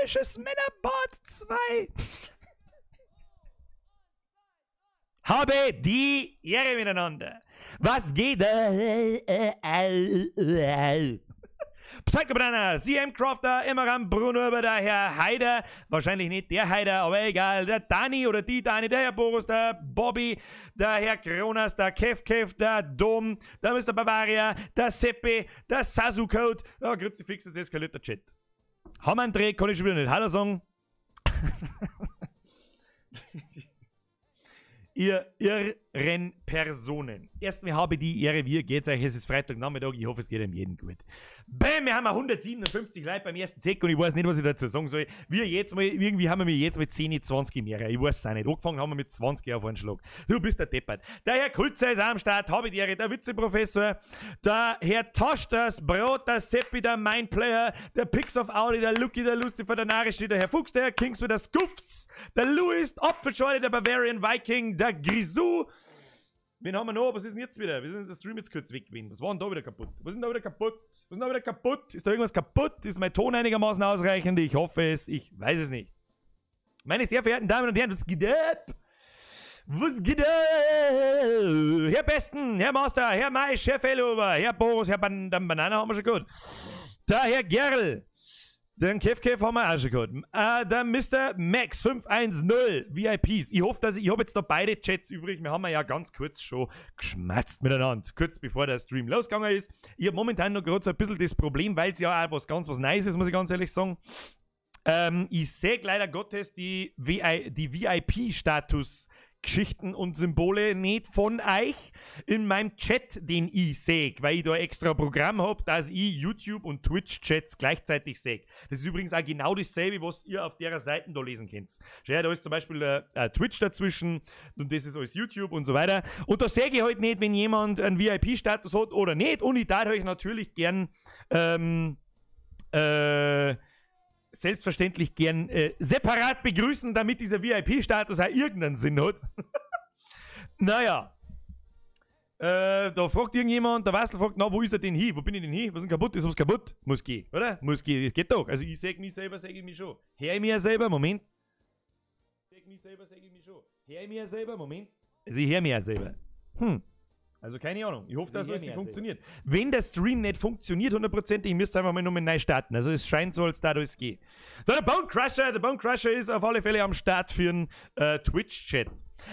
Bayerisches Männerbad 2. Habe die Ehre miteinander. Was geht? Psychobrenner, CM Crafter, Immeram Bruno, der Herr Heider, wahrscheinlich nicht der Heider, aber egal, der Dani oder die Dani, der Herr Boris, der Bobby, der Herr Kronas, der Kev Kev, der Dom, der Mr. Bavaria, der Seppi, der Sasucode, oh, Kruzifix, jetzt eskaliert der Chat. Haben wir einen Dreh, kann ich schon wieder nicht Hallo sagen. Ihr irren Personen. Erstmal habe die Ehre, wie geht's euch? Es ist Freitagnachmittag, ich hoffe, es geht einem jeden gut. Bäm, wir haben 157 Leute beim ersten Take und ich weiß nicht, was ich dazu sagen soll. Wir jetzt mal, irgendwie haben wir jetzt mal 10, 20 mehr. Ich weiß es auch nicht. Angefangen haben wir mit 20 auf einen Schlag. Du bist der Deppert. Der Herr Kulzer ist am Start, habe die Ehre, der Witzeprofessor, der Herr Tosch, das Brot, der Seppi, der Mindplayer, der Pix of Audi, der Lucky, der Lucifer, der Narischi, der Herr Fuchs, der Herr Kingswood, der Scuffs, der Louis, Apfelschorle, der Bavarian Viking, der Grisou. Wen haben wir noch? Was ist denn jetzt wieder? Wir sind der Stream jetzt kurz weg gewesen. Was war denn da wieder kaputt? Was ist denn da wieder kaputt? Was ist denn da wieder kaputt? Ist da irgendwas kaputt? Ist mein Ton einigermaßen ausreichend? Ich hoffe es. Ich weiß es nicht. Meine sehr verehrten Damen und Herren, was geht ab? Was geht ab? Herr Besten, Herr Master, Herr Maisch, Herr Fellhuber, Herr Boris, Herr Banana haben wir schon gut. Da Herr Gerl. Den Kev Kev haben wir auch schon gehabt. Der Mr. Max 510 VIPs. Ich hoffe, dass ich habe jetzt da beide Chats übrig. Wir haben ja ganz kurz schon geschmatzt miteinander. Kurz bevor der Stream losgegangen ist. Ich habe momentan noch gerade so ein bisschen das Problem, weil es ja auch was ganz was Nice ist, muss ich ganz ehrlich sagen. Ich sehe leider Gottes die VIP-Status Geschichten und Symbole nicht von euch in meinem Chat, den ich sehe, weil ich da extra Programm habe, dass ich YouTube und Twitch-Chats gleichzeitig sehe. Das ist übrigens auch genau dasselbe, was ihr auf der Seite da lesen könnt. Ja, da ist zum Beispiel Twitch dazwischen und das ist alles YouTube und so weiter. Und da sehe ich halt nicht, wenn jemand einen VIP-Status hat oder nicht. Und ich darf euch natürlich gern selbstverständlich gern separat begrüßen, damit dieser VIP-Status auch irgendeinen Sinn hat. Naja. Da fragt irgendjemand, der Wassel fragt, na, wo ist er denn hin? Wo bin ich denn hin? Was ist denn kaputt? Ist was kaputt? Muss gehen, oder? Muss gehen. Das geht doch. Also ich sehe mich selber, sehe ich mich schon. Hör ich mich ja selber? Moment. Sehe mich selber, sehe ich mich schon. Hör ich mich ja selber? Moment. Also ich höre mich ja selber. Also keine Ahnung. Ich hoffe, dass alles funktioniert. Wenn der Stream nicht funktioniert, hundertprozentig, ich müsste einfach mal nochmal neu starten. Also es scheint so, als da alles geht. Da der Bone Crusher ist auf alle Fälle am Start für einen Twitch-Chat.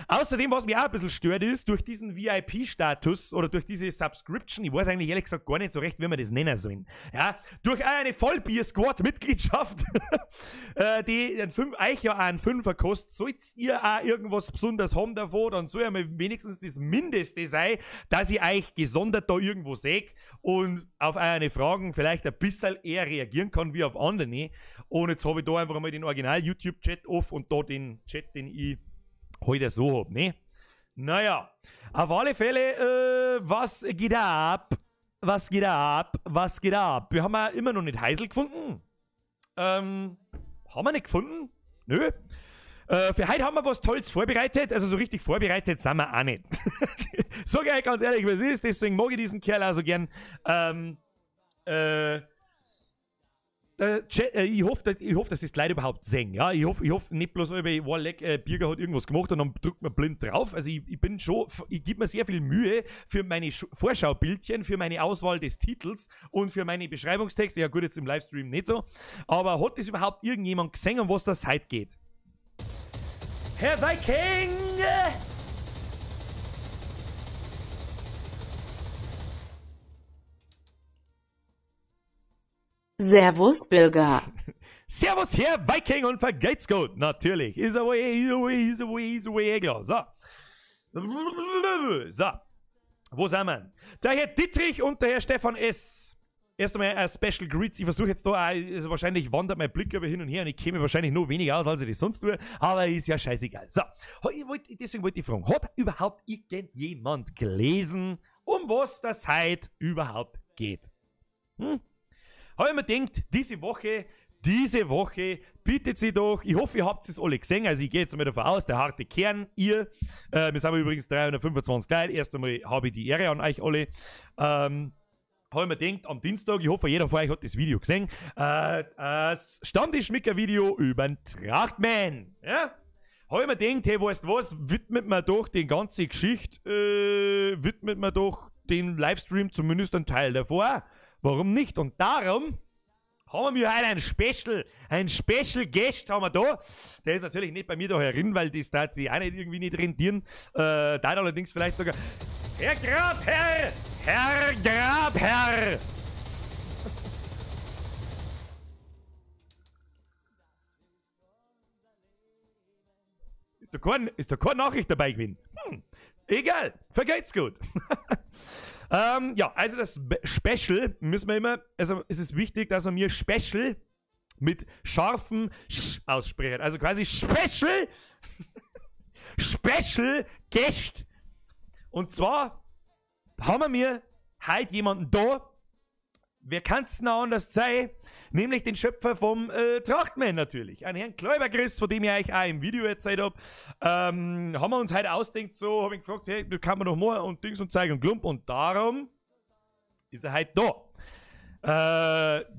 Außerdem, was mich auch ein bisschen stört, ist, durch diesen VIP-Status oder durch diese Subscription, ich weiß eigentlich ehrlich gesagt gar nicht so recht, wie wir das nennen sollen. Ja, durch eine Vollbier-Squad-Mitgliedschaft, die euch ja auch einen Fünfer kostet, sollt ihr auch irgendwas Besonderes haben davon, dann soll ja mal wenigstens das Mindeste sein, dass ich euch gesondert da irgendwo sehe und auf eure Fragen vielleicht ein bisschen eher reagieren kann, wie auf andere. Und jetzt habe ich da einfach mal den Original-YouTube-Chat off und da den Chat, den ich heute so hab, ne? Naja, auf alle Fälle, was geht ab? Was geht ab? Was geht ab? Wir haben ja immer noch nicht Heisel gefunden. Haben wir nicht gefunden? Nö. Für heute haben wir was Tolles vorbereitet. Also so richtig vorbereitet sind wir auch nicht. Sag ich euch ganz ehrlich, was ist. Deswegen mag ich diesen Kerl auch so gern. Ich hoffe, dass das Leute überhaupt sehen. Ja? Ich hoffe nicht bloß, weil leck, Birger hat irgendwas gemacht und dann drückt man blind drauf. Also ich bin schon, ich gebe mir sehr viel Mühe für meine Vorschaubildchen, für meine Auswahl des Titels und für meine Beschreibungstexte. Ja gut, jetzt im Livestream nicht so. Aber hat das überhaupt irgendjemand gesehen, um was das heute geht? Herr Viking! Servus, Bürger. Servus, Herr Viking und vergeht's gut. Natürlich. Ist aber eh klar. So. So. Wo sind wir? Der Herr Dietrich und der Herr Stefan S. Erst einmal ein Special Greets. Ich versuche jetzt da auch, also wahrscheinlich wandert mein Blick über hin und her und ich käme wahrscheinlich noch weniger aus, als ich das sonst tue, aber ist ja scheißegal. So, deswegen wollte ich fragen, hat überhaupt irgendjemand gelesen, um was das heute überhaupt geht? Hm? Habe ich mir gedacht, diese Woche bietet sie doch, ich hoffe, ihr habt es alle gesehen, also ich gehe jetzt mal davon aus, der harte Kern, ihr, wir sind übrigens 325 Leute, erst einmal habe ich die Ehre an euch alle, Habe ich mir gedacht, am Dienstag, ich hoffe, jeder von euch hat das Video gesehen, das Stammtisch-Schmicker-Video über den Trachtman. Ja? Habe ich mir gedacht, hey, weißt du was, widmet man doch die ganze Geschichte, widmet man doch den Livestream zumindest einen Teil davor. Warum nicht? Und darum haben wir heute ein Special Guest haben wir da. Der ist natürlich nicht bei mir da herin, weil das da sich auch nicht irgendwie nicht rentieren. Da allerdings vielleicht sogar... Herr Grabherr! Herr Grabherr! Ist da keine Nachricht dabei gewesen? Egal, vergeht's gut. Ja, also das Special müssen wir immer, also es ist wichtig, dass man mir Special mit scharfem Sch aussprechen. Also quasi Special, Special Guest. Und zwar haben wir heute jemanden da, wer kann's denn anders sein? Nämlich den Schöpfer vom Trachtman natürlich. Einen Herrn Kloiber Chris, von dem ich euch auch im Video erzählt hab. Haben wir uns heute ausdenkt, so, hab ich gefragt, hey, das kann man doch machen und Dings und Zeug und Klump. Und darum ist er heute da.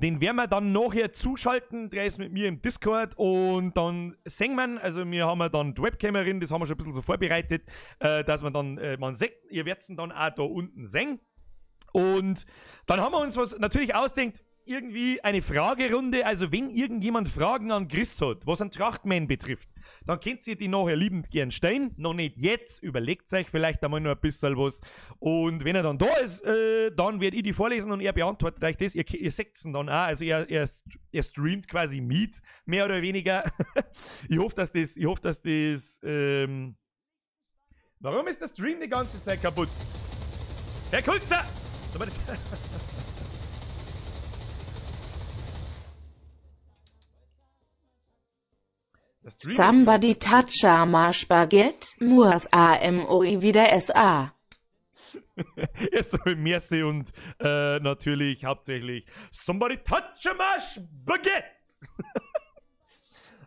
Den werden wir dann nachher zuschalten, der ist mit mir im Discord und dann sehen wir, also wir haben ja dann die Webcam drin, das haben wir schon ein bisschen so vorbereitet, dass man dann, man sieht, ihr werdet ihn dann auch da unten sehen. Und dann haben wir uns was natürlich ausdenkt, irgendwie eine Fragerunde, also wenn irgendjemand Fragen an Chris hat, was einen Trachtman betrifft, dann könnt ihr die nachher liebend gern stellen, noch nicht jetzt, überlegt euch vielleicht einmal noch ein bisschen was und wenn er dann da ist, dann werde ich die vorlesen und er beantwortet euch das, ihr seht ihn dann auch, also er streamt quasi mit, mehr oder weniger. Ich hoffe, dass das, warum ist der Stream die ganze Zeit kaputt? Herr Kulzer! Somebody touch my Spaghetti, Muas AMOI wieder SA. Erstmal merci und natürlich hauptsächlich Somebody touch my Spaghetti.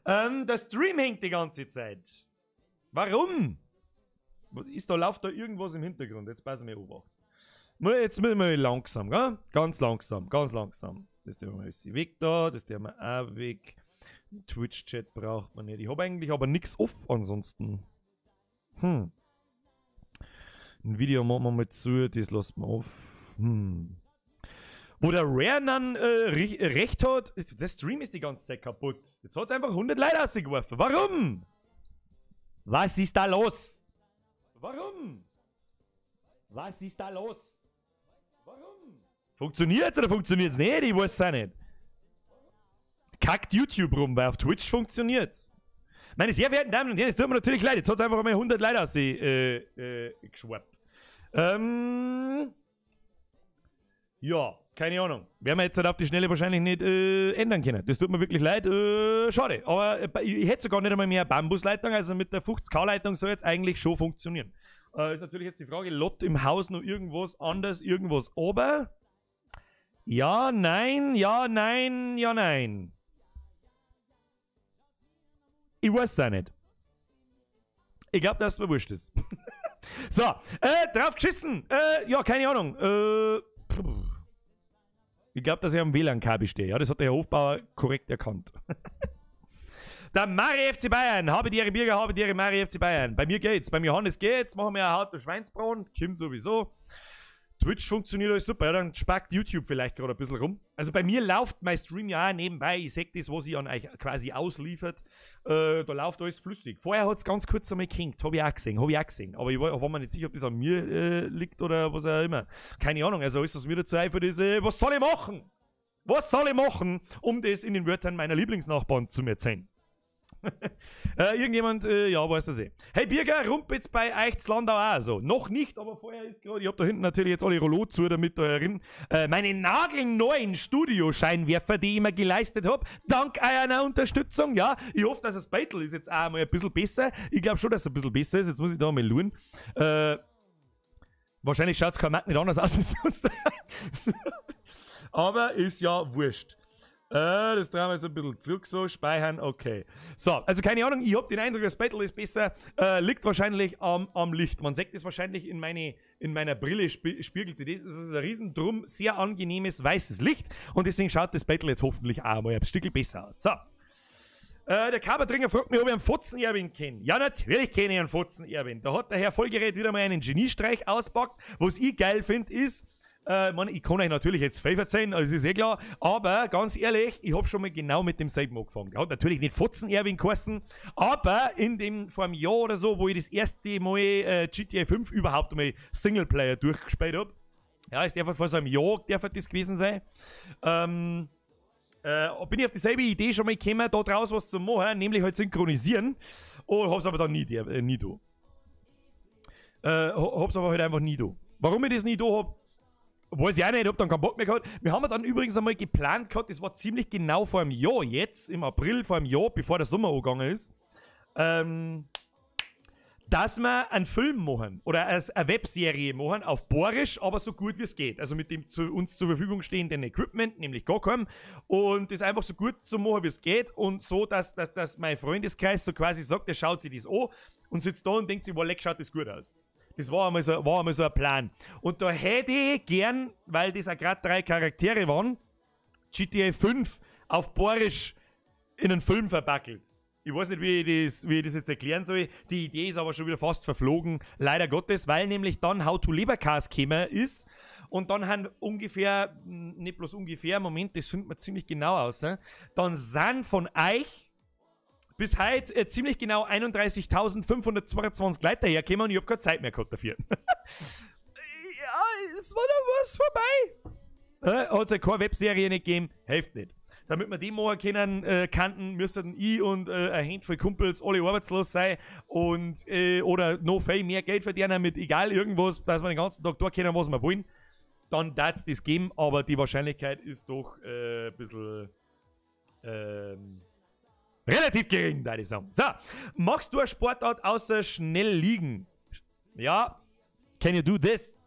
Der Stream hängt die ganze Zeit. Warum? Ist da, läuft da irgendwas im Hintergrund? Jetzt passen wir auf. Jetzt müssen wir langsam, gell? Ganz langsam, ganz langsam. Das tun wir alles weg da, das tun wir auch weg. Twitch-Chat braucht man nicht. Ich habe eigentlich aber nichts off ansonsten. Ein Video machen wir mal zu, das lassen wir off. Wo der Rare dann recht hat, ist, der Stream ist die ganze Zeit kaputt. Jetzt hat es einfach 100 Leute rausgeworfen. Warum? Was ist da los? Warum? Was ist da los? Warum? Funktioniert's oder funktioniert's nicht? Ich weiß es auch nicht. Kackt YouTube rum, weil auf Twitch funktioniert's. Meine sehr verehrten Damen und Herren, es tut mir natürlich leid. Jetzt hat's einfach mal 100 Leute rausgeschwappt. Ja, keine Ahnung. Werden wir jetzt halt auf die Schnelle wahrscheinlich nicht ändern können. Das tut mir wirklich leid. Schade. Aber ich hätte sogar nicht einmal mehr Bambusleitung. Also mit der 50k-Leitung soll jetzt eigentlich schon funktionieren. Ist natürlich jetzt die Frage, lot im Haus noch irgendwas anders, irgendwas aber? Ja, nein, ja, nein, ja, nein. Ich weiß es auch nicht. Ich glaube, dass es mir wurscht ist. So, drauf geschissen. Ja, keine Ahnung. Ich glaube, dass ich am WLAN-Kabel stehe. Ja, das hat der Herr Hofbauer korrekt erkannt. Der Mari FC Bayern. Habe die Ehre Birger, habe die Ehre Mari FC Bayern. Bei mir geht's, beim Johannes geht's. Machen wir ein hartes Schweinsbraten. Kim sowieso. Twitch funktioniert alles super. Ja, dann spackt YouTube vielleicht gerade ein bisschen rum. Also bei mir läuft mein Stream ja auch nebenbei. Ich seh das, was ich an euch quasi ausliefert. Da läuft alles flüssig. Vorher hat's ganz kurz einmal gehinkt. Hab ich auch gesehen, hab ich auch gesehen. Aber ich war mir nicht sicher, ob das an mir liegt oder was auch immer. Keine Ahnung. Also alles, was mir dazu einfällt, ist, was soll ich machen? Was soll ich machen, um das in den Wörtern meiner Lieblingsnachbarn zu erzählen? Irgendjemand, ja, weiß das eh. Hey Birger, rumpelt's bei euch zu Landau auch so? Noch nicht, aber vorher ist gerade, ich hab da hinten natürlich jetzt alle Rollo zu, damit da herin, meine nagelneuen Studioscheinwerfer, die ich mir geleistet hab, dank eurer Unterstützung, ja. Ich hoffe, dass das Beitel ist jetzt auch mal ein bisschen besser. Ich glaub schon, dass es ein bisschen besser ist. Jetzt muss ich da mal schauen. Wahrscheinlich schaut's kein Markt nicht anders aus als sonst. Aber ist ja wurscht. Das drehen wir jetzt ein bisschen zurück so, speichern, okay. So, also keine Ahnung, ich hab den Eindruck, das Battle ist besser, liegt wahrscheinlich am Licht. Man sieht das wahrscheinlich in meiner Brille, spiegelt sich das. Das ist ein riesen Drum, sehr angenehmes weißes Licht und deswegen schaut das Battle jetzt hoffentlich auch mal ein Stückchen besser aus. So. Der Kabertringer fragt mich, ob ich einen Fotzen-Erwin kenne. Ja, natürlich kenne ich einen Fotzen-Erwin. Da hat der Herr Vollgerät wieder mal einen Geniestreich auspackt. Was ich geil finde, ist, ich kann euch natürlich jetzt viel verzeihen, das ist eh klar, aber ganz ehrlich, ich hab schon mal genau mit demselben angefangen. Er hat natürlich nicht Fotzen-Erwin geheißen, aber vor einem Jahr oder so, wo ich das erste Mal GTA 5 überhaupt einmal Singleplayer durchgespielt hab, ja, ist einfach vor so einem Jahr, darf das gewesen sein, bin ich auf dieselbe Idee schon mal gekommen, da draus was zu machen, nämlich halt synchronisieren, und hab's aber dann nie da. Hab's aber halt einfach nie da. Warum ich das nie da hab, weiß ich auch nicht, ich hab dann keinen Bock mehr gehabt. Wir haben dann übrigens einmal geplant gehabt, das war ziemlich genau vor einem Jahr jetzt, im April vor einem Jahr, bevor der Sommer angegangen ist, dass wir einen Film machen oder eine Webserie machen, auf Boarisch, aber so gut wie es geht. Also mit dem uns zur Verfügung stehenden Equipment, nämlich gar keinem, und das einfach so gut zu machen, wie es geht und so, dass mein Freundeskreis so quasi sagt, der schaut sich das an und sitzt da und denkt sich, wow, leck, schaut das gut aus. Das war einmal so ein Plan. Und da hätte ich gern, weil das auch gerade 3 Charaktere waren, GTA 5 auf Boarisch in einen Film verpackelt. Ich weiß nicht, wie ich das jetzt erklären soll. Die Idee ist aber schon wieder fast verflogen, leider Gottes, weil nämlich dann How to Leberkas gekommen ist. Und dann haben ungefähr, nicht bloß ungefähr, Moment, das findet man ziemlich genau aus, ne? Dann sind von euch bis heute ziemlich genau 31.522 Leute dahergekommen und ich hab keine Zeit mehr gehabt dafür. Ja, es war da was vorbei. Hat es ja keine Webserie nicht gegeben, hilft nicht. Damit wir die machen können, kannten, müssten ich und eine Handvoll Kumpels alle arbeitslos sein und oder noch viel mehr Geld verdienen mit egal irgendwas, dass wir den ganzen Tag da können, was wir wollen. Dann darf es das geben, aber die Wahrscheinlichkeit ist doch ein bisschen relativ gering, würde ich sagen. So, machst du eine Sportart außer schnell liegen? Ja, can you do this?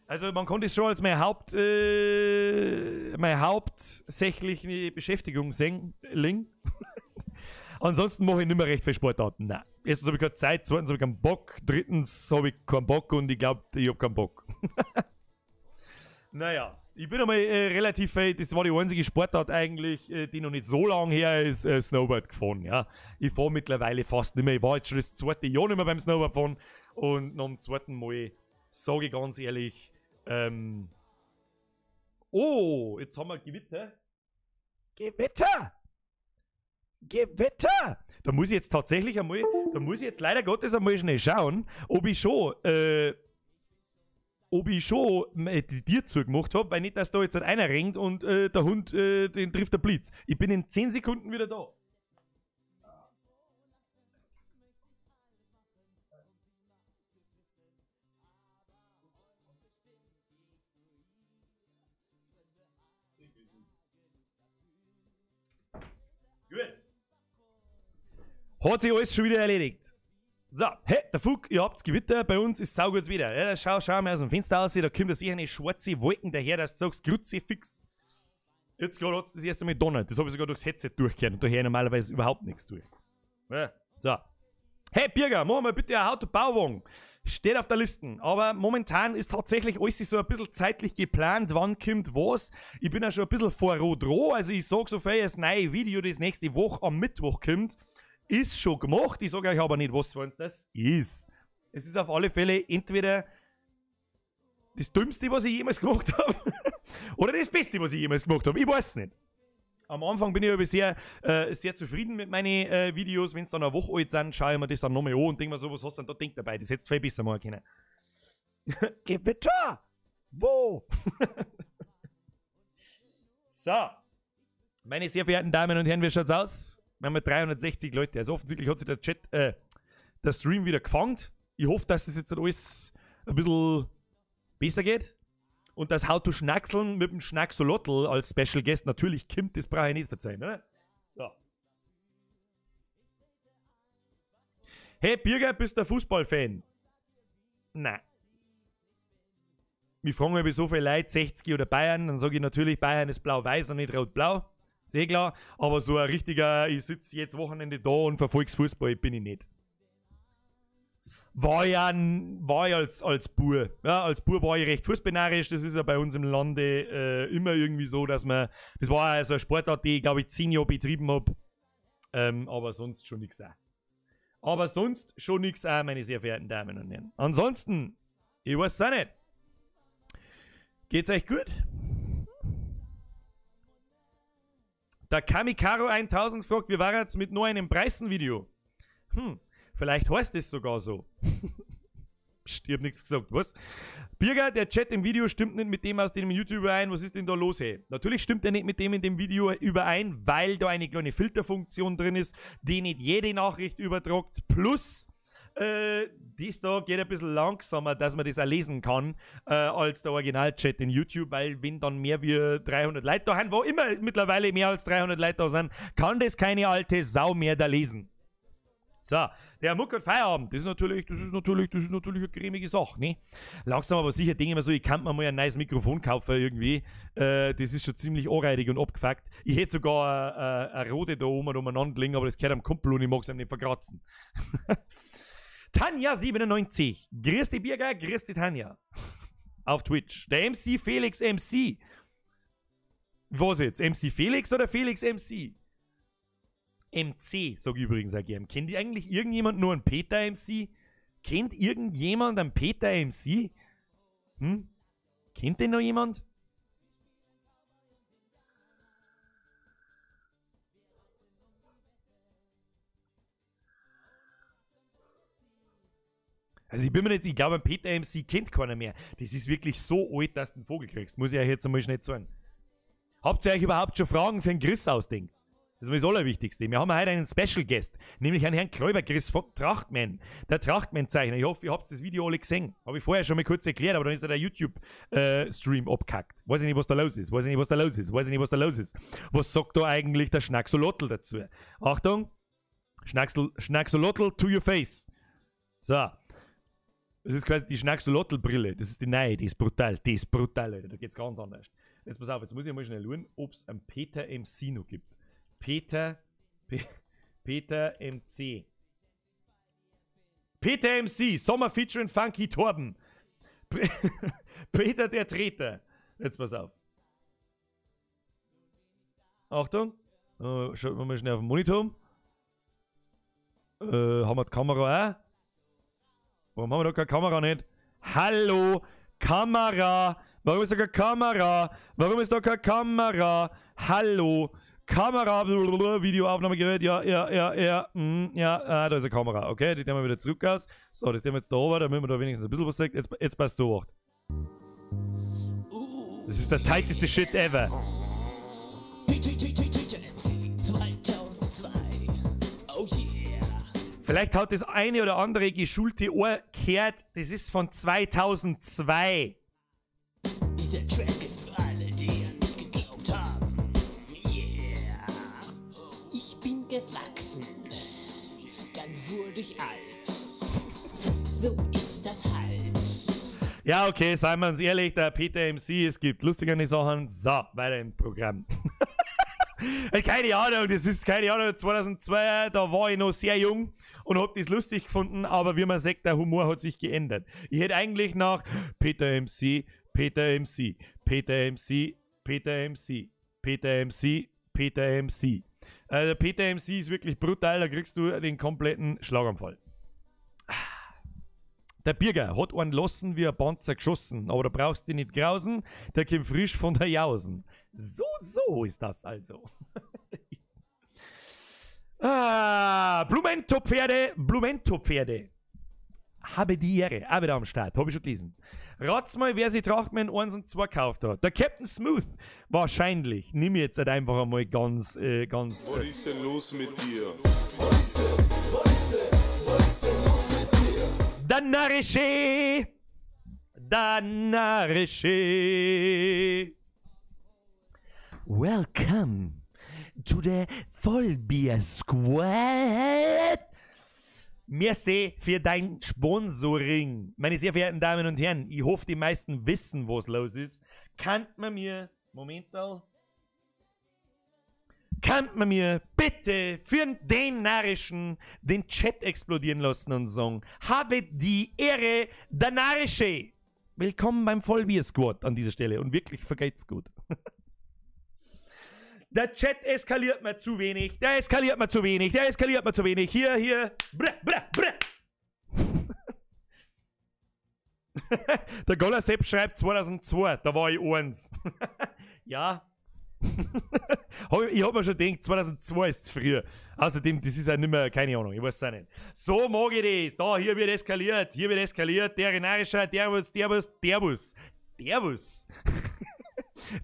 Also man konnte es schon als meine hauptsächliche Beschäftigung sehen. Ansonsten mache ich nicht mehr recht viel Sportarten. Nein. Erstens habe ich keine Zeit, zweitens habe ich keinen Bock, drittens habe ich keinen Bock und ich glaube, ich habe keinen Bock. Naja, ich bin einmal relativ, das war die einzige Sportart eigentlich, die noch nicht so lange her ist, Snowboard gefahren, ja. Ich fahre mittlerweile fast nicht mehr, ich war jetzt schon das zweite Jahr nicht mehr beim Snowboard fahren und nach dem zweiten Mal, sage ich ganz ehrlich, oh, jetzt haben wir Gewitter. Gewitter! Gewitter! Da muss ich jetzt tatsächlich einmal, da muss ich jetzt leider Gottes einmal schnell schauen, ob ich schon die Tür zugemacht habe, weil nicht, dass da jetzt einer rennt und der Hund, den trifft der Blitz. Ich bin in 10 Sekunden wieder da. Gut. Hat sich alles schon wieder erledigt. So, hey, der Fug, ihr habt's Gewitter, bei uns ist saugutes Wetter. Ja, schau mal aus dem Fenster aus, da kommt da sicher eine schwarze Wolken daher, dass du sagst, Kruzifix. Jetzt gerade hat's das erste Mal donnert. Das habe ich sogar durchs Headset durchgehört und da höre ich normalerweise überhaupt nichts durch. Ja, so. Hey Birger, machen wir bitte ein Autobauwagen. Steht auf der Liste. Aber momentan ist tatsächlich alles so ein bisschen zeitlich geplant, wann kommt was. Ich bin ja schon ein bisschen vor Rodro, also ich sag so viel, das neue Video, das nächste Woche am Mittwoch kommt, ist schon gemacht. Ich sage euch aber nicht, was für uns das ist. Es ist auf alle Fälle entweder das Dümmste, was ich jemals gemacht habe, oder das Beste, was ich jemals gemacht habe. Ich weiß es nicht. Am Anfang bin ich aber sehr, sehr zufrieden mit meinen Videos. Wenn es dann eine Woche alt sind, schaue ich mir das dann nochmal an und denke mir so, was hast du denn da denkt dabei? Das hättest du viel besser machen können. Gewitter! Wo? So. Meine sehr verehrten Damen und Herren, wie schaut's aus? Wir haben ja 360 Leute. Also offensichtlich hat sich der Chat, der Stream wieder gefangen. Ich hoffe, dass das jetzt alles ein bisschen besser geht. Und das How to Schnackseln mit dem Schnacksolotl als Special Guest natürlich kommt, das brauche ich nicht verzeihen, oder? So. Hey Birger, bist du ein Fußballfan? Nein. Mich fragen über so viele Leute, 60 oder Bayern, dann sage ich natürlich, Bayern ist blau-weiß und nicht rot-blau. Sehr klar. Aber so ein richtiger, ich sitze jetzt Wochenende da und verfolge Fußball, bin ich nicht. War ich als Bub. Ja, als Bub war ich recht fußballnarisch. Das ist ja bei uns im Lande immer irgendwie so, dass man. Das war also eine Sportart, die ich, glaube ich, 10 Jahre betrieben habe. Aber sonst schon nichts auch. Aber sonst schon nichts auch, meine sehr verehrten Damen und Herren. Ansonsten, ich weiß es auch nicht. Geht's euch gut? Der Kamikaro 1000 fragt, wie war jetzt mit nur einem Preisen-Video? Vielleicht heißt es sogar so. Psst, ich hab nichts gesagt, was? Birger, der Chat im Video stimmt nicht mit dem aus dem YouTube überein. Was ist denn da los, hey? Natürlich stimmt er nicht mit dem in dem Video überein, weil da eine kleine Filterfunktion drin ist, die nicht jede Nachricht übertragt. Plus, dies da geht ein bisschen langsamer, dass man das auch lesen kann, als der Original-Chat in YouTube, weil wenn dann mehr wie 300 Leute da sind, wo immer mittlerweile mehr als 300 Leute da sind, kann das keine alte Sau mehr da lesen. So, der Muck hat Feierabend. Das ist natürlich eine cremige Sache, ne? Langsam aber sicher denke ich mir so, ich kann mir mal ein neues Mikrofon kaufen irgendwie. Das ist schon ziemlich anreidig und abgefuckt. Ich hätte sogar eine rote da oben umeinander liegen, aber das gehört am Kumpel und ich mag es ihm nicht verkratzen. Tanja 97. Grüß dich, Birger, grüß dich, Tanja. Auf Twitch. Der MC Felix MC. Was jetzt? MC Felix oder Felix MC? MC, sag ich übrigens auch gern. Kennt eigentlich irgendjemand nur einen Peter MC? Kennt irgendjemand einen Peter MC? Hm? Kennt den noch jemand? Also ich bin mir nicht, ich glaube, einen Peter MC kennt keiner mehr. Das ist wirklich so alt, dass du einen Vogel kriegst. Muss ich euch jetzt einmal schnell sagen. Habt ihr euch überhaupt schon Fragen für den Chris ausdenkt? Das ist das Allerwichtigste. Wir haben heute einen Special Guest, nämlich einen Herrn Kläuber Chris von Trachtman, der Trachtman-Zeichner. Ich hoffe, ihr habt das Video alle gesehen. Habe ich vorher schon mal kurz erklärt, aber dann ist ja der YouTube-Stream abgekackt. Weiß ich nicht, was da los ist. Weiß ich nicht, was da los ist. Weiß ich nicht, was da los ist. Was sagt da eigentlich der Schnacksolotl dazu? Achtung! Schnacksolotl to your face. So. Das ist quasi die Schnacksolotl-Brille. Das ist die neue, die ist brutal. Die ist brutal, Alter. Da geht's ganz anders. Jetzt pass auf, jetzt muss ich mal schnell schauen, ob es einen Peter MC noch gibt. Peter MC. Peter MC, Sommer featuring Funky Torben. Peter der Treter. Jetzt pass auf. Achtung. Schauen wir mal schnell auf den Monitor. Haben wir die Kamera auch? Warum haben wir da keine Kamera nicht? Hallo, Kamera. Warum ist da keine Kamera? Warum ist da keine Kamera? Hallo. Kamera, Videoaufnahmegerät, ja, ja, da ist eine Kamera. Okay, die nehmen wir wieder zurück aus. So, das nehmen wir jetzt da oben, damit wir da wenigstens ein bisschen was sehen. Jetzt passt so. Das ist der tighteste Shit ever. Vielleicht hat das eine oder andere geschulte Ohr gehört, das ist von 2002. Dieser Track ist für alle, die an mich geglaubt haben. Yeah. Ich bin gewachsen, dann wurde ich alt. So ist das halt. Ja, okay, seien wir uns ehrlich, der Peter MC, es gibt lustigere Sachen. So, weiter im Programm. Keine Ahnung, das ist keine Ahnung, 2002, da war ich noch sehr jung und hab das lustig gefunden, aber wie man sagt, der Humor hat sich geändert. Ich hätte eigentlich nach Peter MC, Peter MC, Peter MC, Peter MC, Peter MC, Peter MC. Also Peter MC ist wirklich brutal, da kriegst du den kompletten Schlaganfall. Der Birger hat einen lassen wie ein Panzer geschossen, aber da brauchst du dich nicht grausen, der kommt frisch von der Jausen. So, so ist das also. Ah, Blumentopferde, Blumentopferde. Habe die Ehre, auch wieder am Start, habe ich schon gelesen. Rat's mal, wer sich Trachtman 1 und 2 gekauft hat. Der Captain Smooth, wahrscheinlich. Nimm jetzt halt einfach einmal ganz, ganz... Was ist denn los mit dir? Was ist denn los mit dir? Der Narische! Der Narische! Welcome to the Vollbier Squad. Merci für dein Sponsoring. Meine sehr verehrten Damen und Herren, ich hoffe, die meisten wissen, was los ist. Kann man mir, Momental, kann man mir bitte für den Narischen den Chat explodieren lassen und sagen, habe die Ehre, der Narische. Willkommen beim Vollbier-Squad an dieser Stelle und wirklich vergeht's gut. Der Chat eskaliert mir zu wenig, der eskaliert mir zu wenig, der eskaliert mir zu wenig. Hier, hier, brr, brr, brr. Der Goller Sepp schreibt 2002, da war ich 1. Ja. Ich hab mir schon gedacht, 2002 ist zu früh. Außerdem, das ist ja nicht mehr, keine Ahnung, ich weiß es auch nicht. So mag ich das. Da, hier wird eskaliert, der Narischer, Derwus, Derwus, Derwus. Derwus.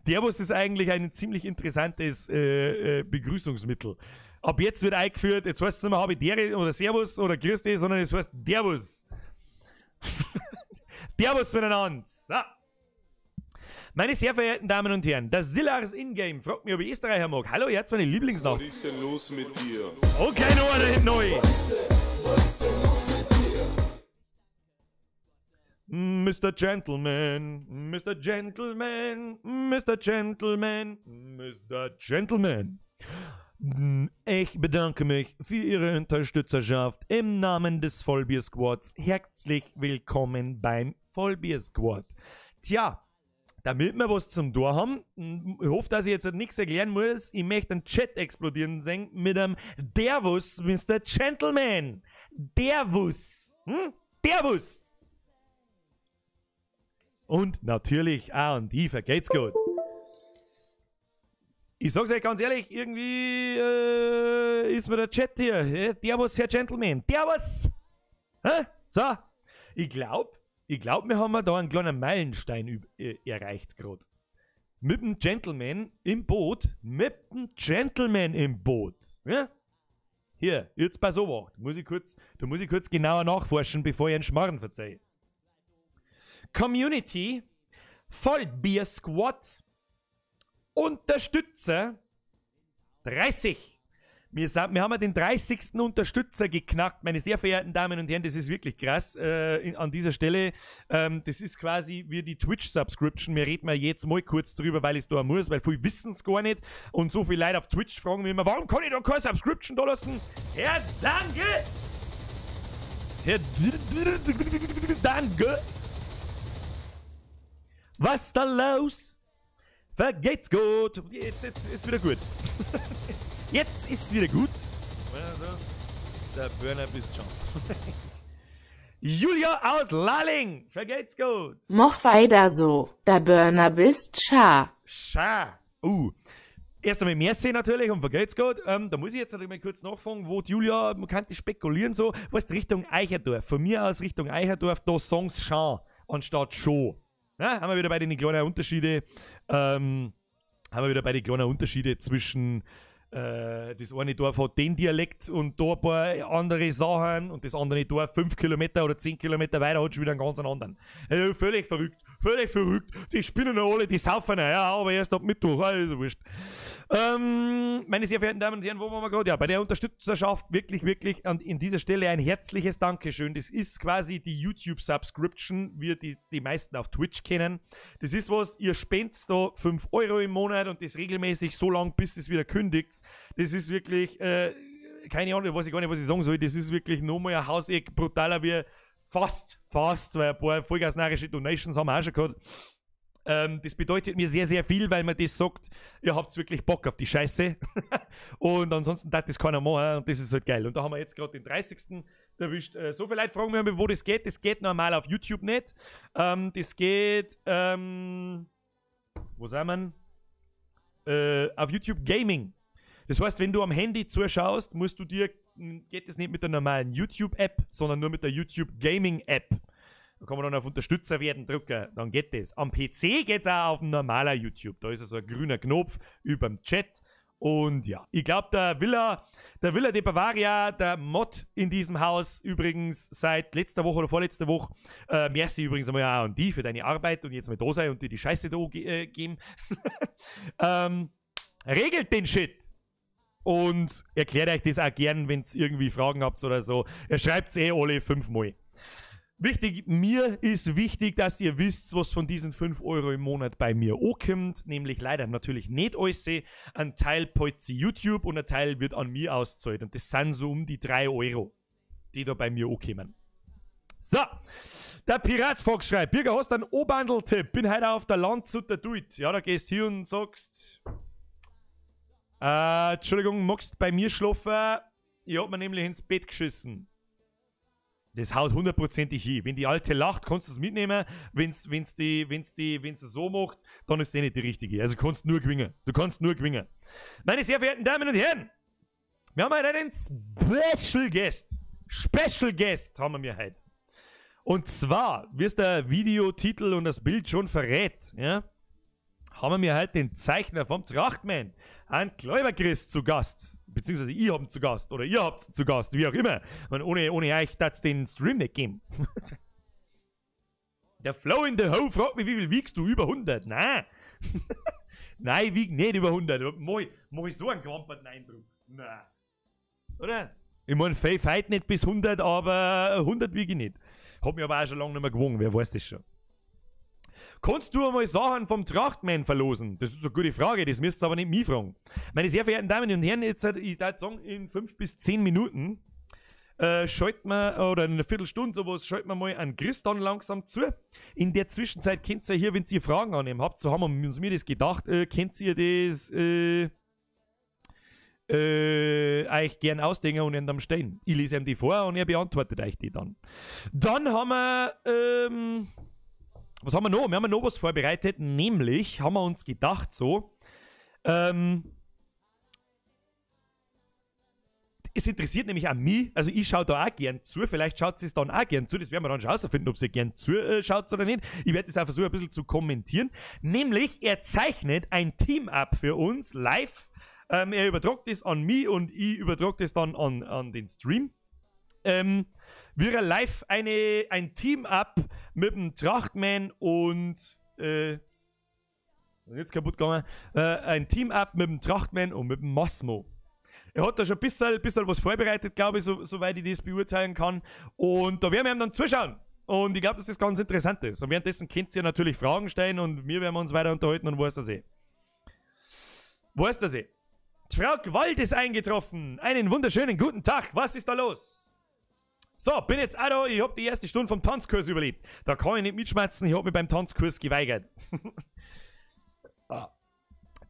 Derwus ist eigentlich ein ziemlich interessantes Begrüßungsmittel. Ab jetzt wird eingeführt, jetzt heißt es nicht mehr, habe ich Dere oder Servus oder Grüß dich, sondern es heißt Derwus. Derwus miteinander. So. Meine sehr verehrten Damen und Herren, das Sillars Ingame fragt mich, ob ich Österreicher mag. Hallo, jetzt meine Lieblingsnacht. Was ist denn los mit dir? Okay, noch einer hinten neu. Was ist denn los mit dir? Mr. Gentleman, Mr. Gentleman, Mr. Gentleman, Mr. Gentleman. Ich bedanke mich für Ihre Unterstützerschaft im Namen des Vollbier-Squads. Herzlich willkommen beim Vollbier-Squad. Tja, damit wir was zum Tor haben, ich hoffe, dass ich jetzt nichts erklären muss. Ich möchte einen Chat explodieren sehen mit einem Derwus, Mr. Gentleman. Derwus. Hm? Derwus. Und natürlich auch an die vergeht's gut. Ich sag's euch ganz ehrlich, irgendwie ist mir der Chat hier. Derwus, Herr Gentleman. Derwus! Hä? So. Ich glaub, wir haben da einen kleinen Meilenstein erreicht gerade. Mit dem Gentleman im Boot. Mit dem Gentleman im Boot. Ja? Hier, jetzt bei so was. Da muss ich kurz genauer nachforschen, bevor ich einen Schmarrn verzeihe. Community, Vollbier Squad, Unterstützer 30. Wir haben den 30. Unterstützer geknackt, meine sehr verehrten Damen und Herren, das ist wirklich krass an dieser Stelle. Das ist quasi wie die Twitch-Subscription. Wir reden mal jetzt mal kurz drüber, weil ich es da muss, weil viele wissen es gar nicht. Und so viele Leute auf Twitch fragen mich immer, warum kann ich da keine Subscription da lassen? Herr Danke! Herr Danke! Was da los? Vergeht's gut! Jetzt ist wieder gut. Jetzt ist es wieder gut. Der Burner bist schon. Julia aus Lalling. Vergeht's gut. Mach weiter so. Der Burner bist scha. Scha. Erst einmal merci natürlich und vergeht's gut. Da muss ich jetzt natürlich mal kurz nachfragen, wo die Julia, man kann spekulieren so, weißt, Richtung Eicherdorf. Von mir aus Richtung Eicherdorf, da Songs scha anstatt schon. Ja, haben wir wieder bei den kleinen Unterschiede. Haben wir wieder bei den kleinen Unterschiede zwischen das eine Dorf hat den Dialekt und da ein paar andere Sachen und das andere Dorf 5 Kilometer oder 10 Kilometer weiter hat schon wieder einen ganz anderen. Also völlig verrückt, völlig verrückt. Die spinnen ja alle, die saufen ja, aber erst ab Mittwoch, also wurscht. Meine sehr verehrten Damen und Herren, wo waren wir gerade? Ja, bei der Unterstützerschaft wirklich, wirklich an in dieser Stelle ein herzliches Dankeschön. Das ist quasi die YouTube-Subscription, wie die meisten auf Twitch kennen. Das ist was, ihr spendet da 5 Euro im Monat und das regelmäßig so lange, bis es wieder kündigt. Das ist wirklich, keine Ahnung, weiß ich gar nicht, was ich sagen soll. Das ist wirklich nochmal ein Hauseck brutaler wie fast, weil ein paar vollgasnarische Donations haben wir auch schon gehabt. Das bedeutet mir sehr, sehr viel, weil man das sagt, ihr habt wirklich Bock auf die Scheiße. Und ansonsten darf das keiner machen und das ist halt geil. Und da haben wir jetzt gerade den 30. erwischt. So viele Leute fragen mich, wo das geht. Das geht normal auf YouTube nicht. Das geht, wo sind wir? Auf YouTube Gaming. Das heißt, wenn du am Handy zuschaust, musst du dir, geht das nicht mit der normalen YouTube-App, sondern nur mit der YouTube Gaming-App. Da kann man dann auf Unterstützer werden drücken, dann geht das. Am PC geht es auch auf normaler YouTube. Da ist so ein grüner Knopf über dem Chat. Und ja, ich glaube, der Villa de Bavaria, der Mod in diesem Haus, übrigens seit letzter Woche oder vorletzter Woche, merci übrigens einmal auch an die für deine Arbeit und jetzt mal da sein und dir die Scheiße da geben. Regelt den Shit. Und erklärt euch das auch gern, wenn ihr irgendwie Fragen habt oder so. Er schreibt's eh alle 5-mal. Wichtig, mir ist wichtig, dass ihr wisst, was von diesen 5 Euro im Monat bei mir ankommt. Nämlich leider natürlich nicht alles. Ein Teil peilt sie YouTube und ein Teil wird an mir auszahlt. Und das sind so um die 3 Euro, die da bei mir ankommen. So, der Pirat Fox schreibt, Birger, hast du einen O-Bundle-Tipp? Bin heute auf der Landshuter Duit. Ja, da gehst du hier und sagst, Entschuldigung, magst bei mir schlafen? Ich hab mir nämlich ins Bett geschissen. Das haut hundertprozentig hin. Wenn die Alte lacht, kannst du es mitnehmen. Wenn's so macht, dann ist es eh nicht die richtige. Also kannst nur gewinnen. Du kannst nur gewinnen. Meine sehr verehrten Damen und Herren, wir haben heute einen Special Guest. Special Guest haben wir heute. Und zwar, wie es der Videotitel und das Bild schon verrät, ja, haben wir heute den Zeichner vom Trachtman, einen Kläuber-Chris, zu Gast. Beziehungsweise ich hab ihn zu Gast oder ihr habt ihn zu Gast, wie auch immer. Und ohne euch darf's den Stream nicht geben. Der Flow in the Ho fragt mich, wie viel wiegst du? Über 100? Nein. Nein, ich wieg nicht über 100. Mach ich so einen gewamperten Eindruck? Nein. Oder? Ich mein, fight nicht bis 100, aber 100 wiege ich nicht. Hab mich aber auch schon lange nicht mehr gewogen, wer weiß das schon. Kannst du einmal Sachen vom Trachtman verlosen? Das ist eine gute Frage, das müsst ihr aber nicht mich fragen. Meine sehr verehrten Damen und Herren, jetzt, ich würde sagen, in 5 bis 10 Minuten schalten wir, oder in einer Viertelstunde sowas, schalten wir mal an Chris dann langsam zu. In der Zwischenzeit könnt ihr hier, wenn ihr Fragen an ihm habt, so haben wir uns mir das gedacht, könnt ihr das euch gern ausdenken und ihn dann stellen. Ich lese ihm die vor und er beantwortet euch die dann. Dann haben wir, was haben wir noch? Wir haben noch was vorbereitet, nämlich haben wir uns gedacht so, es interessiert nämlich auch mich, also ich schaue da auch gern zu, vielleicht schaut sie es dann auch gern zu, das werden wir dann schon rausfinden, ob sie gern zuschaut oder nicht. Ich werde das auch versuchen, ein bisschen zu kommentieren. Nämlich, er zeichnet ein Team-Up für uns live. Er übertragt es an mich und ich übertrage das dann an den Stream. Wir live ein Team-Up mit dem Trachtman und jetzt kaputt gegangen. Ein Team-Up mit dem Trachtman und mit dem Massimo. Er hat da schon ein bisschen was vorbereitet, glaube ich, soweit ich das beurteilen kann. Und da werden wir ihm dann zuschauen. Und ich glaube, dass das ganz interessant ist. Und währenddessen könnt ihr natürlich Fragen stellen und wir werden uns weiter unterhalten und weiß das eh. Weiß das eh. Frau Gewalt ist eingetroffen. Einen wunderschönen guten Tag. Was ist da los? So, bin jetzt auch da. Ich hab die erste Stunde vom Tanzkurs überlebt. Da kann ich nicht mitschmerzen. Ich hab mich beim Tanzkurs geweigert.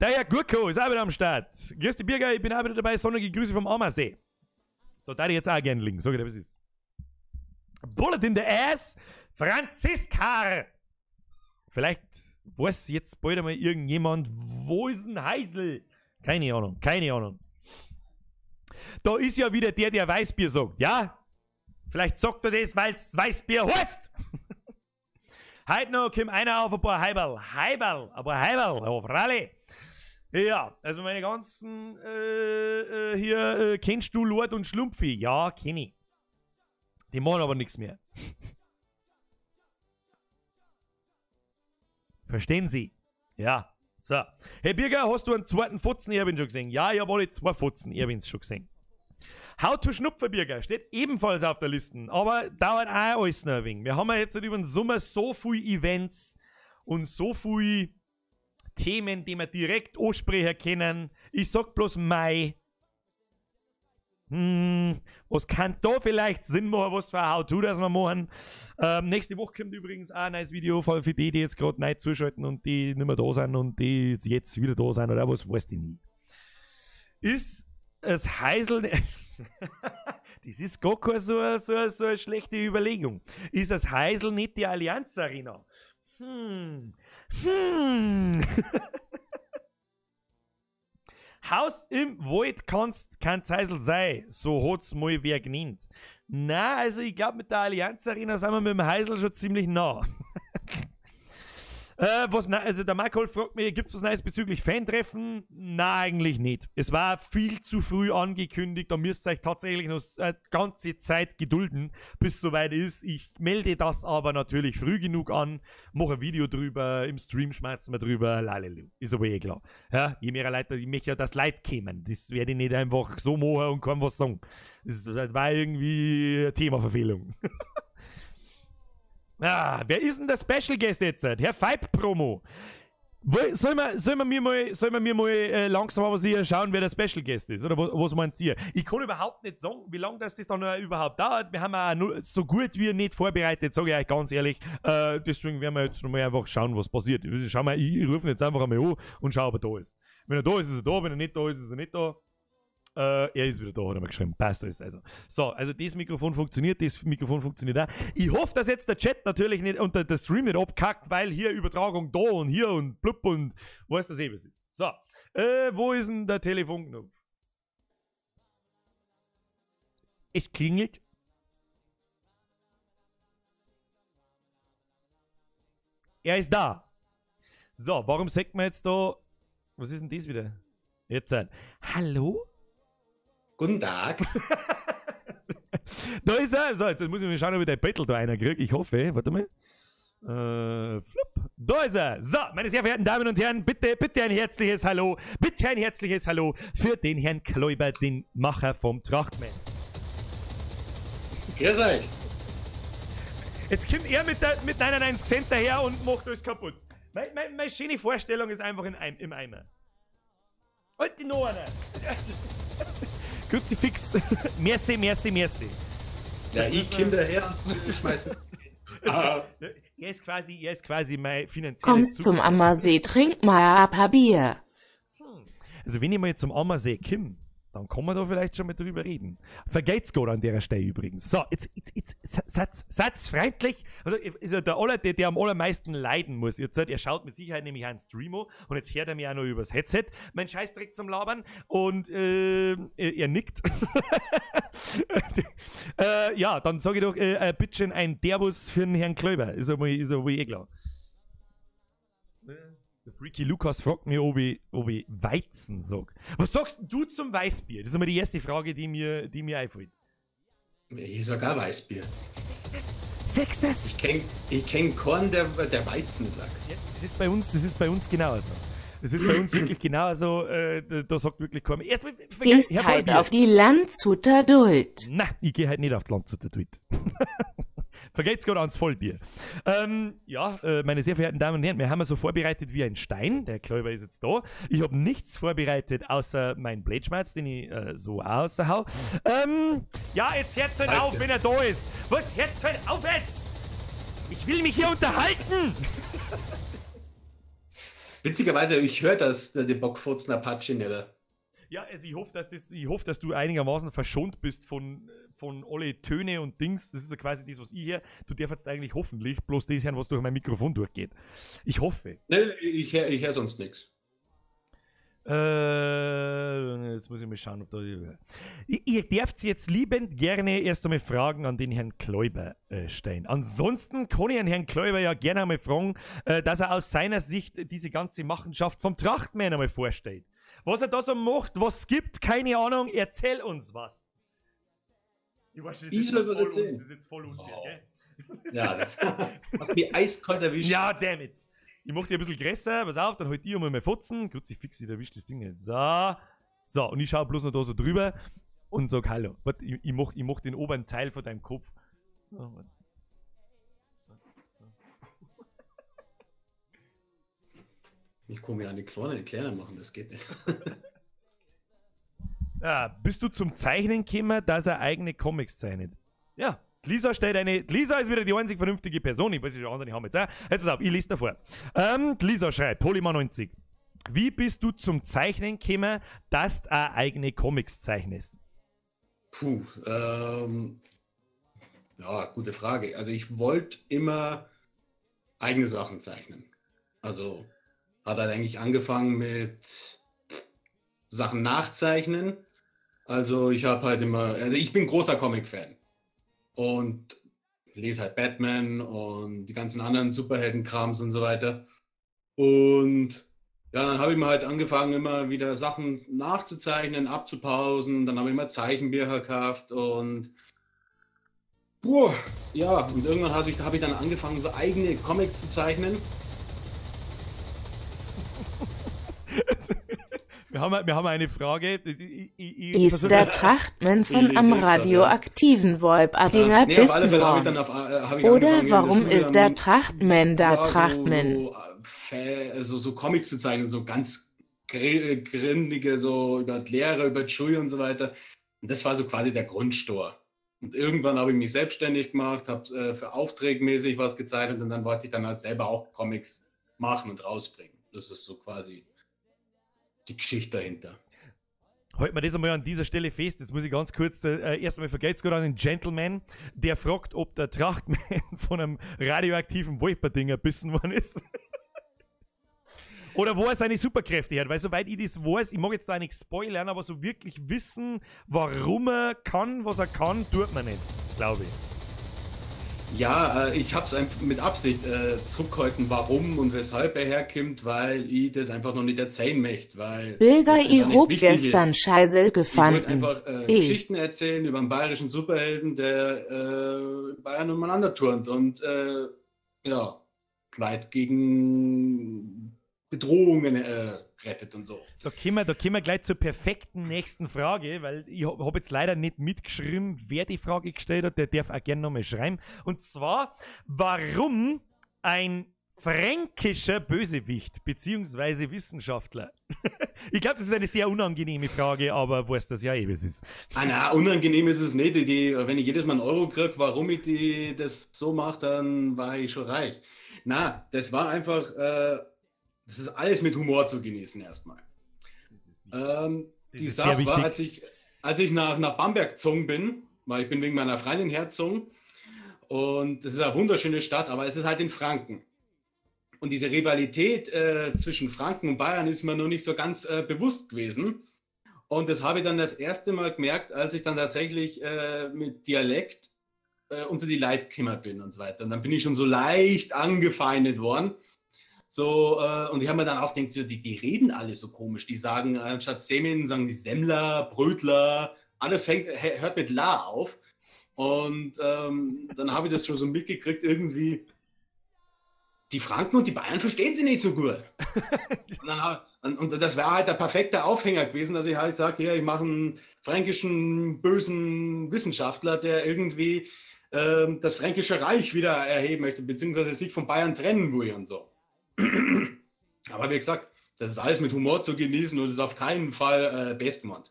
Der Herr Gurko ist auch wieder am Start. Grüß dich, Birger. Ich bin auch wieder dabei. Sonnige Grüße vom Ammersee. Da darf ich jetzt auch gerne liegen. Sag ich dir, was ist. Bullet in the Ass. Franziska. Vielleicht weiß jetzt bald einmal irgendjemand, wo ist ein Heisel? Keine Ahnung, keine Ahnung. Da ist ja wieder der, der Weißbier sagt, ja? Vielleicht sagt er das, weil's Weißbier heißt. Heute noch kommt einer auf ein paar Heiberl. Heiberl, aber Heiberl, auf Rallye. Ja, also meine ganzen hier, kennst du Lord und Schlumpfi? Ja, kenn ich. Die machen aber nichts mehr. Verstehen Sie? Ja. So. Hey Birger, hast du einen zweiten Fotzen Erwin schon gesehen? Ja, ich habe alle zwei Fotzen Erwins schon gesehen. How to Schnupfer, Birger, steht ebenfalls auf der Liste, aber dauert auch alles noch ein wenig. Wir haben ja jetzt über den Sommer so viele Events und so viele Themen, die wir direkt ansprechen können. Ich sag bloß Mai. Was kann da vielleicht Sinn machen, was für ein How-To, das wir machen? Nächste Woche kommt übrigens auch ein neues Video für die, die jetzt gerade neu zuschalten und die nicht mehr da sind und die jetzt wieder da sind oder was, weiß ich nie. Ist es Heisel... Das ist gar keine so eine schlechte Überlegung. Ist das Heisel nicht die Allianz Arena? Haus im Wald kann's Heisel sein, so hat's mal wer genannt. Na, also ich glaub, mit der Allianz Arena sind wir mit dem Heisel schon ziemlich nah. Also der Michael fragt mich, gibt es was Neues bezüglich Fan-Treffen? Na, eigentlich nicht. Es war viel zu früh angekündigt, da müsst ihr euch tatsächlich noch ganze Zeit gedulden, bis es soweit ist. Ich melde das aber natürlich früh genug an, mache ein Video drüber, im Stream schmerzen wir drüber, lalelu. Ist aber eh klar. Ja, je mehr Leute, ich möchte ja, dass Leute kämen. Das werde ich nicht einfach so machen und kaum was sagen. Das war irgendwie Themaverfehlung. Ah, wer ist denn der Special Guest jetzt? Herr Feib Promo. Soll man mir mal langsam aber sicher schauen, wer der Special Guest ist? Oder was meint ihr? Ich kann überhaupt nicht sagen, wie lange das dann überhaupt dauert. Wir haben auch nur so gut wie nicht vorbereitet, sage ich euch ganz ehrlich. Deswegen werden wir jetzt nochmal einfach schauen, was passiert. Schau mal, ich rufe ihn jetzt einfach einmal an und schaue, ob er da ist. Wenn er da ist, ist er da. Wenn er nicht da ist, ist er nicht da. Er ist wieder da, hat er mir geschrieben. Passt alles also. So, also das Mikrofon funktioniert, das Mikrofon funktioniert auch. Ich hoffe, dass jetzt der Chat natürlich nicht und der Stream nicht abkackt, weil hier Übertragung da und hier und blub und weiß das eh, was ist. So, wo ist denn der Telefonknopf? Es klingelt. Er ist da. So, warum sagt man jetzt da... Was ist denn das wieder? Jetzt ein. Hallo? Guten Tag. Da ist er. So, jetzt muss ich mal schauen, ob ich den Bettel da einer kriege. Ich hoffe. Warte mal. Flupp. Da ist er. So, meine sehr verehrten Damen und Herren, bitte, bitte ein herzliches Hallo. Bitte ein herzliches Hallo für den Herrn Kloiber, den Macher vom Trachtman. Grüß euch. Jetzt kommt er mit 99 Cent daher und macht alles kaputt. Meine schöne Vorstellung ist einfach im Eimer. Und die noch einer. Kruzifix. Merci, merci, merci. Ja, ich komme daher und schmeiß. Er ist quasi mein finanzielles. Kommst zum Ammersee, trink mal ein paar Bier. Also wenn ich mal zum Ammersee komme, dann kann man da vielleicht schon mal drüber reden. Vergeht's Gott an der Stelle übrigens. So, jetzt seid freundlich. Also ist ja der am allermeisten leiden muss. Jetzt, er schaut mit Sicherheit nämlich einen Streamo und jetzt hört er mir auch noch übers Headset mein Scheißdreck zum Labern und er nickt. Ja, dann sage ich doch bitteschön ein Derbus für den Herrn Kloiber. Ist ja wohl eh klar. Der Freaky Lukas fragt mich, ob ich Weizen sag. Was sagst denn du zum Weißbier? Das ist einmal die erste Frage, die mir einfällt. Ich sag auch Weißbier. Sechstes? Ich kenn keinen, der Weizen sagt. Ja, das ist bei uns genauso. Das ist bei uns wirklich genauso. Da sagt wirklich keiner. Gehst halt auf die Landshuter Duld. Na, ich geh halt nicht auf die Landshuter Duld. Vergeht's gerade ans Vollbier. Ja, meine sehr verehrten Damen und Herren, wir haben ja so vorbereitet wie ein Stein. Der Kloiber ist jetzt da. Ich habe nichts vorbereitet, außer meinen Blätschmerz, den ich so außerhau. Ja, jetzt hört's halt auf, wenn er da ist. Was hört's halt auf jetzt? Ich will mich hier unterhalten! Witzigerweise, ich höre das, den Bockfurzen Apache nicht. Ja, also ich hoffe, dass du einigermaßen verschont bist von alle Töne und Dings. Das ist ja quasi das, was ich hier. Du darfst eigentlich hoffentlich bloß das hören, was durch mein Mikrofon durchgeht. Ich hoffe. Nee, ich höre sonst nichts. Jetzt muss ich mal schauen, ob da... Ihr dürft jetzt liebend gerne erst einmal Fragen an den Herrn Kloiber stellen. Ansonsten kann ich den Herrn Kloiber ja gerne einmal fragen, dass er aus seiner Sicht diese ganze Machenschaft vom Trachtman einmal vorstellt. Was er da so macht, was es gibt, keine Ahnung, erzähl uns was. Ich weiß schon, das ist jetzt voll unfair, oh. Gell? Ja, hast mich eiskalt erwischt. Ja, damn it. Ich mach dir ein bisschen größer, pass auf, dann halt ich einmal meine Fotzen. Kruzifix, ich erwischt das Ding nicht. So, so, und ich schau bloß noch da so drüber und sag Hallo. Warte, ich mach den oberen Teil von deinem Kopf. So, warte. Ich kann mir eine kleine machen, das geht nicht. Ja, bist du zum Zeichnen gekommen, dass er eigene Comics zeichnet? Ja, Lisa Lisa ist wieder die einzig vernünftige Person. Ich weiß nicht, andere haben jetzt auch. Jetzt pass auf, ich lese davor. Lisa schreibt, Polyma90. Wie bist du zum Zeichnen gekommen, dass du auch eigene Comics zeichnest? Puh, ja, gute Frage. Also ich wollte immer eigene Sachen zeichnen. Also hat halt eigentlich angefangen mit Sachen nachzeichnen. Also ich habe halt immer, also ich bin großer Comic-Fan und lese halt Batman und die ganzen anderen Superhelden-Krams und so weiter. Und ja, dann habe ich mir halt angefangen, immer wieder Sachen nachzuzeichnen, abzupausen. Dann habe ich mir Zeichenbücher gekauft und boah, ja, und irgendwann habe ich dann angefangen, so eigene Comics zu zeichnen. Wir haben eine Frage. Ist der Trachtmann von am radioaktiven Wolpertinger bissen worden? Oder warum ist der Trachtmann da Trachtmann? So Comics zu zeichnen, so ganz grindige, so über die Lehre, über die Schule und so weiter. Und das war so quasi der Grundstor. Und irgendwann habe ich mich selbstständig gemacht, habe für Aufträge mäßig was gezeichnet und dann wollte ich dann halt selber auch Comics machen und rausbringen. Das ist so quasi die Geschichte dahinter. Halten wir das einmal an dieser Stelle fest. Jetzt muss ich ganz kurz erst einmal vergelt's Gott an den Gentleman, der fragt, ob der Trachtmann von einem radioaktiven Wolpertinger bissen worden ist. Oder wo er seine Superkräfte hat, weil soweit ich das weiß, ich mag jetzt da nicht spoilern, aber so wirklich wissen, warum er kann, was er kann, tut man nicht, glaube ich. Ja, ich habe es einfach mit Absicht zurückgehalten, warum und weshalb er herkommt, weil ich das einfach noch nicht erzählen möchte, weil Bilger, ich hab gestern Scheiße gefunden. Ich wollte einfach Geschichten erzählen über einen bayerischen Superhelden, der Bayern umeinander turnt und ja, Leid gegen Bedrohungen rettet und so. Da kommen wir gleich zur perfekten nächsten Frage, weil ich habe jetzt leider nicht mitgeschrieben, wer die Frage gestellt hat, der darf auch gerne nochmal schreiben. Und zwar, warum ein fränkischer Bösewicht beziehungsweise Wissenschaftler? Ich glaube, das ist eine sehr unangenehme Frage, aber weißt das ja eh, wie es ist. Ah, na, unangenehm ist es nicht. Wenn ich jedes Mal einen Euro kriege, warum ich das so mache, dann war ich schon reich. Na, das war einfach... das ist alles mit Humor zu genießen erstmal. Die Sache war, als ich nach Bamberg gezogen bin, weil ich bin wegen meiner Freundin hergezogen, und das ist eine wunderschöne Stadt, aber es ist halt in Franken. Und diese Rivalität zwischen Franken und Bayern ist mir noch nicht so ganz bewusst gewesen. Und das habe ich dann das erste Mal gemerkt, als ich dann tatsächlich mit Dialekt unter die Leute gekommen bin und so weiter. Und dann bin ich schon so leicht angefeindet worden. So, und ich habe mir dann auch gedacht, so, die reden alle so komisch. Die sagen, anstatt Semen, sagen die Semmler, Brötler, alles hört mit La auf. Und dann habe ich das schon so mitgekriegt, irgendwie, die Franken und die Bayern verstehen sie nicht so gut. Und das wäre halt der perfekte Aufhänger gewesen, dass ich halt sage, ja, ich mache einen fränkischen, bösen Wissenschaftler, der irgendwie das Fränkische Reich wieder erheben möchte, beziehungsweise sich von Bayern trennen will und so. Aber wie gesagt, das ist alles mit Humor zu genießen und ist auf keinen Fall Bestmord.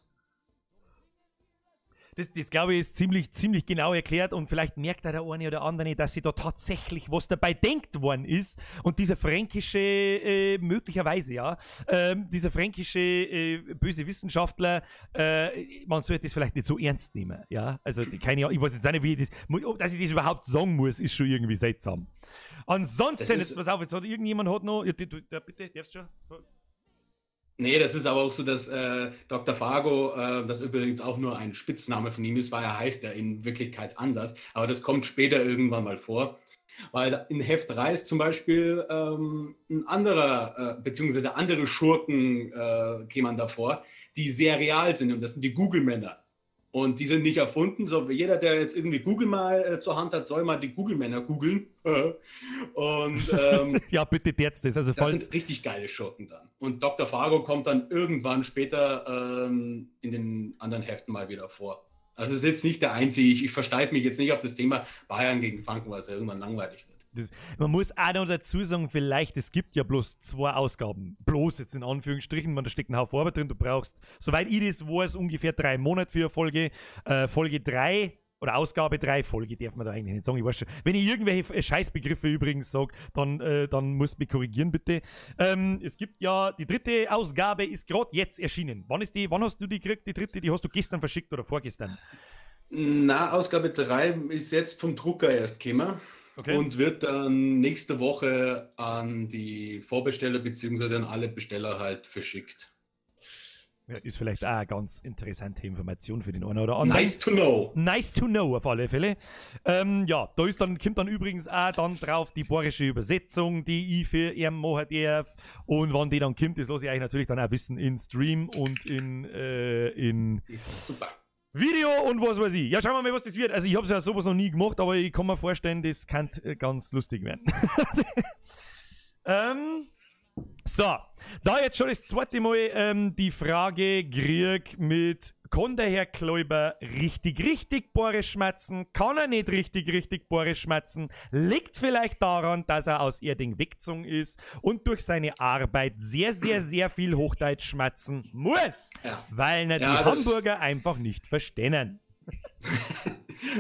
Das glaube ich, ist ziemlich, ziemlich genau erklärt und vielleicht merkt auch der eine oder andere, dass sie da tatsächlich was dabei denkt worden ist und dieser fränkische, möglicherweise, ja, dieser fränkische böse Wissenschaftler, man sollte das vielleicht nicht so ernst nehmen, ja, also keine Ahnung, ich weiß jetzt auch nicht, wie ich das, dass ich das überhaupt sagen muss, ist schon irgendwie seltsam. Ansonsten, jetzt, pass auf, jetzt hat irgendjemand hat noch, ja, du, ja, bitte, darfst schon. Nee, das ist aber auch so, dass Dr. Fargo, das übrigens auch nur ein Spitzname von ihm ist, weil er heißt ja in Wirklichkeit anders, aber das kommt später irgendwann mal vor, weil in Heft 3 ist zum Beispiel ein anderer, beziehungsweise andere Schurken kämen davor, die sehr real sind und das sind die Google-Männer. Und die sind nicht erfunden, so jeder, der jetzt irgendwie Google mal zur Hand hat, soll mal die Google-Männer googeln. Und, ja, bitte jetzt das. Also das sind richtig geile Schurken dann. Und Dr. Fargo kommt dann irgendwann später in den anderen Heften mal wieder vor. Also es ist jetzt nicht der einzige, ich versteife mich jetzt nicht auf das Thema Bayern gegen Franken, weil es ja irgendwann langweilig wird. Das, man muss auch noch dazu sagen, vielleicht, es gibt ja bloß 2 Ausgaben. Bloß jetzt in Anführungsstrichen, man, da steckt ein Haufen Arbeit drin, du brauchst, soweit ich das weiß, ungefähr 3 Monate für eine Folge. Folge 3 oder Ausgabe 3, Folge darf man da eigentlich nicht sagen, ich weiß schon. Wenn ich irgendwelche Scheißbegriffe übrigens sage, dann musst du mich korrigieren, bitte. Es gibt ja, die dritte Ausgabe ist gerade jetzt erschienen. Wann ist die, wann hast du die gekriegt, die dritte? Die hast du gestern verschickt oder vorgestern? Na, Ausgabe 3 ist jetzt vom Drucker erst gekommen. Okay. Und wird dann nächste Woche an die Vorbesteller beziehungsweise an alle Besteller halt verschickt. Ja, ist vielleicht auch eine ganz interessante Information für den einen oder anderen. Nice to know. Nice to know auf alle Fälle. Ja, da ist dann, kommt dann übrigens auch dann drauf die bayerische Übersetzung, die ich für ihn machen darf. Und wann die dann kommt, das lasse ich euch natürlich dann auch wissen in Stream und in Super. Video und was weiß ich. Ja, schauen wir mal, was das wird. Also ich hab's ja sowas noch nie gemacht, aber ich kann mir vorstellen, das kann ganz lustig werden. So, da jetzt schon das zweite Mal die Frage krieg mit, kann der Herr Kloiber richtig, richtig bayerisch schmatzen? Kann er nicht richtig, richtig bayerisch schmatzen? Liegt vielleicht daran, dass er aus Erding weggezogen ist und durch seine Arbeit sehr, sehr, sehr viel Hochdeutsch schmatzen muss, Ja. weil ihn die Ja, das Hamburger einfach nicht verstehen.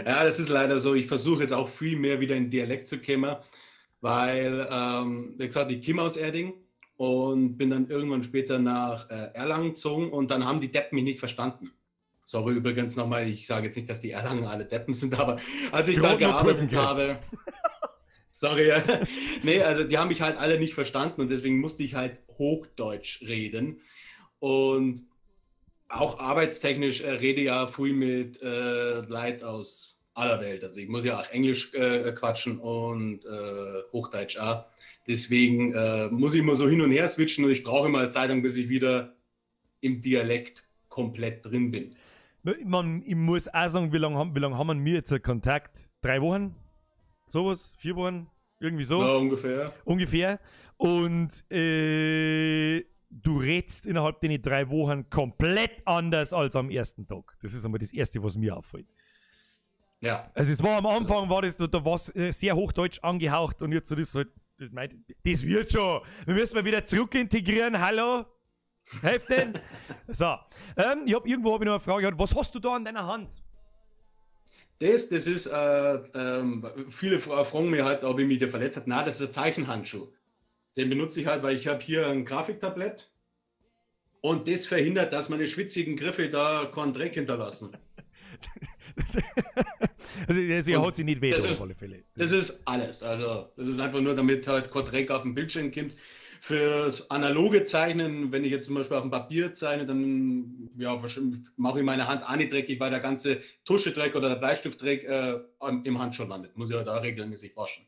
Ja, das ist leider so. Ich versuche jetzt auch viel mehr wieder in Dialekt zu kommen, weil, wie gesagt, ich komme aus Erding und bin dann irgendwann später nach Erlangen gezogen und dann haben die Deppen mich nicht verstanden. Sorry übrigens nochmal, ich sage jetzt nicht, dass die Erlangen alle Deppen sind, aber als ich da Gerade noch Kurven gearbeitet gekriegt. habe, sorry, nee, also die haben mich halt alle nicht verstanden und deswegen musste ich halt Hochdeutsch reden. Und auch arbeitstechnisch rede ja viel mit Leuten aus aller Welt. Also ich muss ja auch Englisch quatschen und Hochdeutsch auch. Deswegen muss ich immer so hin und her switchen und ich brauche immer eine Zeit lang, bis ich wieder im Dialekt komplett drin bin. Man, ich muss auch sagen, wie lang haben wir jetzt Kontakt? 3 Wochen? Sowas? 4 Wochen? Irgendwie so? Ja, ungefähr. Ungefähr. Und du redst innerhalb den 3 Wochen komplett anders als am ersten Tag. Das ist einmal das Erste, was mir auffällt. Ja. Also es war am Anfang, war das, da war's sehr hochdeutsch angehaucht und jetzt ist es halt, das, meint, das wird schon. Wir müssen mal wieder zurück integrieren. Hallo? Helft denn? So. Ich hab, irgendwo hab ich noch eine Frage gehabt. Was hast du da an deiner Hand? Das ist, viele fragen mich halt, ob ich mich da verletzt habe. Nein, das ist ein Zeichenhandschuh. Den benutze ich halt, weil ich habe hier ein Grafiktablett und das verhindert, dass meine schwitzigen Griffe da keinen Dreck hinterlassen. Also, er hat sich nicht weh, das auf ist alle Fälle. Das ist alles. Also, das ist einfach nur, damit halt kein Dreck auf dem Bildschirm kommt. Fürs analoge Zeichnen, wenn ich jetzt zum Beispiel auf dem Papier zeichne, dann ja, mache ich meine Hand auch nicht dreckig, weil der ganze Tuschedreck oder der Bleistiftdreck im Handschuh landet. Muss ich halt auch regelmäßig waschen.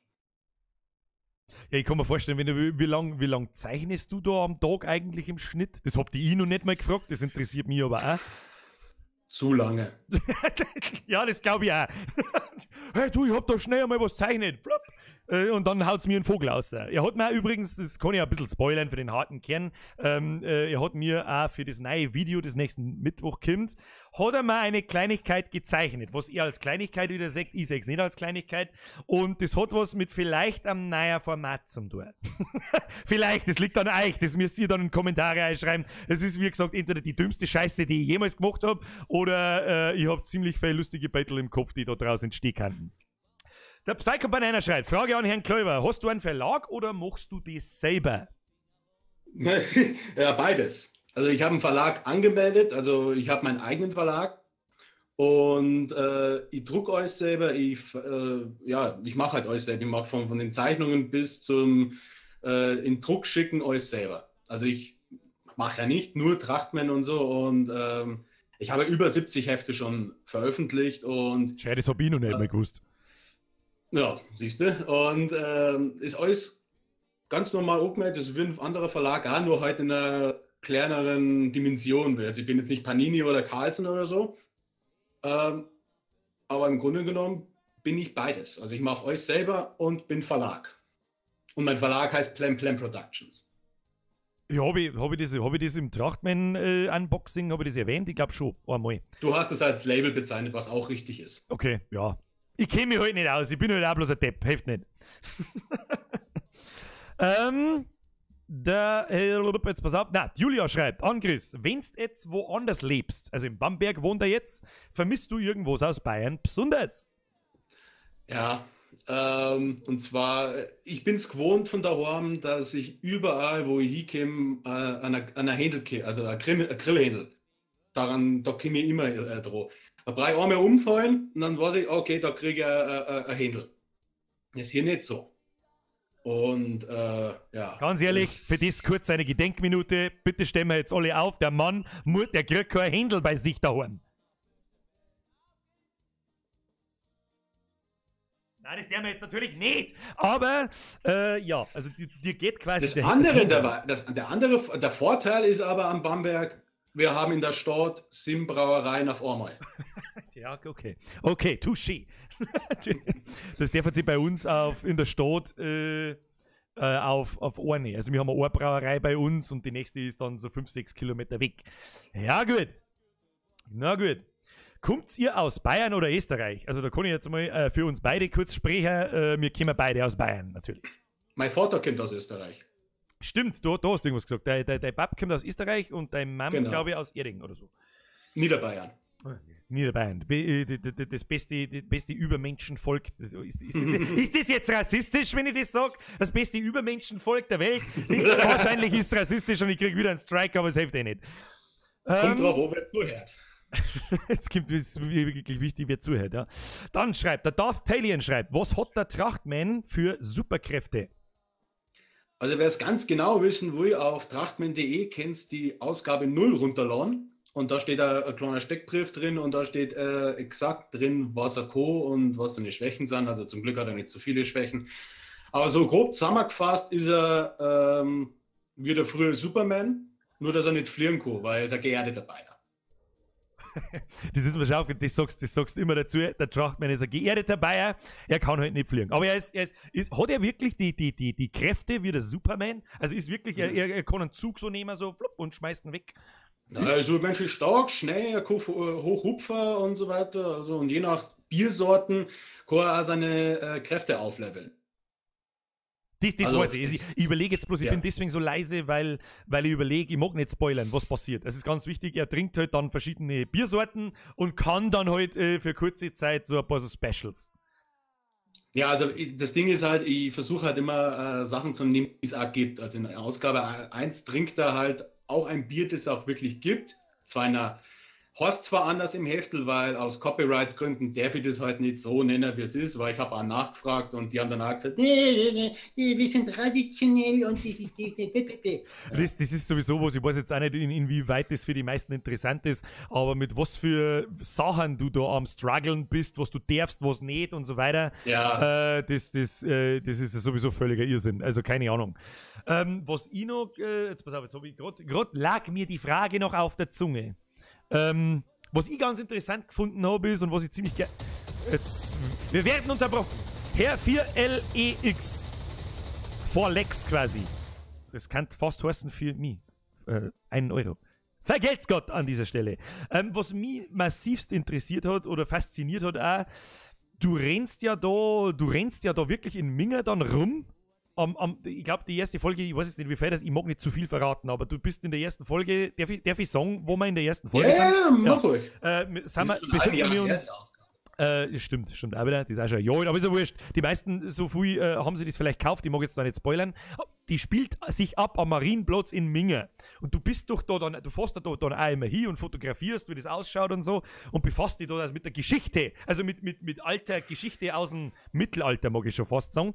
Ja, ich kann mir vorstellen, wenn du, wie lang zeichnest du da am Tag eigentlich im Schnitt? Das habt ihr noch nicht mal gefragt, das interessiert mich aber auch. Zu lange. Ja, das glaub ich auch. Hey du, ich hab da schnell einmal was gezeichnet. Plopp. Und dann haut's mir einen Vogel raus. Er hat mir übrigens, das kann ich ein bisschen spoilern für den harten Kern, er hat mir auch für das neue Video, das nächsten Mittwoch kommt, hat er mir eine Kleinigkeit gezeichnet. Was er als Kleinigkeit wieder sagt, ich sag's nicht als Kleinigkeit. Und das hat was mit vielleicht einem neuen Format zum tun. Vielleicht, das liegt an euch, das müsst ihr dann in Kommentare einschreiben. Es ist, wie gesagt, entweder die dümmste Scheiße, die ich jemals gemacht hab, oder ich hab ziemlich viele lustige Battle im Kopf, die da draußen entstehen könnten. Der Psycho Banana schreibt, Frage an Herrn Kloiber, hast du einen Verlag oder machst du das selber? Ja, beides. Also ich habe einen Verlag angemeldet, also ich habe meinen eigenen Verlag und ich druck alles selber, ich mache halt alles selber. Ich mache von den Zeichnungen bis zum in Druck schicken alles selber. Also ich mache ja nicht nur Trachtman und so und ich habe über 70 Hefte schon veröffentlicht und... Schau, das hab ich noch nicht mehr gewusst. Ja, siehst du. Und ist alles ganz normal angemeldet. Das ist wie ein anderer Verlag auch, nur halt in einer kleineren Dimension. Also ich bin jetzt nicht Panini oder Carlsen oder so. Aber im Grunde genommen bin ich beides. Also ich mache euch selber und bin Verlag. Und mein Verlag heißt Plem Plem Productions. Ja, hab ich das im Trachtman Unboxing, hab ich das erwähnt? Ich glaub schon, einmal. Du hast es als Label bezeichnet, was auch richtig ist. Okay, ja. Ich kenn mich halt nicht aus, ich bin halt auch bloß ein Depp, hilft nicht. Jetzt pass auf, na, Julia schreibt, an Chris, wenn's jetzt woanders lebst, also in Bamberg wohnt er jetzt, vermisst du irgendwas aus Bayern besonders? Ja, und zwar, ich bin's gewohnt von daheim, dass ich überall, wo ich hinkomme, an einer Händel, also ein Grillhändel, daran, da komme ich immer dran. Da brauche ich einmal umfallen und dann weiß ich, okay, da kriege ich ein Händel. Das ist hier nicht so. Und ja. Ganz ehrlich, für das kurz eine Gedenkminute. Bitte stellen wir jetzt alle auf. Der Mann, der kriegt kein Händel bei sich daheim. Nein, das der wir jetzt natürlich nicht. Aber ja, also dir geht quasi das andere dabei. Der Vorteil ist aber am Bamberg, wir haben in der Stadt 7 Brauereien auf einmal. Ja, okay. Okay, touché. Das darf sich bei uns in der Stadt auf eine. Also wir haben eine Brauerei bei uns und die nächste ist dann so 5, 6 Kilometer weg. Ja, gut. Na gut. Kommt ihr aus Bayern oder Österreich? Also da kann ich jetzt mal für uns beide kurz sprechen. Wir kommen beide aus Bayern, natürlich. Mein Vater kommt aus Österreich. Stimmt, du hast irgendwas gesagt. Dein Pap kommt aus Österreich und dein Mann, genau, glaube ich, aus Erding oder so. Niederbayern. Niederbayern. Das beste Übermenschenvolk. Ist das jetzt rassistisch, wenn ich das sage? Das beste Übermenschenvolk der Welt? Wahrscheinlich ist es rassistisch und ich kriege wieder einen Strike, aber es hilft eh nicht. Kommt drauf, ob wer zuhört. Jetzt kommt es wirklich wichtig, wer zuhört. Ja. Dann schreibt der Darth Talion, schreibt, was hat der Trachtman für Superkräfte? Also wer es ganz genau wissen will, auf trachtman.de kennst die Ausgabe 0 runterladen. Und da steht ein kleiner Steckbrief drin und da steht exakt drin, was er kann und was seine Schwächen sind. Also zum Glück hat er nicht so viele Schwächen. Aber so grob zusammengefasst ist er wie der frühe Superman, nur dass er nicht fliegen kann, weil er ist ein geerdeter Bayer. Das ist mir schon aufgefallen, das sagst immer dazu, der Trachtman ist ein geerdeter Bayer, er kann halt nicht fliegen. Aber hat er wirklich die Kräfte wie der Superman? Also ist wirklich, er kann einen Zug so nehmen, so plopp, und schmeißt ihn weg. Na, also Mensch ist stark, schnell, er kann hochhupfen und so weiter. Also, und je nach Biersorten kann er auch seine Kräfte aufleveln. Das also, weiß ich. Ich überlege jetzt bloß, ich bin deswegen so leise, weil ich überlege, ich mag nicht spoilern, was passiert. Es ist ganz wichtig, er trinkt halt dann verschiedene Biersorten und kann dann halt für kurze Zeit so ein paar so Specials. Ja, also das Ding ist halt, ich versuche halt immer Sachen zu nehmen, die es auch gibt. Also in Ausgabe 1 trinkt er halt auch ein Bier, das es auch wirklich gibt. Zwar in einer, heißt zwar anders im Heftel, weil aus Copyright-Gründen darf ich das halt nicht so nennen, wie es ist, weil ich habe auch nachgefragt und die haben danach gesagt, nee, wir sind traditionell und das ist sowieso was, ich weiß jetzt auch nicht, inwieweit das für die meisten interessant ist, aber mit was für Sachen du da am struggeln bist, was du darfst, was nicht und so weiter, ja. Das ist sowieso völliger Irrsinn, also keine Ahnung. Was ich noch, jetzt pass auf, jetzt habe ich gerade lag mir die Frage noch auf der Zunge. Was ich ganz interessant gefunden habe ist und was ich ziemlich gerne... Jetzt, wir werden unterbrochen. Herr 4LEX. Vor Lex quasi. Das kann fast heißen für mich. 1 Euro. Vergelt's Gott an dieser Stelle. Was mich massivst interessiert hat oder fasziniert hat auch, du rennst ja da wirklich in Minga dann rum. Ich glaube, die erste Folge, ich weiß jetzt nicht, wie viel das, ich mag nicht zu viel verraten, aber du bist in der ersten Folge, darf ich sagen, wo wir in der ersten Folge sind? Ja, mach ruhig. Befinden wir uns. Stimmt auch wieder, das ist auch schon ein Jahr, aber ist ja wurscht. Die meisten, so viel haben sie das vielleicht gekauft, ich mag jetzt da nicht spoilern. Die spielt sich ab am Marienplatz in Minga. Und du bist doch da dann, du fährst da dann auch immer hin und fotografierst, wie das ausschaut und so und befasst dich da also mit der Geschichte, also mit alter Geschichte aus dem Mittelalter, mag ich schon fast sagen.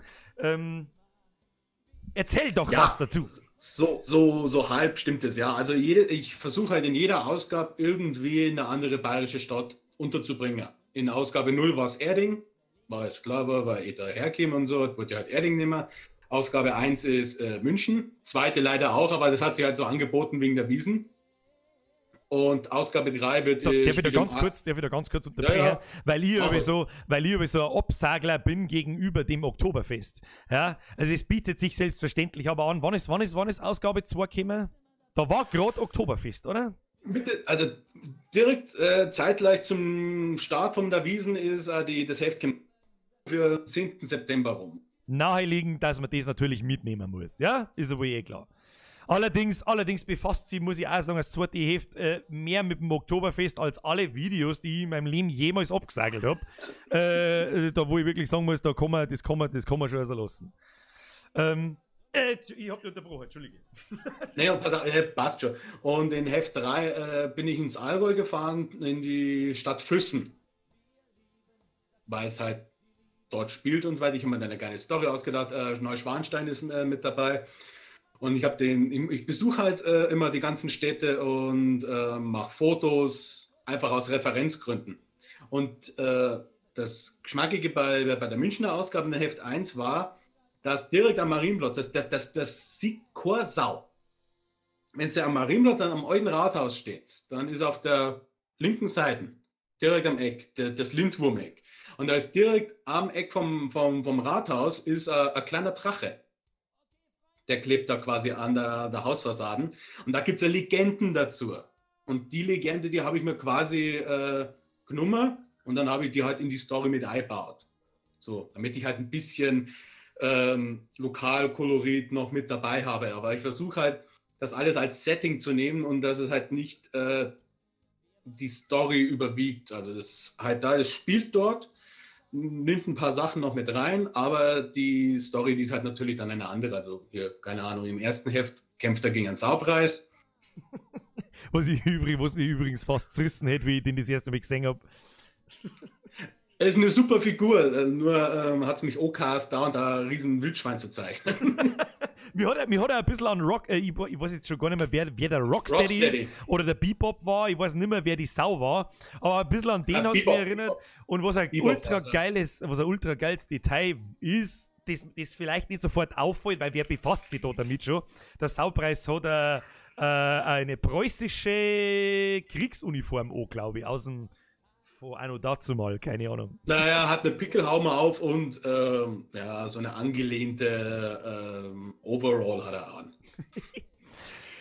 Erzähl doch was dazu. So halb stimmt es, ja. Also ich versuche halt in jeder Ausgabe irgendwie eine andere bayerische Stadt unterzubringen. In Ausgabe 0 war es Erding, war es klar war, weil ich da herkäme und so, wollte ich halt Erding nehmen. Ausgabe 1 ist München, zweite leider auch, aber das hat sich halt so angeboten wegen der Wiesn. Und Ausgabe 3 wird... Darf ich da ganz kurz unterbrechen? Ja. Weil ich so ein Absagler bin gegenüber dem Oktoberfest. Ja? Also es bietet sich selbstverständlich aber an. Wann ist Ausgabe 2 gekommen? Da war gerade Oktoberfest, oder? Bitte, also direkt zeitgleich zum Start von der Wiesn ist das Heft für 10. September rum. Naheliegend, dass man das natürlich mitnehmen muss. Ja, ist aber eh klar. Allerdings befasst sie, muss ich auch sagen, das zweite Heft mehr mit dem Oktoberfest als alle Videos, die ich in meinem Leben jemals abgesagelt habe. Da wo ich wirklich sagen muss, das kann man schon also lassen. Ich hab dich unterbrochen, Entschuldige. Nee, pass auf, passt schon. Und in Heft 3 bin ich ins Allgäu gefahren, in die Stadt Füssen. Weil es halt dort spielt und so weiter. Ich habe mir da eine geile Story ausgedacht. Neuschwanstein ist mit dabei. Und ich habe ich besuche halt immer die ganzen Städte und mache Fotos, einfach aus Referenzgründen. Und das Geschmackige bei der Münchner Ausgabe in der Heft 1 war, dass direkt am Marienplatz, das sieht keine Sau. Wenn sie am Marienplatz dann am alten Rathaus steht, dann ist auf der linken Seite, direkt am Eck, das Lindwurmeck. Und da ist direkt am Eck vom Rathaus ist ein kleiner Drache. Der klebt da quasi an der Hausfassaden. Und da gibt es ja Legenden dazu. Und die Legende, die habe ich mir quasi genommen und dann habe ich die halt in die Story mit eingebaut. So, damit ich halt ein bisschen Lokalkolorit noch mit dabei habe. Aber ich versuche halt, das alles als Setting zu nehmen und dass es halt nicht die Story überwiegt. Also das ist halt da, es spielt dort, nimmt ein paar Sachen noch mit rein, aber die Story, die ist halt natürlich dann eine andere. Also hier, keine Ahnung, im ersten Heft kämpft er gegen einen Saupreis. Was mich übrigens fast zerrissen hätte, wie ich den das erste Mal gesehen habe. Er ist eine super Figur, nur hat es mich OKs da und da ein riesen Wildschwein zu zeichnen. Mir hat er ein bisschen an Rock, ich weiß jetzt schon gar nicht mehr, wer der Rocksteady ist oder der Bebop war, ich weiß nicht mehr, wer die Sau war, aber ein bisschen an den hat es mich erinnert. Und was ein ultra geiles, Detail ist, das vielleicht nicht sofort auffällt, weil wer befasst sich da damit schon? Der Saupreis hat eine preußische Kriegsuniform auch, glaube ich, aus dem von anno dazu mal, keine Ahnung. Naja, hat eine Pickelhaube auf und ja, so eine angelehnte Overall hat er an.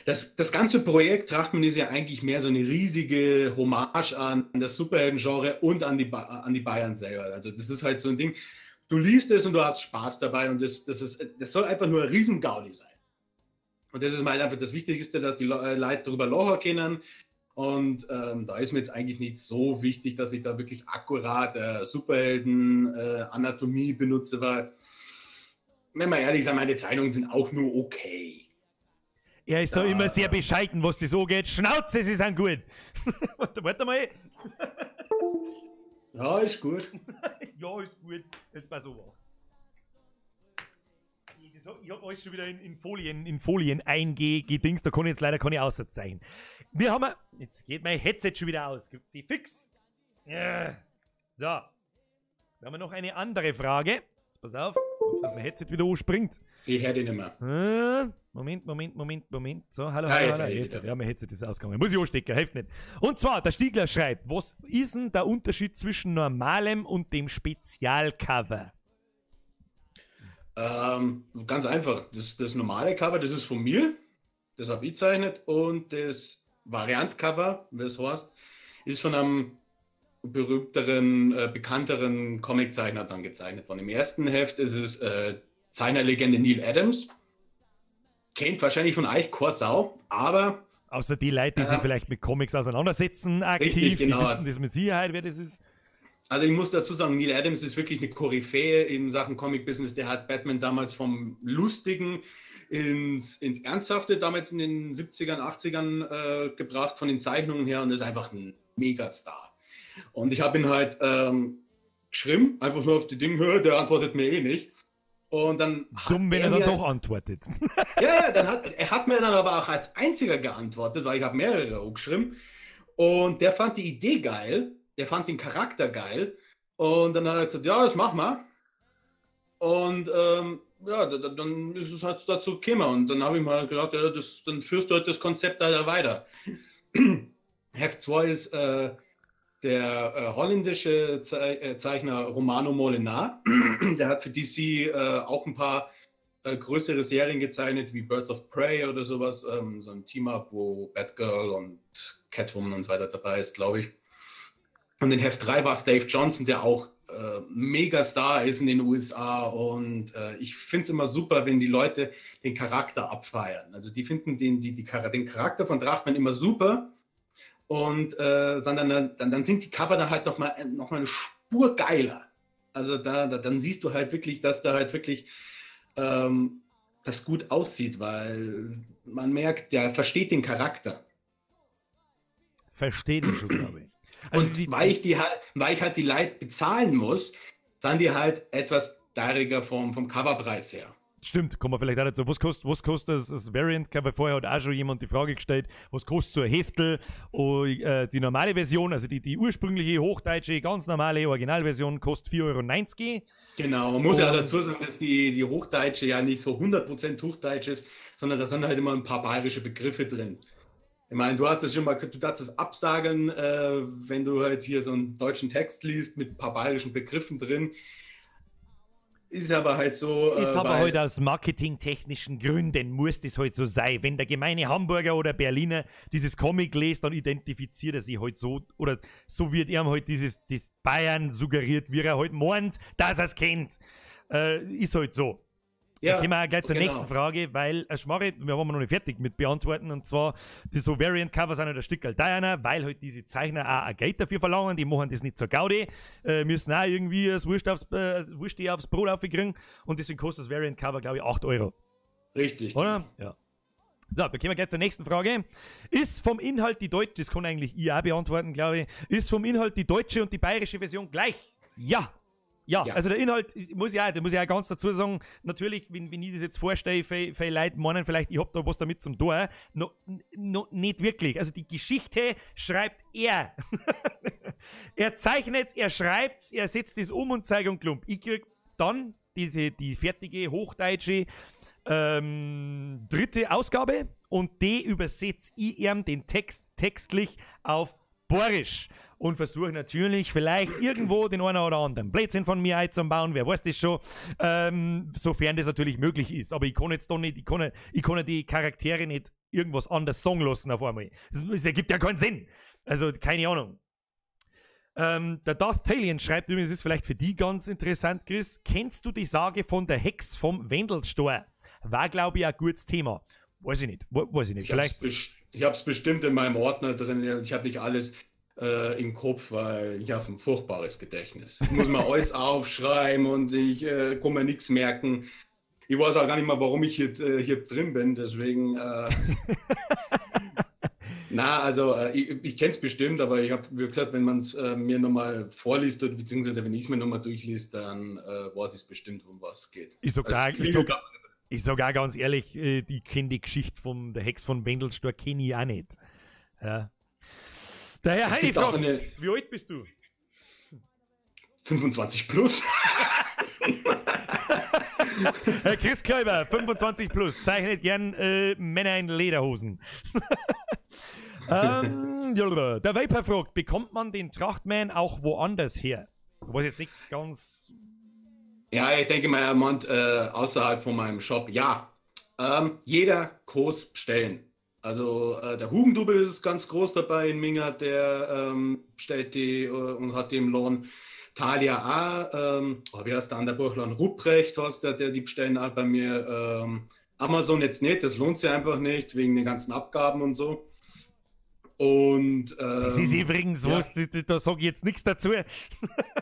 Das ganze Projekt Trachtmann ist ja eigentlich mehr so eine riesige Hommage an das Superhelden-Genre und an die Bayern selber. Also das ist halt so ein Ding, du liest es und du hast Spaß dabei und das soll einfach nur ein Riesengaudi sein. Und das ist mal einfach das Wichtigste, dass die Leute darüber lachen können. Und da ist mir jetzt eigentlich nicht so wichtig, dass ich da wirklich akkurat Superhelden-Anatomie benutze, weil, wenn wir ehrlich sind, meine Zeichnungen sind auch nur okay. Er ist da immer sehr bescheiden, was das so geht. Schnauze, sie sind gut. Warte mal. Ja, ist gut. Ja, ist gut. Jetzt pass auf. Ich habe alles schon wieder in Folien eingedingst, da kann ich jetzt leider keine Außerzeichen. Wir haben, jetzt geht mein Headset schon wieder aus, gibt sie fix. Ja. So, wir haben noch eine andere Frage. Jetzt pass auf, dass mein Headset wieder anspringt. Ich höre dich nicht mehr. Moment. So, hallo, hallo, hallo. Jetzt, ja, mein Headset ist ausgegangen. Muss ich anstecken, hilft nicht. Und zwar, der Stiegler schreibt, was ist denn der Unterschied zwischen normalem und dem Spezialcover? Ganz einfach. Das normale Cover, das ist von mir, das habe ich gezeichnet, und das Variant-Cover, wie es heißt, ist von einem berühmteren, bekannteren Comiczeichner dann gezeichnet worden. Im ersten Heft ist es Zeichnerlegende Neil Adams. Kennt wahrscheinlich von euch keine Sau, aber... Außer die Leute, die sich vielleicht mit Comics auseinandersetzen, aktiv, richtig, genau. Die wissen das mit Sicherheit, wer das ist. Also ich muss dazu sagen, Neil Adams ist wirklich eine Koryphäe in Sachen Comic-Business. Der hat Batman damals vom Lustigen ins Ernsthafte damals in den 70ern, 80ern gebracht, von den Zeichnungen her, und ist einfach ein Megastar. Und ich habe ihn halt geschrieben, einfach nur auf die Dinge, der antwortet mir eh nicht. Und dann dumm, wenn er dann doch antwortet. Ja, dann hat mir dann aber auch als einziger geantwortet, weil ich habe mehrere auch geschrieben. Und der fand die Idee geil, der fand den Charakter geil. Und dann hat er gesagt, ja, das machen wir. Und ja, dann ist es halt dazu gekommen. Und dann habe ich mal gedacht, ja, dann führst du halt das Konzept da weiter. Heft 2 ist der holländische Zeichner Romano Molenaar. Der hat für DC auch ein paar größere Serien gezeichnet, wie Birds of Prey oder sowas. So ein Team-Up, wo Batgirl und Catwoman und so weiter dabei ist, glaube ich. Und in Heft 3 war es Dave Johnson, der auch Megastar ist in den USA. Und ich finde es immer super, wenn die Leute den Charakter abfeiern. Also die finden den Charakter von Drachman immer super. Und dann sind die Cover dann halt noch mal eine Spur geiler. Also dann siehst du halt wirklich, dass da halt wirklich das gut aussieht, weil man merkt, der versteht den Charakter. Versteht ihn schon, glaube ich. Also und weil ich halt die Leute bezahlen muss, Sind die halt etwas teuriger vom Coverpreis her. Stimmt, kommen wir vielleicht auch dazu. Was kostet das Variant Cover? Vorher hat auch schon jemand die Frage gestellt, was kostet so ein Heftel? Und, die normale Version, also die ursprüngliche hochdeutsche, ganz normale Originalversion kostet 4,90 €. Genau, man muss ja auch dazu sagen, dass die hochdeutsche ja nicht so 100% hochdeutsch ist, sondern da sind halt immer ein paar bayerische Begriffe drin. Ich meine, du hast es schon mal gesagt, du darfst es absagen, wenn du halt hier so einen deutschen Text liest mit ein paar bayerischen Begriffen drin. Ist aber halt so. Ist aber halt aus marketingtechnischen Gründen, muss das halt so sein. Wenn der gemeine Hamburger oder Berliner dieses Comic liest, dann identifiziert er sich halt so, oder so wird ihm halt das Bayern suggeriert, wie er halt meint, dass er es kennt. Ist halt so. Ja, dann kommen wir auch gleich zur nächsten Frage, weil, Schmarri, wir waren noch nicht fertig mit beantworten, und zwar, die so Variant-Cover sind halt ein Stück teurer, weil halt diese Zeichner auch ein Geld dafür verlangen, die machen das nicht zur Gaudi, müssen auch irgendwie das Wurst aufs Brot aufkriegen, und deswegen kostet das Variant-Cover, glaube ich, 8 €. Richtig. Oder? Ja. So, dann kommen wir gleich zur nächsten Frage. Ist vom Inhalt die deutsche, das kann eigentlich ich auch beantworten, glaube ich, ist vom Inhalt die deutsche und die bayerische Version gleich? Ja. Ja, ja, also der Inhalt, muss ich auch ganz dazu sagen, natürlich, wenn ich das jetzt vorstelle, viele Leute meinen vielleicht, ich hab da was damit zum Tor. No, nicht wirklich. Also die Geschichte schreibt er. Er zeichnet, er schreibt, er setzt es um und zeigt und klump. Ich krieg dann die fertige, hochdeutsche dritte Ausgabe und die übersetze ich ihm den Text textlich auf Bayerisch. Und versuche natürlich vielleicht irgendwo den einen oder anderen Blödsinn von mir einzubauen, wer weiß das schon, sofern das natürlich möglich ist. Aber ich kann jetzt da nicht, ich kann die Charaktere nicht irgendwas anders sagen lassen auf einmal. Das ergibt ja keinen Sinn. Also, keine Ahnung. Der Darth Talion schreibt übrigens, das ist vielleicht für die ganz interessant, Chris, kennst du die Sage von der Hex vom Wendelstor? War, glaube ich, ein gutes Thema. Weiß ich nicht, weiß ich nicht. Vielleicht. Ich hab's bestimmt in meinem Ordner drin, ich habe nicht alles im Kopf, weil ich habe ein furchtbares Gedächtnis. Ich muss mir alles aufschreiben und ich kann mir nichts merken. Ich weiß auch gar nicht mal, warum ich hier drin bin, deswegen. Na, also ich kenne es bestimmt, aber ich habe, wie gesagt, wenn man es mir nochmal vorliest, oder beziehungsweise wenn ich es mir nochmal durchliest, dann weiß ich es bestimmt, um was es geht. Ich sag auch ganz ehrlich, die kenne die Geschichte von der Hex von Wendelstor kenne ich auch nicht. Ja. Der Herr Heini fragt, wie alt bist du? 25 plus. Herr Chris Kläuber, 25 plus, zeichnet gern Männer in Lederhosen. Der Vapor fragt, bekommt man den Trachtman auch woanders her? Ich weiß jetzt nicht ganz. Ja, ich denke mal, er meint außerhalb von meinem Shop. Ja, jeder Kurs bestellen. Also der Hugendubel ist ganz groß dabei in Minga, der stellt die und hat die im Lohn. Thalia A, wie heißt der andere Buchladen? Ruprecht heißt der die bestellen auch bei mir. Amazon jetzt nicht, das lohnt sich einfach nicht, wegen den ganzen Abgaben und so. Und, das ist übrigens, ja. Was, da sage ich jetzt nichts dazu.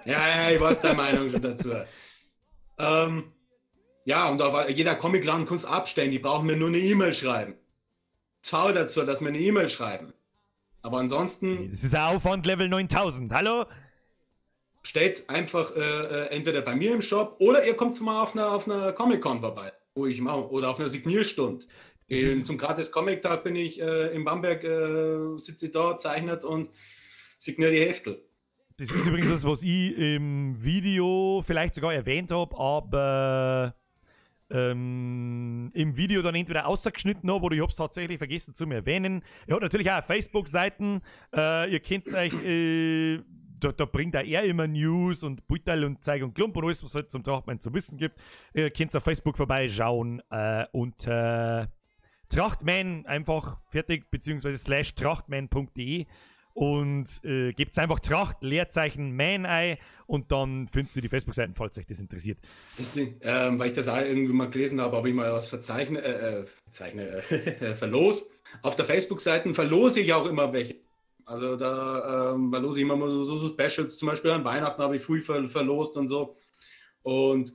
Ja, ich weiß deine Meinung schon dazu. Ja, und auf jeder Comicladen kannst du abstellen, die brauchen mir nur eine E-Mail schreiben. Faul dazu, dass wir eine E-Mail schreiben. Aber ansonsten. Das ist ein Aufwand Level 9000. Hallo? Stellt einfach entweder bei mir im Shop oder ihr kommt mal auf einer Comic-Con vorbei, wo ich mache, oder auf einer Signierstunde. Zum gratis Comic-Tag bin ich in Bamberg, sitze ich da, zeichnet und signiere die Heftel. Das ist übrigens was ich im Video vielleicht sogar erwähnt habe, aber im Video dann entweder ausgeschnitten habe oder ich habe es tatsächlich vergessen zu erwähnen. Er hat natürlich auch Facebook-Seiten. Ihr kennt euch, da bringt auch er immer News und Beutel und Zeig und Klump und alles, was es halt zum Trachtman zu wissen gibt. Ihr könnt auf Facebook vorbeischauen und Trachtman einfach fertig, beziehungsweise /trachtman.de und gebt einfach Tracht, Leerzeichen, Man ein und dann findet ihr die Facebook-Seiten, falls euch das interessiert. Das Ding, weil ich das auch irgendwie mal gelesen habe, habe ich mal was verlost. Auf der Facebook-Seite verlose ich auch immer welche. Also da verlose ich immer mal so Specials, zum Beispiel an Weihnachten habe ich früh verlost und so. Und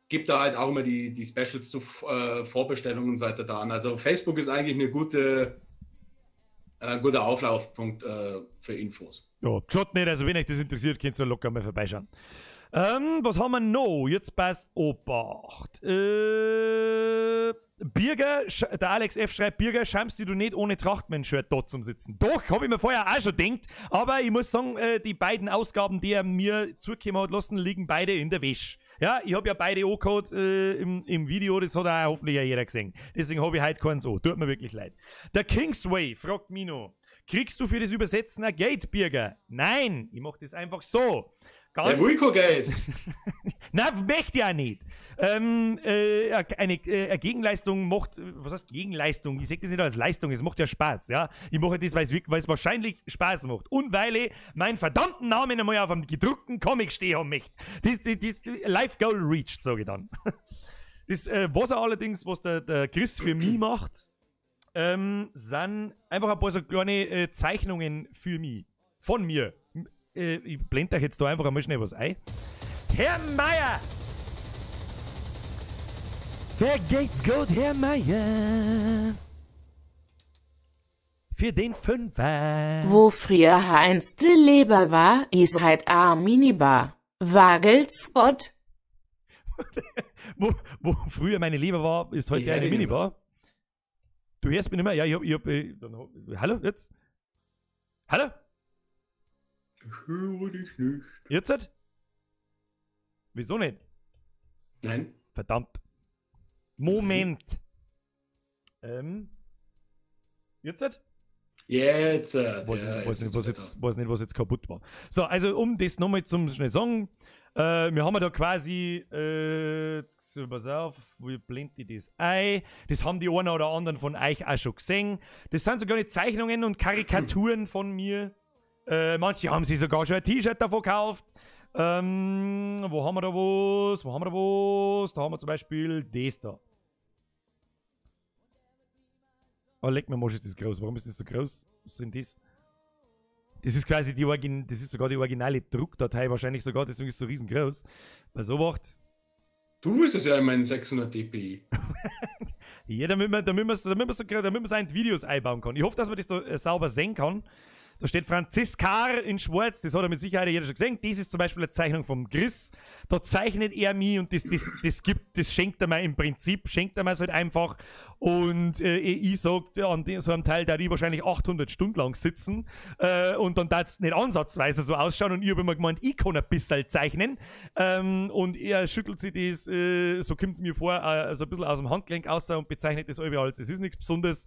gebe da halt auch immer die Specials zu Vorbestellungen und so weiter da an. Also Facebook ist eigentlich eine gute guter Auflaufpunkt für Infos. Ja, schaut nicht, also wenn euch das interessiert, könnt ihr locker mal vorbeischauen. Was haben wir noch? Jetzt pass Obacht. Birger, der Alex F. schreibt, Birger, schämst du nicht ohne Trachtmann-Shirt dort zum Sitzen? Doch, hab ich mir vorher auch schon gedacht. Aber ich muss sagen, die beiden Ausgaben, die er mir zukommen hat lassen, liegen beide in der Wäsche. Ja, ich hab ja beide angehabt, im Video, das hat auch hoffentlich ja jeder gesehen. Deswegen hab ich heute keins an. Tut mir wirklich leid. Der Kingsway fragt mich noch, kriegst du für das Übersetzen ein Geld, Birger? Nein, ich mach das einfach so. Ganz der Wilco-Geld. Nein, möchte ich auch nicht. Eine Gegenleistung macht, was heißt Gegenleistung? Ich sag das nicht als Leistung, es macht ja Spaß, ja. Ich mache das, weil es wahrscheinlich Spaß macht. Und weil ich meinen verdammten Namen einmal auf einem gedruckten Comic stehen haben möchte. Das Life Goal reached, sag ich dann. Das, was er allerdings, was der Chris für mich macht, sind einfach ein paar so kleine Zeichnungen für mich. Von mir. Ich blende euch jetzt da einfach einmal schnell was ein. Herr Meier! Vergelt's Gott, Herr Meier! Für den Fünfer! Wo früher Heinz de Leber war, ist halt a Minibar. Wagelt's Gott! Wo früher meine Leber war, ist heute eine Minibar. Du hörst mich nicht mehr? Ja, ich hab hallo, jetzt? Hallo? Ich höre dich nicht. Jetzt? Wieso nicht? Nein. Verdammt. Moment. Jetzt? Jetzt. Weiß nicht, was jetzt kaputt war. So, also um das nochmal zum schnell sagen, wir haben da quasi, pass auf, wie blende ich das ein? Das haben die einen oder anderen von euch auch schon gesehen. Das sind so kleine Zeichnungen und Karikaturen von mir. Manche haben sich sogar schon ein T-Shirt davon gekauft. Wo haben wir da was? Wo haben wir da was? Da haben wir zum Beispiel das da. Oh, leck mir mal, ist das groß. Warum ist das so groß? Was ist denn das? Das ist quasi die das ist sogar die originale Druckdatei wahrscheinlich sogar, deswegen ist es so riesengroß. Bei so macht. Du bist es ja in meinen 600 dpi. Ja, damit man es auch in die Videos einbauen kann. Ich hoffe, dass man das da sauber sehen kann. Da steht Franziskar in schwarz, das hat er mit Sicherheit jeder schon gesehen. Das ist zum Beispiel eine Zeichnung vom Chris. Da zeichnet er mich und das schenkt er mir im Prinzip, schenkt er mir es halt einfach. Und ich sag, an so einem Teil, da ich wahrscheinlich 800 Stunden lang sitzen und dann darf es nicht ansatzweise so ausschauen. Und ich habe immer gemeint, ich kann ein bisschen zeichnen. Und er schüttelt sich das, so kommt es mir vor, so ein bisschen aus dem Handgelenk aus und bezeichnet das als, es ist nichts Besonderes.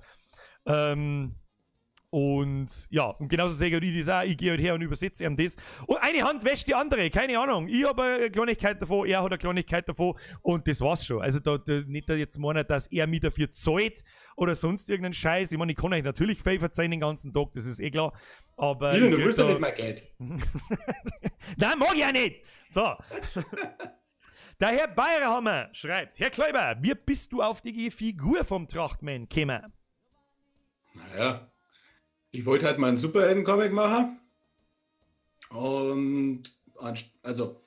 Und ja, und genauso sehe ich das auch. Ich gehe halt her und übersetze ihm das. Und eine Hand wäscht die andere, keine Ahnung. Ich habe eine Kleinigkeit davon, er hat eine Kleinigkeit davon und das war's schon. Also da nicht da jetzt meinen, dass er mich dafür zahlt oder sonst irgendeinen Scheiß. Ich meine, ich kann euch natürlich viel verzeihen den ganzen Tag, das ist eh klar. Aber du willst doch nicht mehr Geld. Nein, mag ich ja nicht! So. Der Herr Bayerhammer schreibt: Herr Kläuber, wie bist du auf die Figur vom Trachtmann gekommen? Naja. Ich wollte halt mal einen Superhelden-Comic machen. Und also,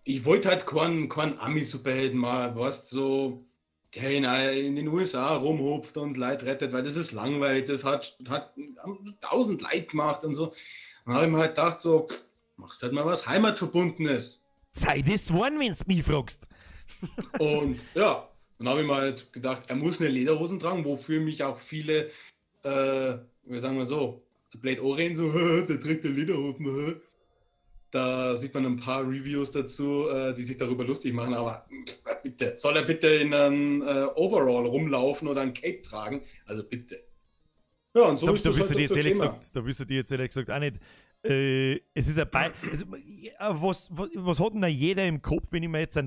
ich wollte halt keinen Ami-Superhelden machen, weißt so, der in den USA rumhupft und Leid rettet, weil das ist langweilig, das hat 1000 Leid gemacht und so. Dann habe ich mir halt gedacht, so, machst halt mal was Heimatverbundenes. Zeit ist one, wenn du mich fragst. Und ja, dann habe ich mir halt gedacht, er muss eine Lederhosen tragen, wofür mich auch viele, wir sagen mal so, Blade Oren so, der trägt eine Lederhosen. Da sieht man ein paar Reviews dazu, die sich darüber lustig machen, aber bitte, soll er bitte in einem Overall rumlaufen oder ein Cape tragen? Also bitte. Ja, und so da, ist da das halt jetzt ehrlich gesagt, da wüsste die jetzt ehrlich gesagt auch nicht. Es ist ein also, was hat denn da jeder im Kopf, wenn ich mir jetzt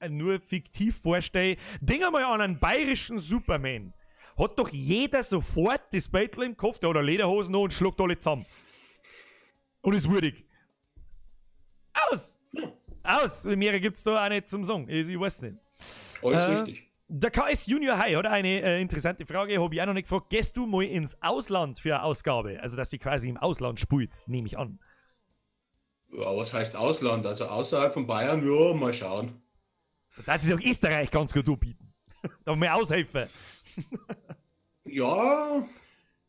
nur fiktiv vorstelle? Denk einmal an einen bayerischen Superman. Hat doch jeder sofort das Beutel im Kopf, der hat eine Lederhosen und schlägt alle zusammen. Und ist würdig. Aus! Aus! Mehr gibt es da auch nicht zum Sagen. Ich weiß nicht. Alles richtig. Der KS Junior High hat eine interessante Frage, habe ich auch noch nicht gefragt. Gehst du mal ins Ausland für eine Ausgabe? Also, dass die quasi im Ausland spielt, nehme ich an. Ja, was heißt Ausland? Also außerhalb von Bayern, ja, mal schauen. Da darf sich auch Österreich ganz gut anbieten. Da mal aushelfen. Ja,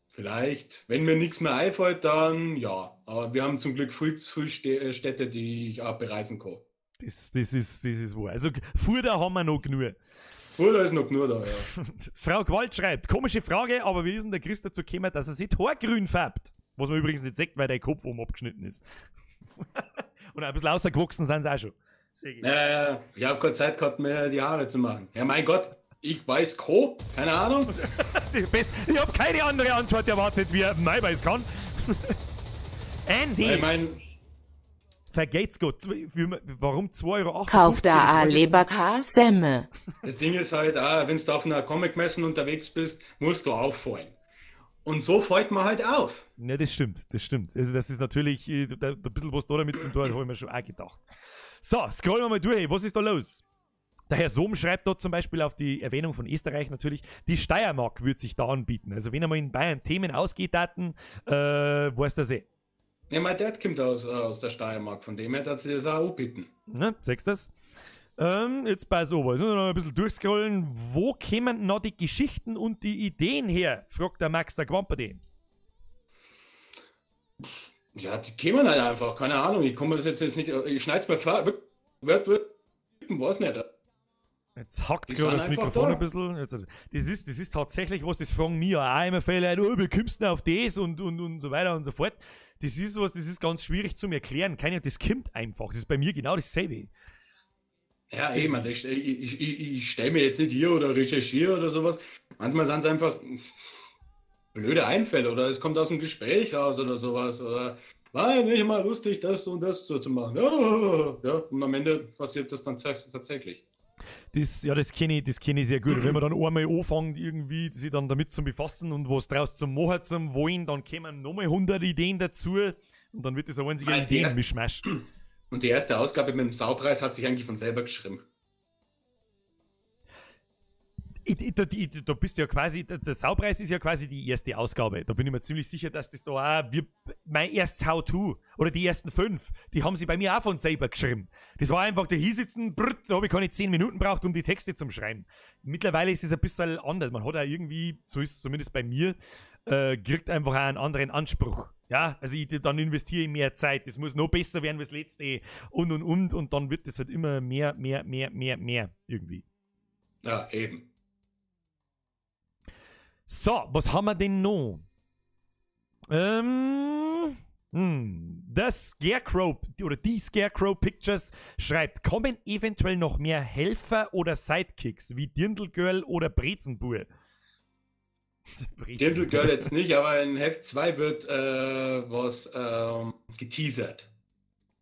vielleicht. Wenn mir nichts mehr einfällt, dann ja. Aber wir haben zum Glück viel zu viele Städte, die ich auch bereisen kann. Das ist wahr. Also Futter haben wir noch genug. Futter ist noch genug da, ja. Frau Gewalt schreibt, komische Frage, aber wie ist denn der Chris dazu gekommen, dass er sich Haar grün färbt? Was man übrigens nicht sieht, weil der Kopf oben abgeschnitten ist. Und ein bisschen außergewachsen sind sie auch schon. Ja, ich habe keine Zeit gehabt, mehr die Haare zu machen. Ja, mein Gott, ich weiß Co, keine Ahnung. Ich habe keine andere Antwort erwartet, wie mei weiß kann. Andy! Ich mein, vergeht's Gott. Warum 2,58 Euro? Kauf da a Leberkässemmel. Das Ding ist halt, wenn du auf einer Comic-Messe unterwegs bist, musst du auffallen. Und so fällt man halt auf. Ja, das stimmt, das stimmt. Also das ist natürlich, da, ein bisschen was da damit zum tun, habe ich mir schon auch gedacht. So, scrollen wir mal durch. Was ist da los? Der Herr Sohm schreibt dort zum Beispiel auf die Erwähnung von Österreich natürlich, die Steiermark wird sich da anbieten. Also wenn einmal in Bayern Themen ausgeht, weiß das eh. Ja, mein Dad kommt aus der Steiermark, von dem her hat sie das auch anbieten. Ne, siehst du das? Jetzt pass auf, jetzt müssen wir noch ein bisschen durchscrollen. Wo kämen noch die Geschichten und die Ideen her? Fragt der Max der Quamperde. Ja, die kämen halt einfach, keine Ahnung. Ich komme das jetzt nicht, ich schneide es mir vor, weiß nicht. Jetzt hackt gerade das Mikrofon da ein bisschen. Jetzt, das ist tatsächlich was, das fragen mich ja auch immer viele Leute, oh, wie kommst du denn auf das und so weiter und so fort. Das ist was, das ist ganz schwierig zum Erklären. Keiner, das kommt einfach. Das ist bei mir genau dasselbe. Ja, eben, also ich stelle mir jetzt nicht hier oder recherchiere oder sowas. Manchmal sind es einfach blöde Einfälle oder es kommt aus dem Gespräch raus oder sowas. Oder war nicht mal lustig, das und das so zu machen. Ja, und am Ende passiert das dann tatsächlich. Das, ja, das kenne ich sehr gut. Und wenn man dann einmal anfängt, irgendwie sich dann damit zu befassen und was draus zum machen zum wollen, dann kommen nochmal 100 Ideen dazu und dann wird das ein einziger Ideen-Mischmasch. Und die erste Ausgabe mit dem Saupreis hat sich eigentlich von selber geschrieben. Da bist du ja quasi, der Saupreis ist ja quasi die erste Ausgabe. Da bin ich mir ziemlich sicher, dass das da auch, mein erstes How-To oder die ersten 5, die haben sie bei mir auch von selber geschrieben. Das war einfach, da hier sitzen, brrr, da habe ich keine 10 Minuten gebraucht, um die Texte zu schreiben. Mittlerweile ist es ein bisschen anders. Man hat auch irgendwie, so ist es zumindest bei mir, kriegt einfach auch einen anderen Anspruch. Ja, also dann investiere ich mehr Zeit. Das muss noch besser werden als das letzte und dann wird das halt immer mehr, mehr, mehr, mehr, mehr irgendwie. Ja, eben. So, was haben wir denn noch? Das Scarecrow oder die Scarecrow Pictures schreibt, kommen eventuell noch mehr Helfer oder Sidekicks wie Dirndl Girl oder Brezenbur? Dirndl Girl jetzt nicht, aber in Heft 2 wird was geteasert.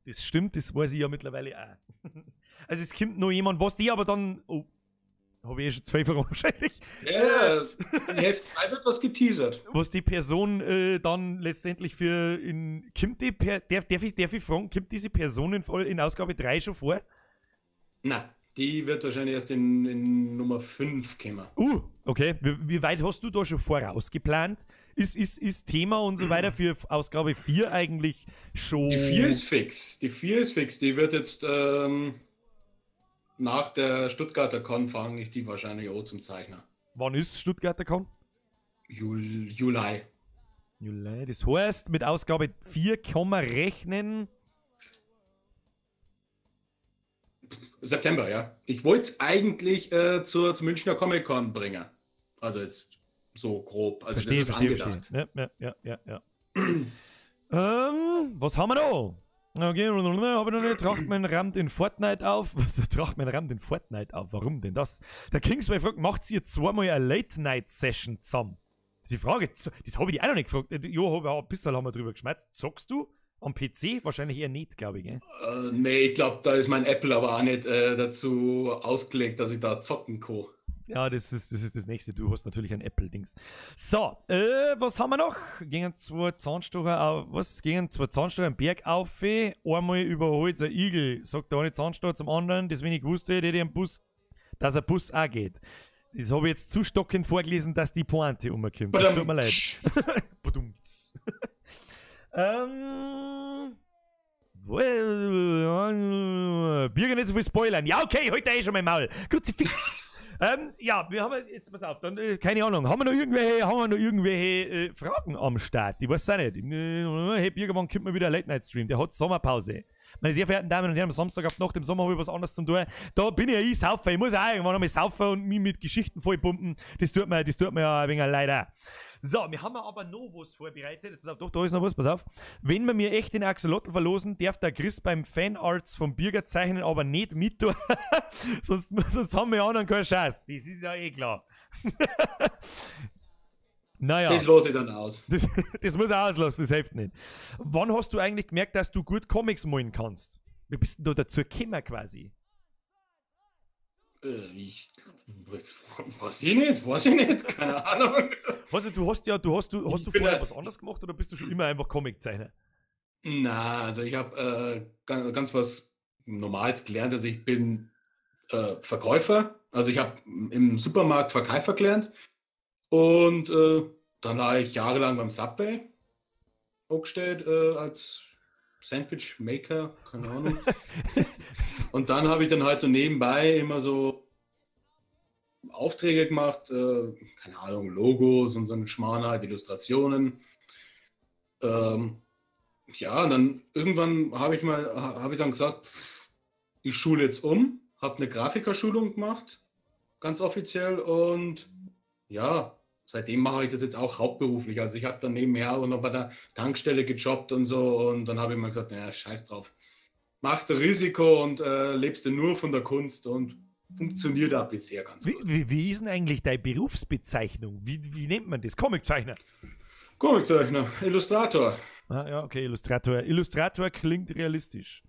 Das stimmt, das weiß ich ja mittlerweile auch. Also es kommt noch jemand, was die aber dann... Oh. Habe ich eh schon 2 Fragen wahrscheinlich. Ja, in Heft 2 wird was geteasert. Was die Person dann letztendlich für in. Kommt die per, darf ich fragen, kommt diese Person in Ausgabe 3 schon vor? Nein, die wird wahrscheinlich erst in Nummer 5 kommen. Okay. Wie weit hast du da schon vorausgeplant? Ist Thema und so weiter für Ausgabe 4 eigentlich schon? Die 4 ist fix. Die 4 ist fix. Die wird jetzt. Nach der Stuttgarter Con fange ich die wahrscheinlich auch zum Zeichner. Wann ist Stuttgarter Con? Juli. Juli. Das heißt, mit Ausgabe 4 kann man rechnen. September, ja. Ich wollte es eigentlich zur Münchner Comic Con bringen. Also jetzt so grob. Also verstehe, das ist angedacht. Ja. Was haben wir noch? Okay, habe ich noch nicht. Trachtmann rammt in Fortnite auf. Was, Trachtmann rammt in Fortnite auf? Warum denn das? Der Kingsway fragt, macht ihr zweimal eine Late-Night-Session zusammen? Das ist die Frage, das habe ich dich auch noch nicht gefragt. Ja, ein bisschen haben wir drüber geschmerzt. Zockst du am PC? Wahrscheinlich eher nicht, glaube ich. Gell? Nee, ich glaube, da ist mein Apple aber auch nicht dazu ausgelegt, dass ich da zocken kann. Ja, das ist das Nächste. Du hast natürlich ein Apple-Dings. So, was haben wir noch? Gingen zwei Zahnstocher auf, was? Gingen zwei Zahnstocher einen Berg auf, einmal überholt ein Igel, sagt der eine Zahnstocher zum anderen, das wenn ich gewusst hätte, hätte ich einen Bus, dass ein Bus auch geht. Das habe ich jetzt zu stockend vorgelesen, dass die Pointe umkommt. Das tut mir leid. Badumts. Birger nicht so viel spoilern. Ja, okay, heute eh schon mein Maul. Kruzifix. Ja, wir haben jetzt, pass auf, dann, keine Ahnung, haben wir noch irgendwelche Fragen am Start? Ich weiß es auch nicht. Hey, Birger, wann kommt mal wieder ein Late-Night-Stream? Der hat Sommerpause. Meine sehr verehrten Damen und Herren, am Samstag auf die Nacht im Sommer habe ich was anderes zum tun. Da bin ich ja ich saufen. Ich muss auch irgendwann einmal saufen und mich mit Geschichten vollpumpen. Das tut mir ja ein wenig leid auch. So, wir haben aber noch was vorbereitet. Jetzt, pass auf, doch, da ist noch was, pass auf. Wenn wir mir echt den Axolotl verlosen, darf der Chris beim Fanarts vom Birger zeichnen, aber nicht mit. sonst haben wir anderen keine Chance. Das ist ja eh klar. Naja. Das lasse ich dann aus. Das muss ich auslassen, das hilft nicht. Wann hast du eigentlich gemerkt, dass du gut Comics malen kannst? Wie bist denn du dazu gekommen quasi? Ich weiß ich nicht, keine Ahnung. Also, hast du vorher was anderes gemacht oder bist du schon immer einfach Comiczeichner? Na, also ich habe ganz was Normales gelernt. Also ich bin Verkäufer, also ich habe im Supermarkt Verkäufer gelernt und dann war ich jahrelang beim Subway angestellt als Sandwich Maker, keine Ahnung. Und dann habe ich dann halt so nebenbei immer so Aufträge gemacht, keine Ahnung, Logos und so einen Schmarrn halt, Illustrationen. Ja, und dann irgendwann habe ich dann gesagt, ich schule jetzt um, habe eine Grafikerschulung gemacht, ganz offiziell, und ja, seitdem mache ich das jetzt auch hauptberuflich. Also ich habe dann nebenher auch noch bei der Tankstelle gejobbt und so, und dann habe ich mir gesagt, naja, scheiß drauf. Machst du Risiko und lebst du nur von der Kunst, und funktioniert da bisher ganz gut. Wie ist denn eigentlich deine Berufsbezeichnung? Wie nennt man das? Comiczeichner? Comiczeichner, Illustrator. Ah, ja, okay, Illustrator. Illustrator klingt realistisch.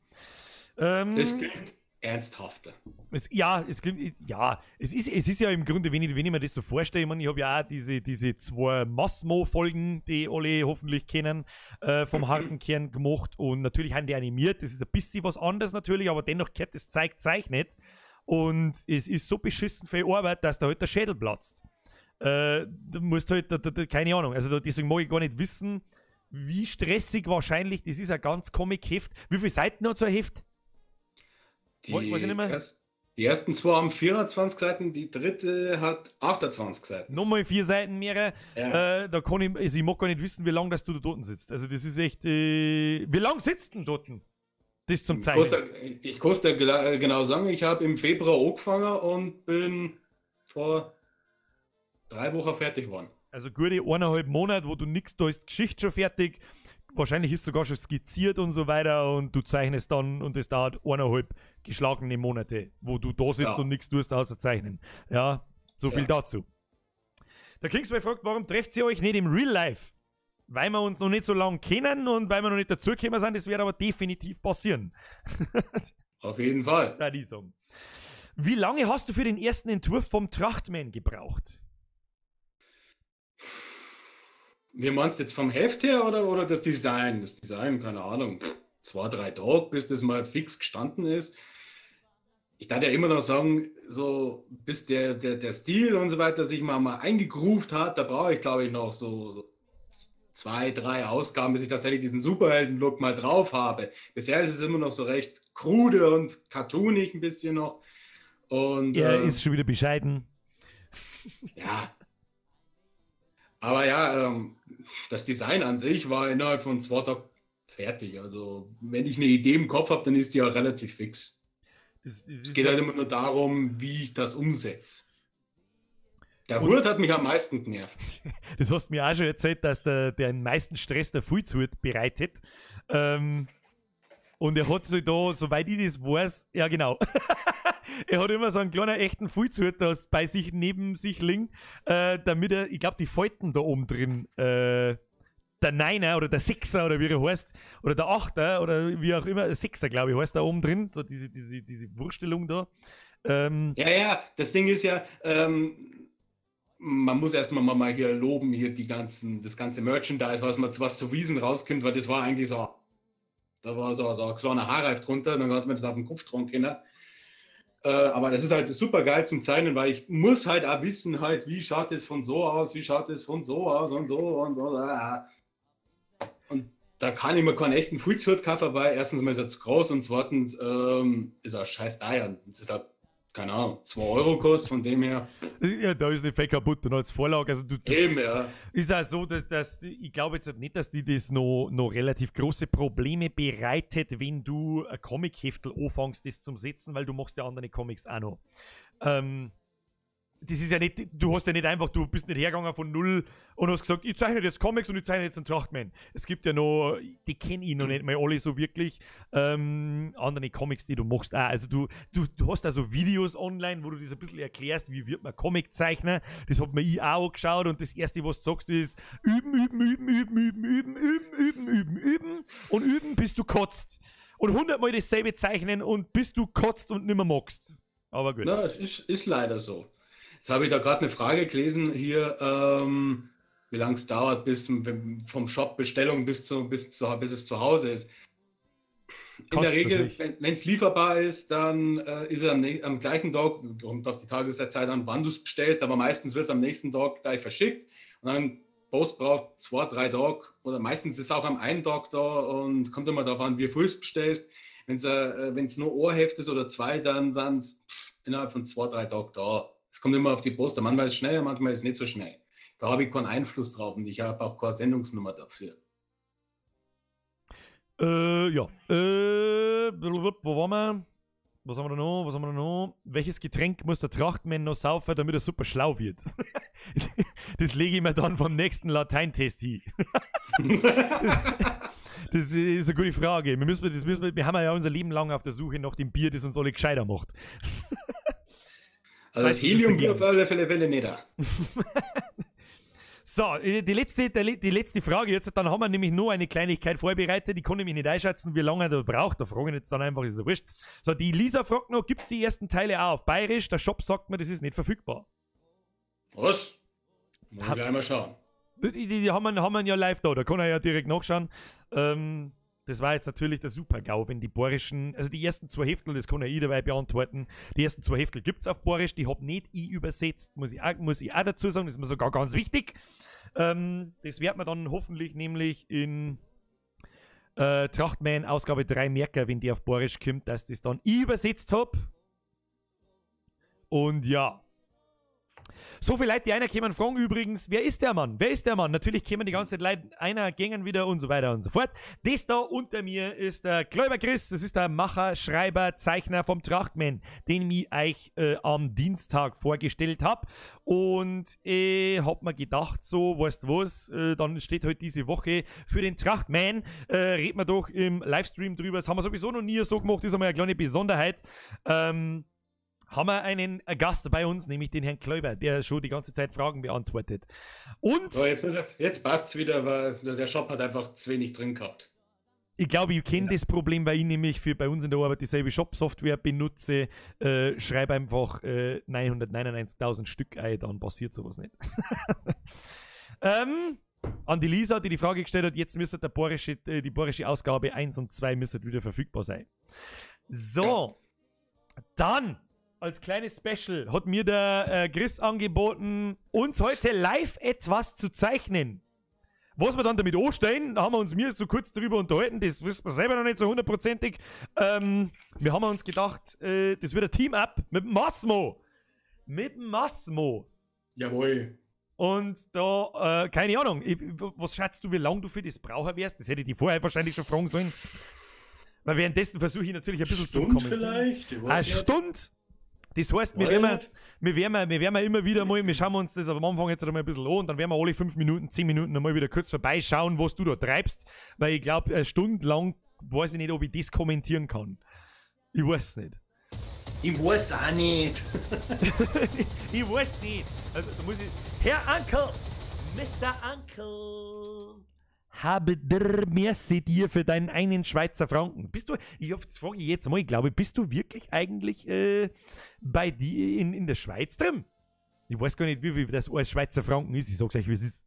Das klingt ernsthafter. Es ist ja im Grunde, wenn ich mir das so vorstelle, ich meine, ich habe ja auch diese zwei Massmo-Folgen, die alle hoffentlich kennen, vom harten Kern gemacht, und natürlich haben die animiert, das ist ein bisschen was anderes natürlich, aber dennoch gehört das Zeug zeichnet, und es ist so beschissen viel Arbeit, dass da halt der Schädel platzt. Du musst halt, keine Ahnung, also deswegen mag ich gar nicht wissen, wie stressig wahrscheinlich, das ist ein ganz Comic-Heft. Wie viele Seiten hat so ein Heft? Die, weiß ich nicht mehr. Die ersten zwei haben 420 Seiten, die dritte hat 28 Seiten. Nochmal 4 Seiten mehr. Ja. Da kann ich, also ich mag gar nicht wissen, wie lange dass du da dort sitzt. Also das ist echt. Wie lange sitzt denn dort? Das zum Zeichnen. Ich kann es dir genau sagen, ich habe im Februar angefangen und bin vor 3 Wochen fertig geworden. Also gute 1,5 Monate, wo du nichts, da ist die Geschichte schon fertig. Wahrscheinlich ist sogar schon skizziert und so weiter, und du zeichnest dann, und es dauert 1,5 geschlagene Monate, wo du da sitzt und nichts tust, außer zeichnen. Ja, so viel dazu. Der Kingsway fragt, warum trefft ihr euch nicht im Real Life? Weil wir uns noch nicht so lange kennen und weil wir noch nicht dazugekommen sind, das wird aber definitiv passieren. Auf jeden Fall. Da die sagen. Wie lange hast du für den ersten Entwurf vom Trachtman gebraucht? Wie meinst du jetzt, vom Heft her oder das Design? Das Design, keine Ahnung, 2, 3 Tage, bis das mal fix gestanden ist. Ich darf ja immer noch sagen, so bis der Stil und so weiter sich mal eingegroovt hat, da brauche ich, glaube ich, noch so 2, 3 Ausgaben, bis ich tatsächlich diesen Superhelden-Look mal drauf habe. Bisher ist es immer noch so recht krude und cartoonig ein bisschen noch. Und, er ist schon wieder bescheiden. Ja. Aber ja, das Design an sich war innerhalb von 2 Tagen fertig. Also wenn ich eine Idee im Kopf habe, dann ist die ja relativ fix. Es geht halt immer nur darum, wie ich das umsetze. Der Hurt hat mich am meisten genervt. Das hast du mir auch schon erzählt, dass der den meisten Stress der Filzhut bereitet. Und er hat sich da, soweit ich das weiß, ja genau. Er hat immer so einen kleinen echten Filzhut da bei sich, neben sich liegen, damit er, ich glaube, die Falten da oben drin, der Niner oder der Sechser oder wie er heißt, oder der Achter oder wie auch immer, der Sechser, glaube ich, heißt da oben drin, so diese Wurstelung da. Ja, das Ding ist ja, man muss erstmal mal hier loben, hier das ganze Merchandise, was zu Wiesen rauskommt, weil das war eigentlich so, da war so ein kleiner Haarreif drunter, dann hat man das auf den Kopf tragen können. Aber das ist halt super geil zum Zeichnen, weil ich muss halt auch wissen, halt, wie schaut es von so aus, wie schaut es von so aus und so und so. Und da kann ich mir keinen echten Filzhut kaufen, weil erstens mal ist er zu groß und zweitens ist er scheiß teuer. Es ist halt keine Ahnung, 2 Euro kostet, von dem her. Ja, da ist nicht fett kaputt und als Vorlage. Also du eben, ja. Ist auch so, dass ich glaube jetzt nicht, dass die das noch relativ große Probleme bereitet, wenn du ein Comic-Heftel anfängst, das zum Setzen, weil du machst ja andere Comics auch noch. Das ist ja nicht, du hast ja nicht einfach, du bist nicht hergegangen von null und hast gesagt, ich zeichne jetzt Comics und ich zeichne jetzt einen Trachtman. Es gibt ja noch, die kenne ich noch nicht mal alle so wirklich, andere Comics, die du machst auch. Also du hast also Videos online, wo du das ein bisschen erklärst, wie wird man Comiczeichner. Das hat mir ich auch angeschaut und das Erste, was du sagst, ist üben, üben, üben, üben, üben, üben, üben, üben, üben, üben und üben, bis du kotzt. Und 100-mal dasselbe zeichnen und bis du kotzt und nimmer magst. Aber gut. Na, es ist leider so. Jetzt habe ich da gerade eine Frage gelesen hier, wie lange es dauert, bis vom Shop Bestellung bis es zu Hause ist. In der Regel, wenn es lieferbar ist, dann ist er am gleichen Tag, kommt auf die Tageszeit an, wann du es bestellst, aber meistens wird es am nächsten Tag gleich verschickt und dann Post braucht 2, 3 Tage oder meistens ist es auch am einen Tag da und kommt immer darauf an, wie früh es bestellst. Wenn es nur Ohrheft ist oder 2, dann sind es innerhalb von 2, 3 Tagen da. Es kommt immer auf die Post. Manchmal ist es schneller, manchmal ist es nicht so schnell. Da habe ich keinen Einfluss drauf und ich habe auch keine Sendungsnummer dafür. Ja. Wo waren wir? Was haben wir da noch? Was haben wir da noch? Welches Getränk muss der Trachtmann noch saufen, damit er super schlau wird? Das lege ich mir dann vom nächsten Lateintest hin. Das ist eine gute Frage. Wir haben ja unser Leben lang auf der Suche nach dem Bier, das uns alle gescheiter macht. Also das Helium wird auf alle Fälle nicht da. So, die letzte Frage jetzt, dann haben wir nämlich nur eine Kleinigkeit vorbereitet, die konnte ich mich nicht einschätzen, wie lange er da braucht, da frage ich jetzt dann einfach, ist ja wurscht. So, die Lisa fragt noch, gibt es die ersten Teile auch auf Bayerisch? Der Shop sagt mir, das ist nicht verfügbar. Was? Muss ich gleich mal schauen. Die haben wir ja live da kann er ja direkt nachschauen. Das war jetzt natürlich der Super-GAU, wenn die bayerischen, also die ersten 2 Heftel, das kann ja ich dabei beantworten, die ersten 2 Heftel gibt es auf Bayerisch, die hab nicht ich übersetzt, muss ich auch dazu sagen, das ist mir sogar ganz wichtig. Das wird man dann hoffentlich nämlich in Trachtman Ausgabe 3 merken, wenn die auf Bayerisch kommt, dass das dann ich übersetzt hab. Und ja. So viele Leute, die einer kämen, fragen übrigens, wer ist der Mann? Wer ist der Mann? Natürlich kämen die ganze Zeit Leute, einer gängen wieder und so weiter und so fort. Das da unter mir ist der Kloiber Chris, das ist der Macher, Schreiber, Zeichner vom Trachtman, den ich euch am Dienstag vorgestellt hab. Und hab mir gedacht, so, weißt du was, dann steht heute diese Woche für den Trachtman, reden wir doch im Livestream drüber. Das haben wir sowieso noch nie so gemacht, das ist einmal eine kleine Besonderheit. Haben wir einen Gast bei uns, nämlich den Herrn Kloiber, der schon die ganze Zeit Fragen beantwortet. Und so, jetzt passt es wieder, weil der Shop hat einfach zu wenig drin gehabt. Ich glaube, ich kenne das Problem, weil ich nämlich für bei uns in der Arbeit dieselbe Shop-Software benutze. Schreibe einfach 999.000 Stück ein, dann passiert sowas nicht. An die Lisa, die die Frage gestellt hat, jetzt müsste der bayerische, die bayerische Ausgabe 1 und 2 müsste wieder verfügbar sein. So, ja. Dann als kleines Special hat mir der Chris angeboten, uns heute live etwas zu zeichnen. Was wir dann damit anstellen, da haben wir uns mir so kurz darüber unterhalten, das wissen wir selber noch nicht so hundertprozentig. Wir haben uns gedacht, das wird ein Team-Up mit Massmo. Mit Massmo. Jawohl. Und da, keine Ahnung, was schätzt du, wie lange du für das brauchen wirst? Das hätte ich dich vorher wahrscheinlich schon fragen sollen. Weil währenddessen versuche ich natürlich ein bisschen zu kommentieren. Vielleicht? Eine Stunde? Das heißt, wir werden immer wieder mal, wir schauen uns das am Anfang jetzt einmal ein bisschen an und dann werden wir alle 5 Minuten, 10 Minuten einmal wieder kurz vorbeischauen, was du da treibst, weil ich glaube, eine Stunde lang weiß ich nicht, ob ich das kommentieren kann. Ich weiß es nicht. Ich weiß auch nicht. Ich weiß nicht. Also, da muss ich. Herr Uncle, Mr. Uncle, habe der merci dir für deinen einen Schweizer Franken. Bist du, ich hoffe, das frage ich jetzt mal, ich glaube, bist du wirklich eigentlich bei dir in der Schweiz drin? Ich weiß gar nicht, wie viel das als Schweizer Franken ist. Ich sag's euch, wie es ist.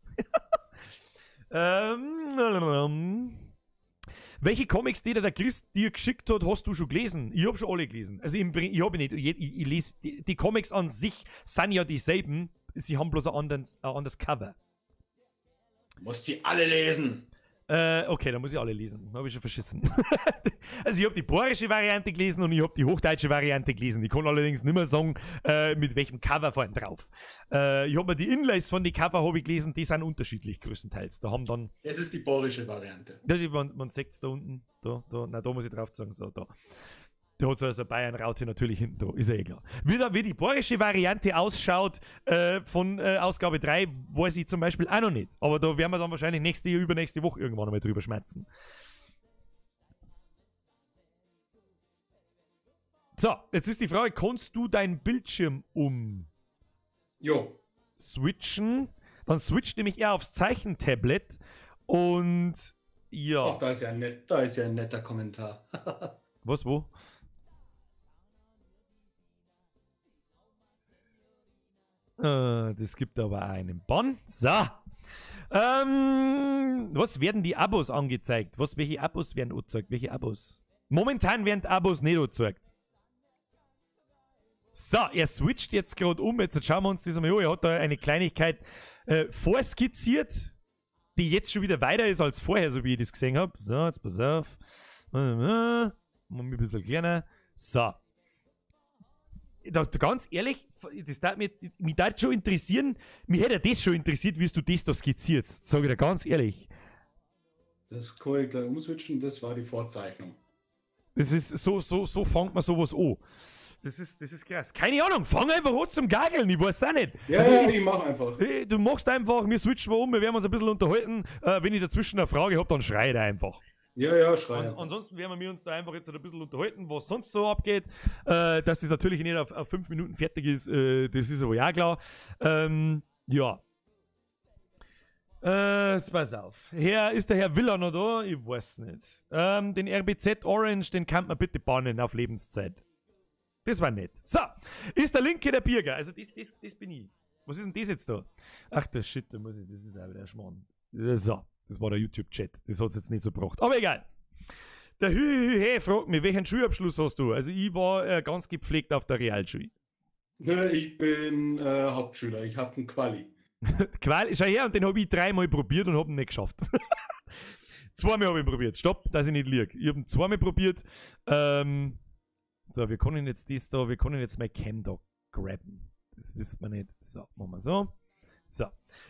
Welche Comics, die der Chris dir geschickt hat, hast du schon gelesen? Ich hab schon alle gelesen. Also ich habe nicht, ich lese, die Comics an sich sind ja dieselben, sie haben bloß ein anderes Cover. Musst sie alle lesen. Okay, da muss ich alle lesen. Da habe ich schon verschissen. Also ich habe die bayerische Variante gelesen und ich habe die hochdeutsche Variante gelesen. Ich kann allerdings nicht mehr sagen, mit welchem Cover vorhin drauf. Ich habe mir die Inlays von den Cover hab ich gelesen, die sind unterschiedlich größtenteils. Da haben dann... Das ist die bayerische Variante. Ja, man sieht es da unten. Da, na, da muss ich drauf sagen, so, da. Der hat so also Bayern-Raute natürlich hinten da, ist ja eh klar. Wie die bayerische Variante ausschaut von Ausgabe 3, weiß ich zum Beispiel auch noch nicht. Aber da werden wir dann wahrscheinlich nächste, übernächste Woche irgendwann einmal drüber schmerzen. So, jetzt ist die Frage, kannst du deinen Bildschirm um Jo. switchen? Dann switcht nämlich er aufs Zeichentablet und ja. Ach, da ist ja ein netter Kommentar. Was, wo? Das gibt aber auch einen Bann. So. Was werden die Abos angezeigt? Welche Abos werden angezeigt? Welche Abos? Momentan werden Abos nicht angezeigt. So, er switcht jetzt gerade um. Jetzt schauen wir uns das einmal an. Er hat da eine Kleinigkeit vorskizziert, die jetzt schon wieder weiter ist als vorher, so wie ich das gesehen habe. So, jetzt pass auf. Machen wir ein bisschen kleiner. So. Da, ganz ehrlich, das darf mich darf schon interessieren, mich hätte das schon interessiert, wie du das da skizzierst, sage ich dir ganz ehrlich. Das kann ich gleich umswitchen, das war die Vorzeichnung. Das ist so fängt man sowas an. Das ist krass. Keine Ahnung, fang einfach an zum Gageln, ich weiß auch nicht. Ja, also, ich mach einfach. Du machst einfach, wir switchen mal um, wir werden uns ein bisschen unterhalten. Wenn ich dazwischen eine Frage habe, dann schrei ich einfach. Ja, schrei. Ansonsten werden wir uns da einfach jetzt ein bisschen unterhalten, was sonst so abgeht. Dass das natürlich nicht auf 5 Minuten fertig ist, das ist aber ja klar. Ja. Jetzt pass auf. Ist der Herr Willer noch da? Ich weiß nicht. Den RBZ Orange, den kann man bitte bannen auf Lebenszeit. Das war nett. So, ist der linke der Birger. Also das bin ich. Was ist denn das jetzt da? Ach du Shit, da muss ich, das ist auch wieder ein Schmarrn. So. Das war der YouTube-Chat. Das hat es jetzt nicht so gebracht. Aber egal. Der Hü-Hü-Hü fragt mich, welchen Schulabschluss hast du? Also ich war ganz gepflegt auf der Realschule. Ich bin Hauptschüler. Ich habe einen Quali. Quali, schau her, und den habe ich dreimal probiert und habe ihn nicht geschafft. Zweimal habe ich ihn probiert. Stopp, dass ich nicht lieg. Ich habe ihn zweimal probiert. So, wir können jetzt das da, wir können jetzt mein Cam da grabben. Das wissen wir nicht. So, machen wir so. So.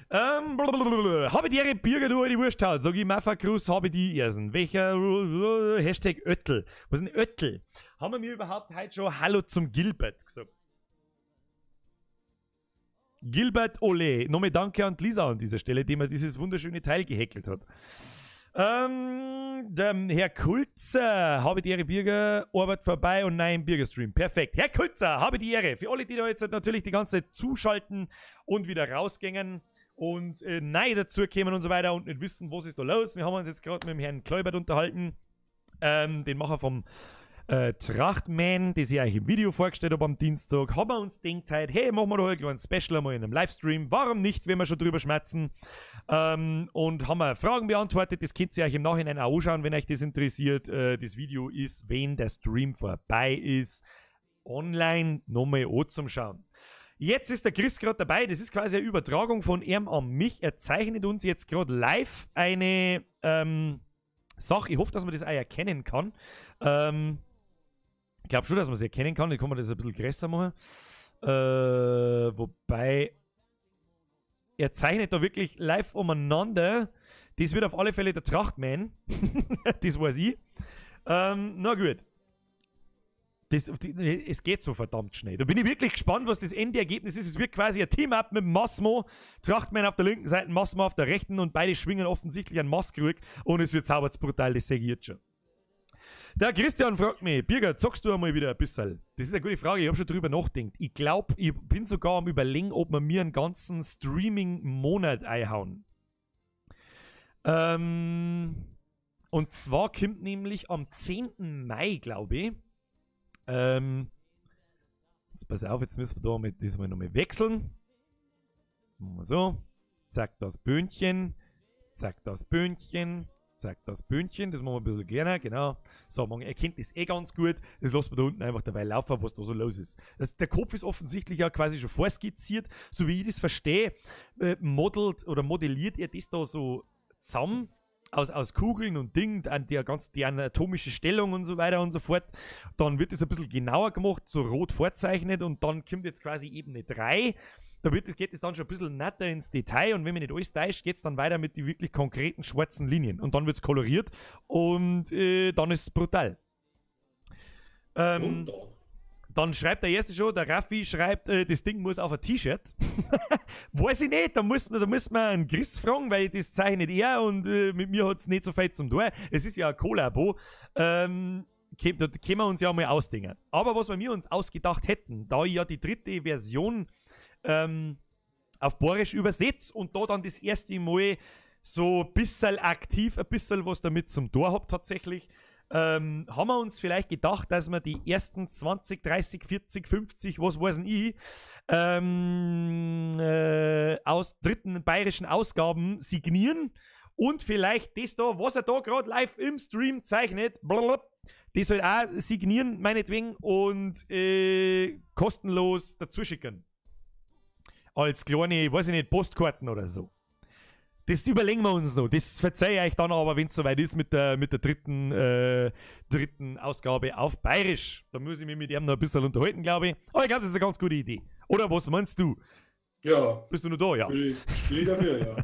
Habe die Ehre, Birger, du alte Wursthaut. Sag ich, Maffa Cruz, habe die Ersen. Welcher Hashtag Öttel? Was ist denn Öttel? Haben wir mir überhaupt heute schon Hallo zum Gilbert gesagt? Gilbert Ole. Nochmal danke an Lisa an dieser Stelle, die mir dieses wunderschöne Teil gehackelt hat. Der Herr Kulzer, habe die Ehre, Birger, Arbeit vorbei und nein, Birgerstream. Perfekt. Herr Kulzer, habe die Ehre. Für alle, die da jetzt natürlich die ganze Zeit zuschalten und wieder rausgängen und neu dazukommen und so weiter und nicht wissen, was ist da los. Wir haben uns jetzt gerade mit dem Herrn Kleubert unterhalten, den Macher vom Trachtman, das ich euch im Video vorgestellt habe am Dienstag, haben wir uns gedacht, heute, hey, machen wir doch ein kleines Special einmal in einem Livestream. Warum nicht, wenn wir schon drüber schmerzen? Und haben wir Fragen beantwortet. Das könnt ihr euch im Nachhinein auch anschauen, wenn euch das interessiert. Das Video ist, wenn der Stream vorbei ist, online nochmal an zum Schauen. Jetzt ist der Chris gerade dabei. Das ist quasi eine Übertragung von ihm an mich. Er zeichnet uns jetzt gerade live eine Sache. Ich hoffe, dass man das auch erkennen kann. Ich glaube schon, dass man es erkennen kann. Ich kann man das ein bisschen größer machen. Wobei, er zeichnet da wirklich live umeinander. Das wird auf alle Fälle der Trachtman. Das weiß ich. Na gut. Es geht so verdammt schnell. Da bin ich wirklich gespannt, was das Endergebnis ist. Es wird quasi ein Team-Up mit Massimo. Trachtman auf der linken Seite, Massimo auf der rechten und beide schwingen offensichtlich einen Masskrug und es wird sauber brutal, das sehe ich jetzt schon. Der Christian fragt mich, Birger, zockst du einmal wieder ein bisschen? Das ist eine gute Frage, ich habe schon drüber nachgedacht. Ich glaube, ich bin sogar am Überlegen, ob wir mir einen ganzen Streaming-Monat einhauen. Und zwar kommt nämlich am 10. Mai, glaube ich. Jetzt pass auf, jetzt müssen wir da mit diesmal nochmal wechseln. Machen wir so. Zack, das Böhnchen. Zack, das Böhnchen. Zack, das Böhnchen. Das machen wir ein bisschen kleiner, genau. So, man erkennt das eh ganz gut. Das lassen wir da unten einfach dabei laufen, was da so los ist. Der Kopf ist offensichtlich ja quasi schon vorskizziert. So wie ich das verstehe, modelt oder modelliert er das da so zusammen. aus Kugeln und Ding, an der ganz, die anatomische Stellung und so weiter und so fort. Dann wird das ein bisschen genauer gemacht, so rot vorzeichnet und dann kommt jetzt quasi Ebene 3. Da geht es dann schon ein bisschen netter ins Detail und wenn man nicht alles täuscht, geht es dann weiter mit den wirklich konkreten schwarzen Linien. Und dann wird es koloriert und dann ist es brutal. Dann schreibt der erste schon, der Raffi schreibt, das Ding muss auf ein T-Shirt. Weiß ich nicht, da muss man einen Chris fragen, weil das zeichnet er und mit mir hat es nicht so viel zum tun. Es ist ja ein Kollabo. Da können wir uns ja mal ausdenken. Aber was wir uns ausgedacht hätten, da ich ja die dritte Version auf Bayerisch übersetze und da dann das erste Mal so ein bisschen aktiv, ein bisschen was damit zum Tor hab tatsächlich, haben wir uns vielleicht gedacht, dass wir die ersten 20, 30, 40, 50, was weiß denn ich, aus dritten bayerischen Ausgaben signieren und vielleicht das da, was er da gerade live im Stream zeichnet, blablabla, das halt auch signieren, meinetwegen, und kostenlos dazu schicken. Als kleine, weiß ich nicht, Postkarten oder so. Das überlegen wir uns noch. Das verzeihe ich euch dann aber, wenn es soweit ist mit der dritten Ausgabe auf Bayerisch. Da muss ich mich mit ihm noch ein bisschen unterhalten, glaube ich. Aber ich glaube, das ist eine ganz gute Idee. Oder was meinst du? Ja. Bist du noch da? Ja. Bin ich dafür, ja.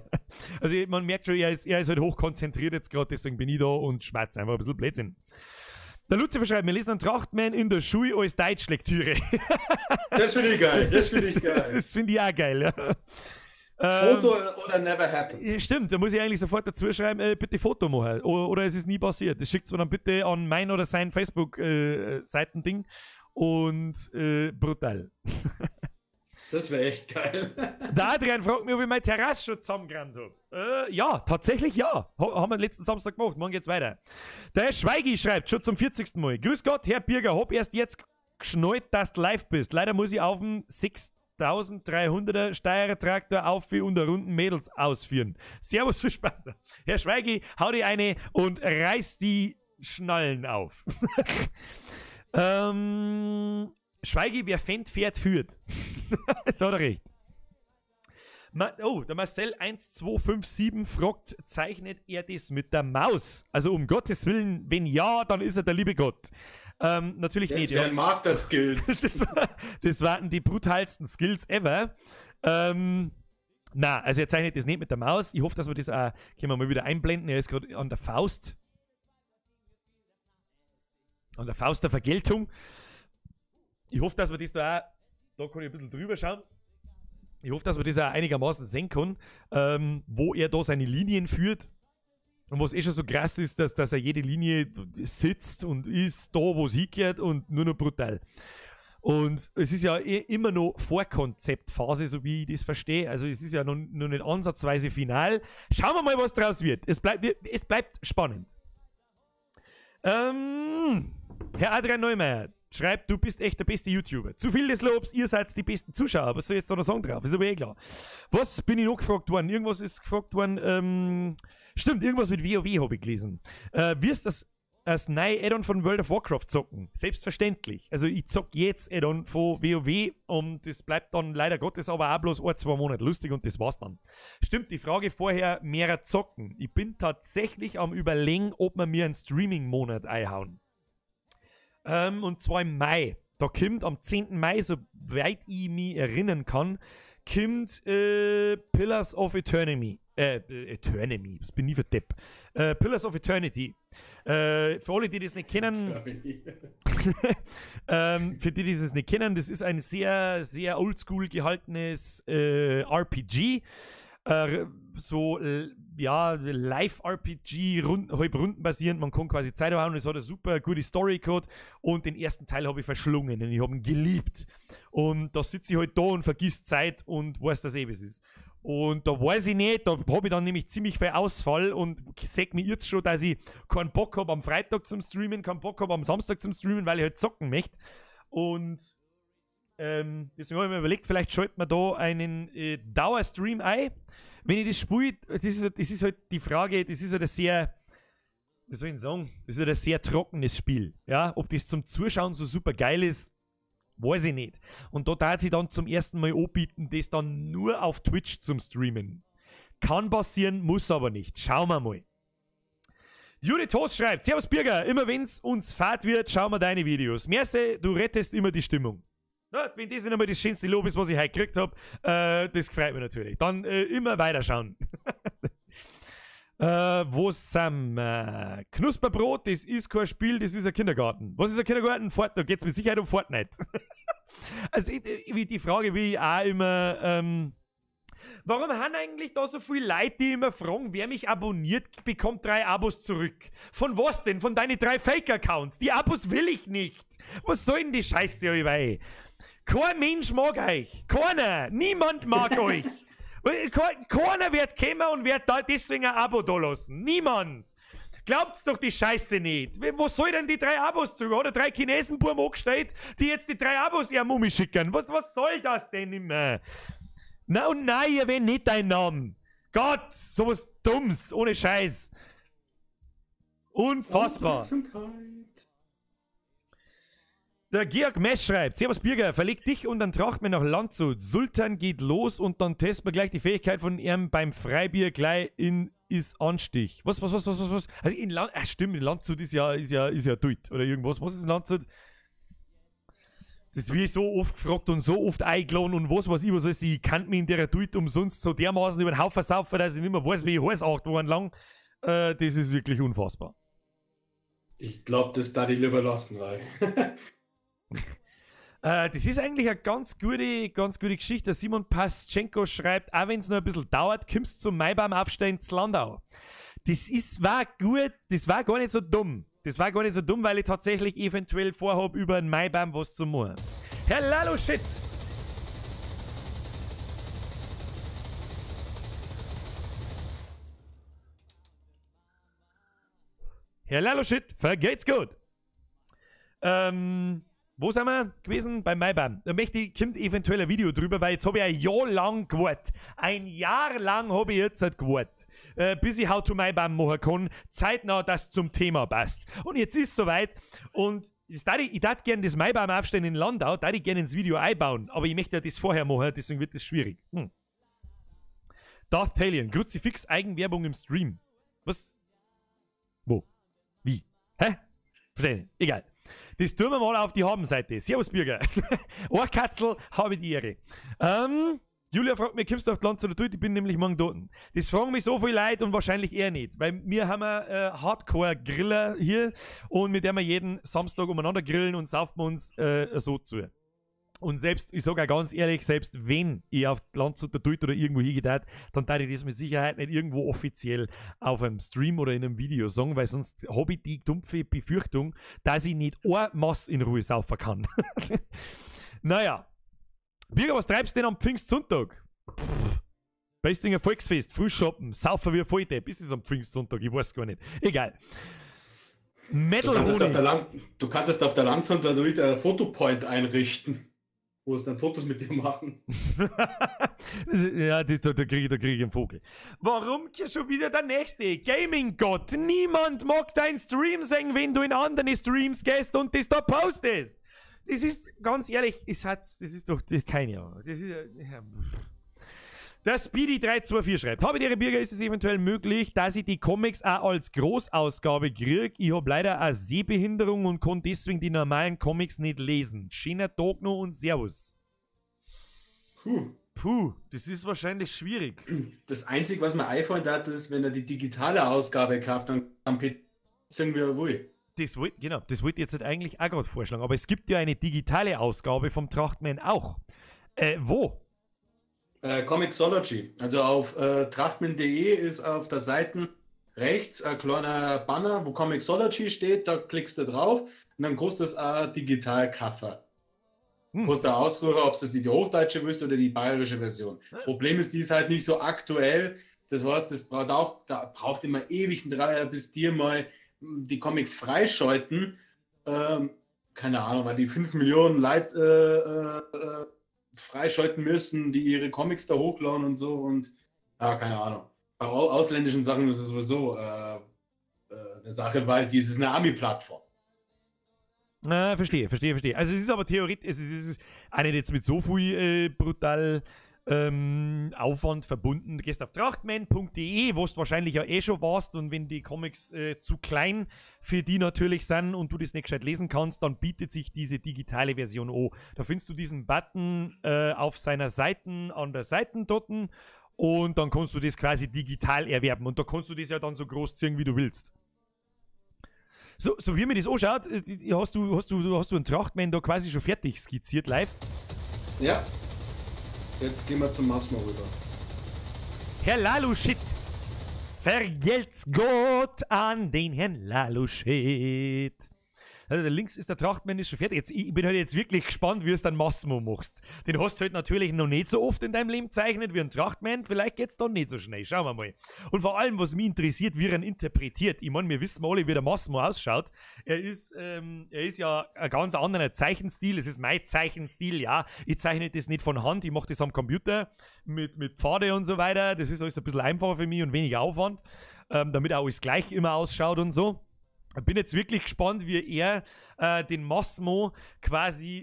Also man merkt schon, er ist halt hochkonzentriert jetzt gerade, deswegen bin ich da und schwatze einfach ein bisschen Blödsinn. Der Lucifer schreibt, wir lesen einen Trachtmann in der Schule als Deutschlektüre. Das finde ich geil. Das finde ich geil. Das finde ich auch geil, ja. Foto oder never happen. Stimmt, da muss ich eigentlich sofort dazu schreiben, bitte Foto machen. Oder es ist nie passiert. Das schickt mir dann bitte an mein oder sein Facebook-Seitending. Und brutal. Das wäre echt geil. Der Adrian fragt mich, ob ich meine Terrasse schon zusammengerannt habe. Ja, tatsächlich ja. Haben wir letzten Samstag gemacht. Morgen geht's weiter. Der Schweigi schreibt schon zum 40. Mal. Grüß Gott, Herr Birger, hab erst jetzt geschnallt, dass du live bist. Leider muss ich auf dem 6300er Steyr-Traktor auf und Runden Mädels ausführen. Servus, viel Spaß da. Herr Schweigi, hau dir eine und reiß die Schnallen auf. Schweigi, wer fährt, fährt, führt. Das hat er recht. Der Marcel 1257 fragt, zeichnet er das mit der Maus? Also um Gottes Willen, wenn ja, dann ist er der liebe Gott. Natürlich das nicht. Das wären Master Skills. Das waren die brutalsten Skills ever. Na, also er zeichnet das nicht mit der Maus. Ich hoffe, dass wir das auch, können wir mal wieder einblenden. Er ist gerade an der Faust. An der Faust der Vergeltung. Ich hoffe, dass wir das da auch, da kann ich ein bisschen drüber schauen. Ich hoffe, dass wir das auch einigermaßen sehen können, wo er da seine Linien führt. Und was eh schon so krass ist, dass er jede Linie sitzt und ist da, wo es hingehört und nur noch brutal. Und es ist ja eh immer noch Vorkonzeptphase, so wie ich das verstehe. Also es ist ja noch nicht ansatzweise final. Schauen wir mal, was draus wird. Es bleibt spannend. Herr Adrian Neumeier schreibt, du bist echt der beste YouTuber. Zu viel des Lobs, ihr seid die besten Zuschauer. Was soll jetzt da noch sagen drauf? Ist aber eh klar. Was bin ich noch gefragt worden? Irgendwas ist gefragt worden. Stimmt, irgendwas mit WoW habe ich gelesen. Wirst das neue Add-on von World of Warcraft zocken? Selbstverständlich. Also ich zock jetzt Add-on von WoW und das bleibt dann leider Gottes aber auch bloß 1-2 Monate lustig und das war's dann. Stimmt, die Frage vorher, mehrer zocken. Ich bin tatsächlich am Überlegen, ob wir mir einen Streaming-Monat einhauen. Und zwar im Mai. Da kommt am 10. Mai, soweit ich mich erinnern kann, kommt Pillars of Eternity. Eternity, was bin ich für Depp? Pillars of Eternity. Für alle, die das nicht kennen, für die, die das nicht kennen, das ist ein sehr, sehr oldschool gehaltenes RPG. So, ja, Live-RPG, halb rundenbasierend, man kann quasi Zeit hauen, es hat eine super gute Story gehabt und den ersten Teil habe ich verschlungen und ich habe ihn geliebt. Und da sitze ich halt da und vergiss Zeit und weiß, dass eh was ist. Und da weiß ich nicht, da habe ich dann nämlich ziemlich viel Ausfall und sag mir jetzt schon, dass ich keinen Bock habe am Freitag zum Streamen, keinen Bock habe am Samstag zum Streamen, weil ich halt zocken möchte. Und deswegen habe ich mir überlegt, vielleicht schaltet man da einen Dauerstream ein. Wenn ich das spiele, das ist halt die Frage, das ist halt ein sehr, wie soll ich denn sagen, das ist halt ein sehr trockenes Spiel. Ja? Ob das zum Zuschauen so super geil ist, weiß ich nicht. Und da darf sie dann zum ersten Mal anbieten, das dann nur auf Twitch zum Streamen. Kann passieren, muss aber nicht. Schauen wir mal. Judith Hoos schreibt, Servus Birger, immer wenn's uns fad wird, schauen wir deine Videos. Merci, du rettest immer die Stimmung. Na, wenn das nicht einmal das schönste Lob ist, was ich heute gekriegt hab, das freut mich natürlich. Dann immer weiterschauen. Wo sind wir? Knusperbrot, das ist kein Spiel, das ist ein Kindergarten. Was ist ein Kindergarten? Fortnite. Da geht's mit Sicherheit um Fortnite. Also die Frage will ich auch immer... warum haben eigentlich da so viele Leute, die immer fragen, wer mich abonniert, bekommt 3 Abos zurück? Von was denn? Von deinen 3 Fake-Accounts? Die Abos will ich nicht. Was soll denn die Scheiße, ey? Kein Mensch mag euch. Keiner. Niemand mag euch. Keiner wird kommen und wird da deswegen ein Abo da lassen. Niemand. Glaubt's doch die Scheiße nicht. Wo soll denn die 3 Abos zurück? Oder 3 Chinesenburm angestellt, die jetzt die 3 Abos ihr Mummi schicken? Was soll das denn immer? Na und nein, ihr erwähnt nicht deinen Namen. Gott, sowas Dumms, ohne Scheiß. Unfassbar. Der Georg Mesch schreibt, Servus Birger, verleg dich und dann tracht mir nach Landshut. Sultan geht los und dann testen wir gleich die Fähigkeit von ihm beim Freibier gleich in ist Anstich. Was? Also in Land, ach stimmt, in Landshut ist ja Duit oder irgendwas. Was ist in Landshut? Das wird so oft gefragt und so oft eingeladen und was weiß ich, was alles. Ich kann mich in der Duit umsonst so dermaßen über den Haufen saufen, dass ich nicht mehr weiß, wie ich heiß 8 Wochen lang. Das ist wirklich unfassbar. Ich glaube, das da ich lieber lassen, weil. Das ist eigentlich eine ganz gute Geschichte. Simon Paschenko schreibt, auch wenn es noch ein bisschen dauert, kommst zum Maibaum aufstehen zu Landau. Das war gut, das war gar nicht so dumm. Das war gar nicht so dumm, weil ich tatsächlich eventuell vorhab, über einen Maibaum was zu machen. Herr Lalo Shit! Herr Lalo Shit, vergeht's gut! Wo sind wir gewesen? Beim Maibaum. Da möchte ich, kommt eventuell ein Video drüber, weil jetzt habe ich ein Jahr lang gewartet. Ein Jahr lang habe ich jetzt halt gewartet, bis ich How to Maibaum machen kann, zeitnah das zum Thema passt. Und jetzt ist es soweit und ich darf gerne das Maibaum aufstellen in Landau, darf ich gerne ins Video einbauen, aber ich möchte ja das vorher machen, deswegen wird das schwierig. Darth Talion, Kruzifix, Eigenwerbung im Stream. Was? Wo? Wie? Hä? Verstehe nicht. Egal. Das tun wir mal auf die Habenseite. Servus, Birger. Ohrkatzel, habe die Ehre. Julia fragt mich, kommst du auf die Land oder Tut? Ich bin nämlich morgen dort. Das fragen mich so viele Leute und wahrscheinlich eher nicht. Weil wir haben Hardcore-Griller hier und mit dem wir jeden Samstag umeinander grillen und saufen uns so zu. Und selbst, ich sage auch ganz ehrlich, selbst wenn ich auf Landshut der Tut oder irgendwo hingeht, dann darf ich das mit Sicherheit nicht irgendwo offiziell auf einem Stream oder in einem Video sagen, weil sonst habe ich die dumpfe Befürchtung, dass ich nicht ein Mass in Ruhe saufen kann. Naja. Birger, was treibst du denn am Pfingstsonntag? Bestinger Volksfest, Frühschoppen, saufen wir Volldepp. Ist es am Pfingstsonntag? Ich weiß gar nicht. Egal. Metal Du kanntest auf der Landshut natürlich ein Fotopoint einrichten, wo sie dann Fotos mit dir machen. Ja, da kriege ich einen Vogel. Warum schon wieder der nächste? Gaming-Gott. Niemand mag deinen Stream sehen, wenn du in andere Streams gehst und das da postest. Das ist, ganz ehrlich, das ist doch keine Ahnung. Das ist, ja. Der Speedy324 schreibt, habe die Birger, ist es eventuell möglich, dass ich die Comics auch als Großausgabe kriege? Ich habe leider eine Sehbehinderung und kann deswegen die normalen Comics nicht lesen. Schöner Tag noch und Servus. Puh, das ist wahrscheinlich schwierig. Das Einzige, was mein iPhone hat, ist, wenn er die digitale Ausgabe kauft, dann am PC sagen wir wohl. Das wollte ich jetzt eigentlich auch gerade vorschlagen, aber es gibt ja eine digitale Ausgabe vom Trachtman auch. Wo? Comixology. Also auf trachtman.de ist auf der Seite rechts ein kleiner Banner, wo Comixology steht, da klickst du drauf und dann kostet es auch digital Kaffer. Du kannst da aussuchen, ob du die hochdeutsche willst oder die bayerische Version. Das Problem ist, die ist halt nicht so aktuell. Das heißt, das braucht auch, da braucht immer ewig einen Dreier, bis dir mal die Comics freischalten. Keine Ahnung, weil die 5 Millionen Leute freischalten müssen, die ihre Comics da hochladen und so und keine Ahnung. Bei ausländischen Sachen ist es sowieso eine Sache, weil dies ist eine Ami-Plattform. Na, verstehe. Also es ist aber theoretisch, es ist auch nicht jetzt mit so viel brutal Aufwand verbunden. Du gehst auf trachtman.de, wo du wahrscheinlich ja eh schon warst, und wenn die Comics zu klein für die natürlich sind und du das nicht gescheit lesen kannst, dann bietet sich diese digitale Version an. Da findest du diesen Button auf seiner Seite, an der Seite dort, und dann kannst du das quasi digital erwerben und da kannst du das ja dann so groß ziehen, wie du willst. So wie mir das anschaut, hast du einen Trachtman da quasi schon fertig skizziert live? Ja. Jetzt gehen wir zum Massimo rüber. Herr Laluschit, vergelt's Gott an den Herrn Laluschit. Also links ist der Trachtmann, ist schon fertig. Jetzt, ich bin halt jetzt wirklich gespannt, wie es dann Massimo machst. Den hast du halt natürlich noch nicht so oft in deinem Leben gezeichnet wie ein Trachtmann. Vielleicht geht's dann nicht so schnell. Schauen wir mal. Und vor allem, was mich interessiert, wie er ihn interpretiert. Ich meine, wir wissen alle, wie der Massimo ausschaut. Er ist ja ein ganz anderer Zeichenstil. Es ist mein Zeichenstil, ja. Ich zeichne das nicht von Hand, ich mache das am Computer mit Pfade und so weiter. Das ist alles ein bisschen einfacher für mich und weniger Aufwand, damit auch alles gleich immer ausschaut und so. Bin jetzt wirklich gespannt, wie er den Massimo quasi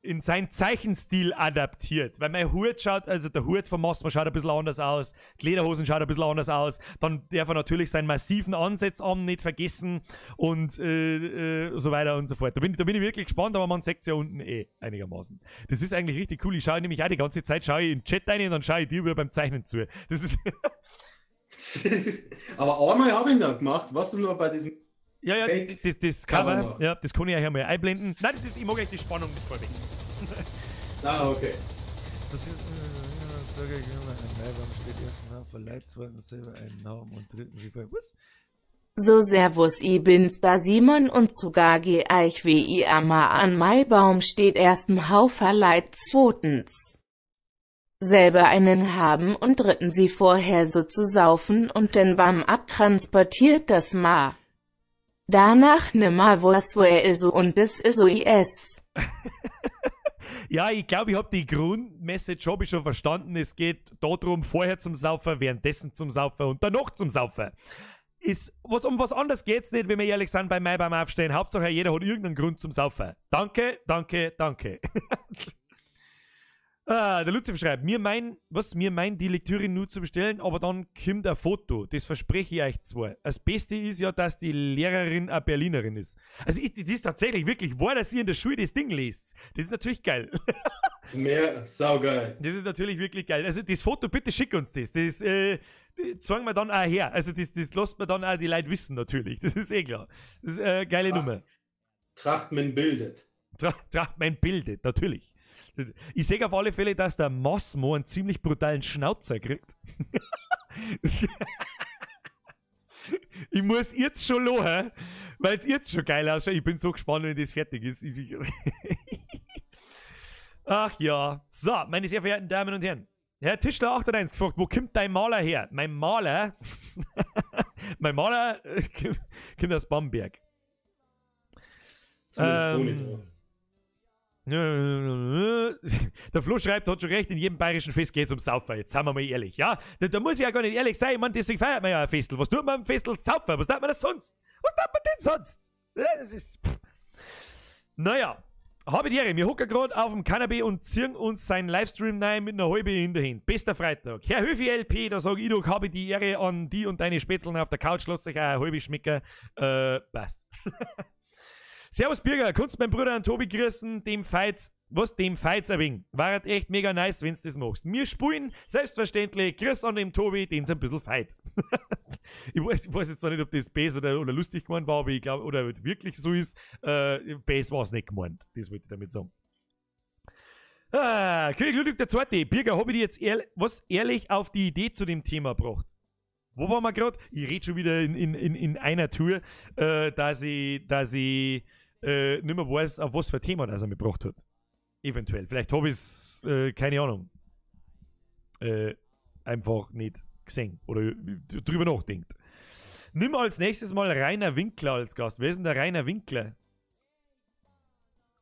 in seinen Zeichenstil adaptiert. Weil mein Hut schaut, also der Hut von Massimo schaut ein bisschen anders aus, die Lederhosen schaut ein bisschen anders aus, dann darf er natürlich seinen massiven Ansatzarm nicht vergessen und so weiter und so fort. Da bin ich wirklich gespannt, aber man sieht es ja unten eh einigermaßen. Das ist eigentlich richtig cool. Ich schaue nämlich auch die ganze Zeit, schaue ich in den Chat rein und dann schaue ich dir wieder beim Zeichnen zu. Das ist... Aber einmal habe ich ihn da gemacht. Was ist nur bei diesem. Ja, ja, das Cover, ja, das kann ich euch einmal einblenden. Nein, ich mag euch die Spannung nicht vorweg. Ah, okay. So, servus, ich bin's da Simon und sogar geh ich wie i amma an Maibaum steht ersten Hauferleit zweitens. Selber einen haben und dritten sie vorher so zu saufen und denn beim abtransportiert das ma. Danach nimmer was wo er so und es ist so is. Ja, ich glaube, ich habe die Grundmessage hab ich schon verstanden. Es geht darum, vorher zum Saufen, währenddessen zum Saufen und danach zum Saufen. Um was anderes geht's nicht, wenn wir ehrlich sind, bei Mai beim Aufstehen. Hauptsache, jeder hat irgendeinen Grund zum Saufen. Danke, danke, danke. Ah, der Luzi schreibt, mir meint die Lektüre nur zu bestellen, aber dann kommt ein Foto. Das verspreche ich euch zwei. Das Beste ist ja, dass die Lehrerin eine Berlinerin ist. Also das ist tatsächlich wirklich wahr, dass ihr in der Schule das Ding lest. Das ist natürlich geil. Mehr saugeil. Das ist natürlich wirklich geil. Also das Foto, bitte schick uns das. Das zeigen wir dann auch her. Also das lässt man dann auch die Leute wissen natürlich. Das ist eh klar. Das ist eine geile Nummer. Trachtmann bildet. Trachtmann bildet, natürlich. Ich sehe auf alle Fälle, dass der Massimo einen ziemlich brutalen Schnauzer kriegt. Ich muss jetzt schon lachen, weil es jetzt schon geil ausschaut. Ich bin so gespannt, wenn das fertig ist. Ach ja. So, meine sehr verehrten Damen und Herren. Herr Tischler 81 gefragt, wo kommt dein Maler her? Mein Maler, mein Maler kommt aus Bamberg. Der Flo schreibt, hat schon recht, in jedem bayerischen Fest geht es um Saufen. Jetzt sind wir mal ehrlich, ja? Da muss ich ja gar nicht ehrlich sein, ich meine, deswegen feiert man ja ein Festel. Was tut man am Festel? Saufen. Was tut man denn sonst? Was tut man denn sonst? Das ist... Pff. Naja, habe die Ehre, wir hocken gerade auf dem Kanapee und ziehen uns seinen Livestream rein mit einer halben in der Hand. Bester Freitag. Herr Höfi LP, da sag ich doch, habe die Ehre an die und deine Spätzeln auf der Couch, lasst euch auch eine halbe schmecken. Passt. Servus Birger, kannst meinen Bruder an Tobi grüßen, dem Feiz, was dem Feiz ein wenig. War halt echt mega nice, wenn's das machst. Wir spulen, selbstverständlich, grüß an dem Tobi, den's ein bisschen feit. Ich weiß jetzt zwar nicht, ob das böse oder lustig gemeint war, aber ich glaube, oder wirklich so ist, böse war's nicht gemeint. Das wollte ich damit sagen. Ah, König Ludwig II. Birger, hab ich dich jetzt ehrlich auf die Idee zu dem Thema gebracht? Wo waren wir gerade? Ich rede schon wieder in einer Tour, dass ich nicht mehr weiß, auf was für ein Thema das er mich gebracht hat. Eventuell. Vielleicht habe ich es, keine Ahnung, einfach nicht gesehen oder drüber nachdenkt. Nimm als nächstes mal Rainer Winkler als Gast. Wer ist denn der Rainer Winkler?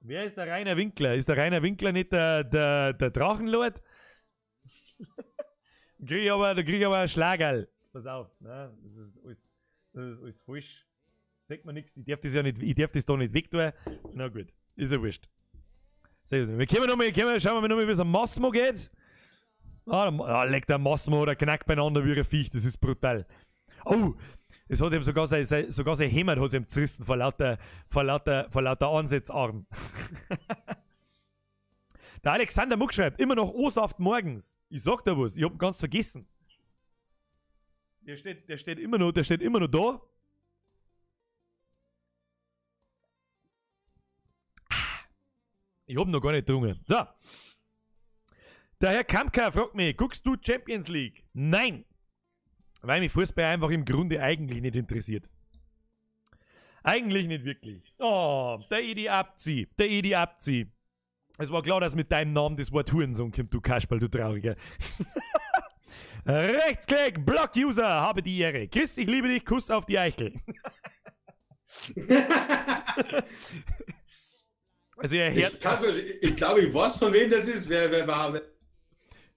Wer ist der Rainer Winkler? Ist der Rainer Winkler nicht der Drachenlord? Da krieg ich aber einen Schlagerl. Pass auf, ne? Das ist alles falsch. Sagt mir nichts, ich darf das ja nicht, ich darf das da nicht wegtun. Na gut, ist ja wurscht. Sehr gut. Wir kommen noch mal, schauen wir mal, wie es am Massimo geht. Ah, leckt der Massimo oder knackt beieinander wie ein Viech, das ist brutal. Oh, es hat ihm sogar sein Hemd hat ihm zerrissen vor lauter Ansetzarm. Der Alexander Muck schreibt, immer noch O-Saft morgens. Ich sag da was, ich hab ihn ganz vergessen. Der steht immer noch da. Ich hab noch gar nicht getrunken. So. Der Herr Kampka fragt mich, guckst du Champions League? Nein! Weil mich Fußball einfach im Grunde eigentlich nicht interessiert. Eigentlich nicht wirklich. Oh, der Edi Abzi. Der Edi Abzi. Es war klar, dass mit deinem Namen das Wort Hurensohn kommt, du Kasperl, du Trauriger. Rechtsklick, Block-User, habe die Ehre. Chris, ich liebe dich, Kuss auf die Eichel. Also er hört, ich glaube, ich weiß, von wem das ist. Wer war?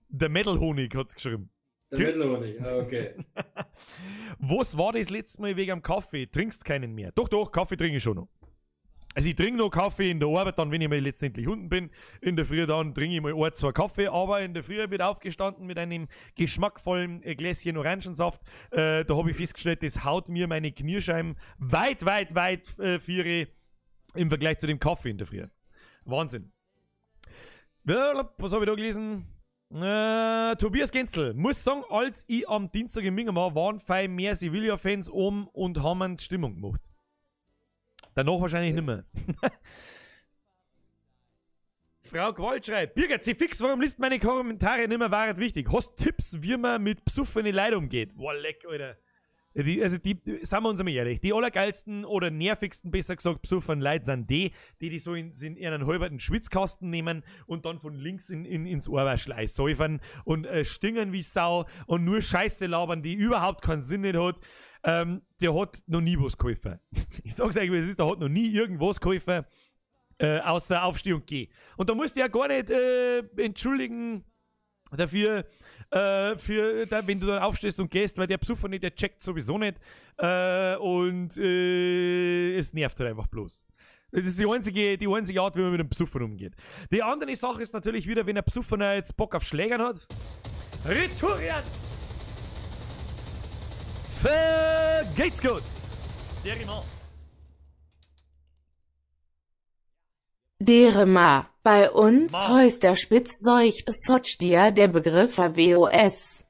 Der Metal-Honig hat's geschrieben. Der Metal-Honig, okay. Was war das letzte Mal wegen am Kaffee? Trinkst keinen mehr? Doch, doch, Kaffee trinke ich schon noch. Also ich trinke noch Kaffee in der Arbeit, dann wenn ich mal letztendlich unten bin, in der Früh dann trinke ich mal ein, zwei Kaffee, aber in der Früh wird aufgestanden mit einem geschmackvollen Gläschen Orangensaft. Da habe ich festgestellt, das haut mir meine Knierscheiben weit, weit, weit viere im Vergleich zu dem Kaffee in der Früh. Wahnsinn. Was habe ich da gelesen? Tobias Genzel muss sagen, als ich am Dienstag in Minga war, waren fein mehr Sevilla-Fans um und haben Stimmung gemacht. Danach wahrscheinlich nicht mehr. Frau Gewalt schreibt, Birgit, sie fix, warum liest meine Kommentare nicht mehr, wahrheit wichtig? Hast Tipps, wie man mit besoffenen Leuten umgeht? Boah, leck, Alter. Die, sagen wir uns einmal ehrlich, die allergeilsten oder nervigsten, besser gesagt, besoffenen Leute sind die, die so in ihren halberten Schwitzkasten nehmen und dann von links ins Ohrwaschel säufern und stingern wie Sau und nur Scheiße labern, die überhaupt keinen Sinn nicht hat. Der hat noch nie was geholfen. Ich sag's euch, wie es ist, der hat noch nie irgendwas geholfen, außer Aufsteh und Geh. Und da musst du ja gar nicht entschuldigen dafür, wenn du dann aufstehst und gehst, weil der Besucher nicht, der checkt sowieso nicht und es nervt halt einfach bloß. Das ist die einzige Art, wie man mit einem Besucher umgeht. Die andere Sache ist natürlich wieder, wenn der Besucher jetzt Bock auf Schlägern hat. Retourieren! Vergeht's gut! Derima. Derema. Bei uns heust der Spitz Seuch der Begriff AWOS.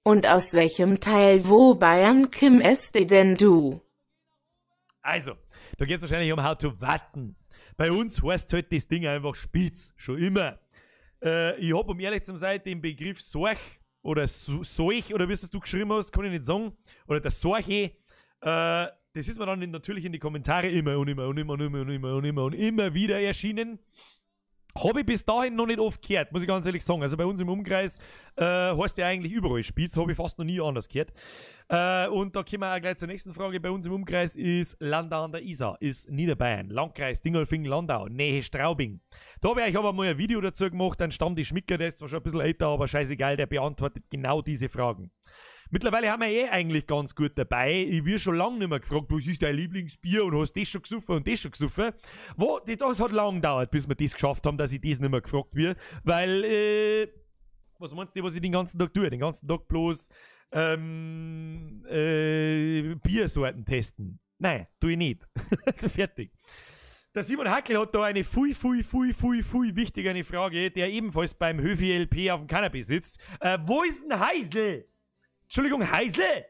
Und aus welchem Teil wo Bayern Kim est denn du? Also, da geht's wahrscheinlich um How to warten. Bei uns heißt halt das Ding einfach Spitz, schon immer. Ich hab, um ehrlich zu sein, den Begriff Sorch oder Seuch oder wie es du geschrieben hast, kann ich nicht sagen. Oder der Sorche, das ist mir dann natürlich in die Kommentare immer und immer und immer und immer und immer und immer und immer wieder erschienen. Habe ich bis dahin noch nicht oft gehört, muss ich ganz ehrlich sagen. Also bei uns im Umkreis heißt ja eigentlich überall Spitz, habe ich fast noch nie anders gehört. Und da kommen wir auch gleich zur nächsten Frage. Bei uns im Umkreis ist Landau an der Isar, ist Niederbayern, Landkreis Dingolfing, Landau, Nähe Straubing. Da habe ich aber mal ein Video dazu gemacht, ein Stammtisch Schmicker, der ist zwar schon ein bisschen älter, aber scheißegal, der beantwortet genau diese Fragen. Mittlerweile haben wir eh eigentlich ganz gut dabei. Ich werde schon lange nicht mehr gefragt, was ist dein Lieblingsbier und hast das schon gesoffen und das schon gesoffen. Das hat lange gedauert, bis wir das geschafft haben, dass ich das nicht mehr gefragt werde. Weil, was meinst du, was ich den ganzen Tag tue? Den ganzen Tag bloß Biersorten testen. Nein, tue ich nicht. Fertig. Der Simon Hackel hat da eine fui, fui, fui, fui, fui wichtige Frage, der ebenfalls beim Höfi LP auf dem Kanapee sitzt. Wo ist denn Heisel? Entschuldigung, Heisel?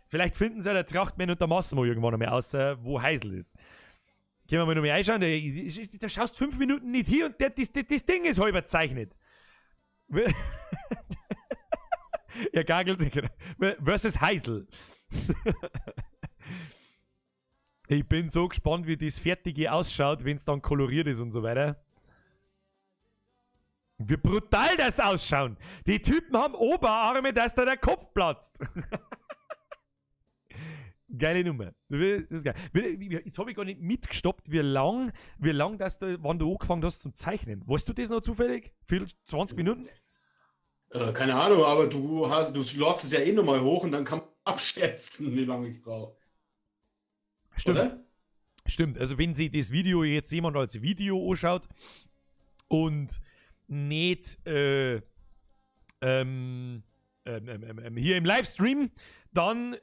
Vielleicht finden sie ja der Trachtmann und der Massimo irgendwann noch mehr aus, wo Heisel ist. Können wir mal noch mehr einschauen? Da schaust 5 Minuten nicht hier und das Ding ist halb erzeichnet. Er gagelt sich. Versus Heisel. Ich bin so gespannt, wie das Fertige ausschaut, wenn es dann koloriert ist und so weiter. Wie brutal das ausschauen. Die Typen haben Oberarme, dass da der Kopf platzt. Geile Nummer. Das ist geil. Jetzt habe ich gar nicht mitgestoppt, wie lang das da, wann du angefangen hast zum Zeichnen. Weißt du das noch zufällig? 20 Minuten? Keine Ahnung, aber du lässt es ja eh nochmal hoch und dann kann man abschätzen, wie lange ich brauche. Stimmt. Oder? Stimmt. Also wenn sich das Video jetzt jemand als Video anschaut, und nicht hier im Livestream, dann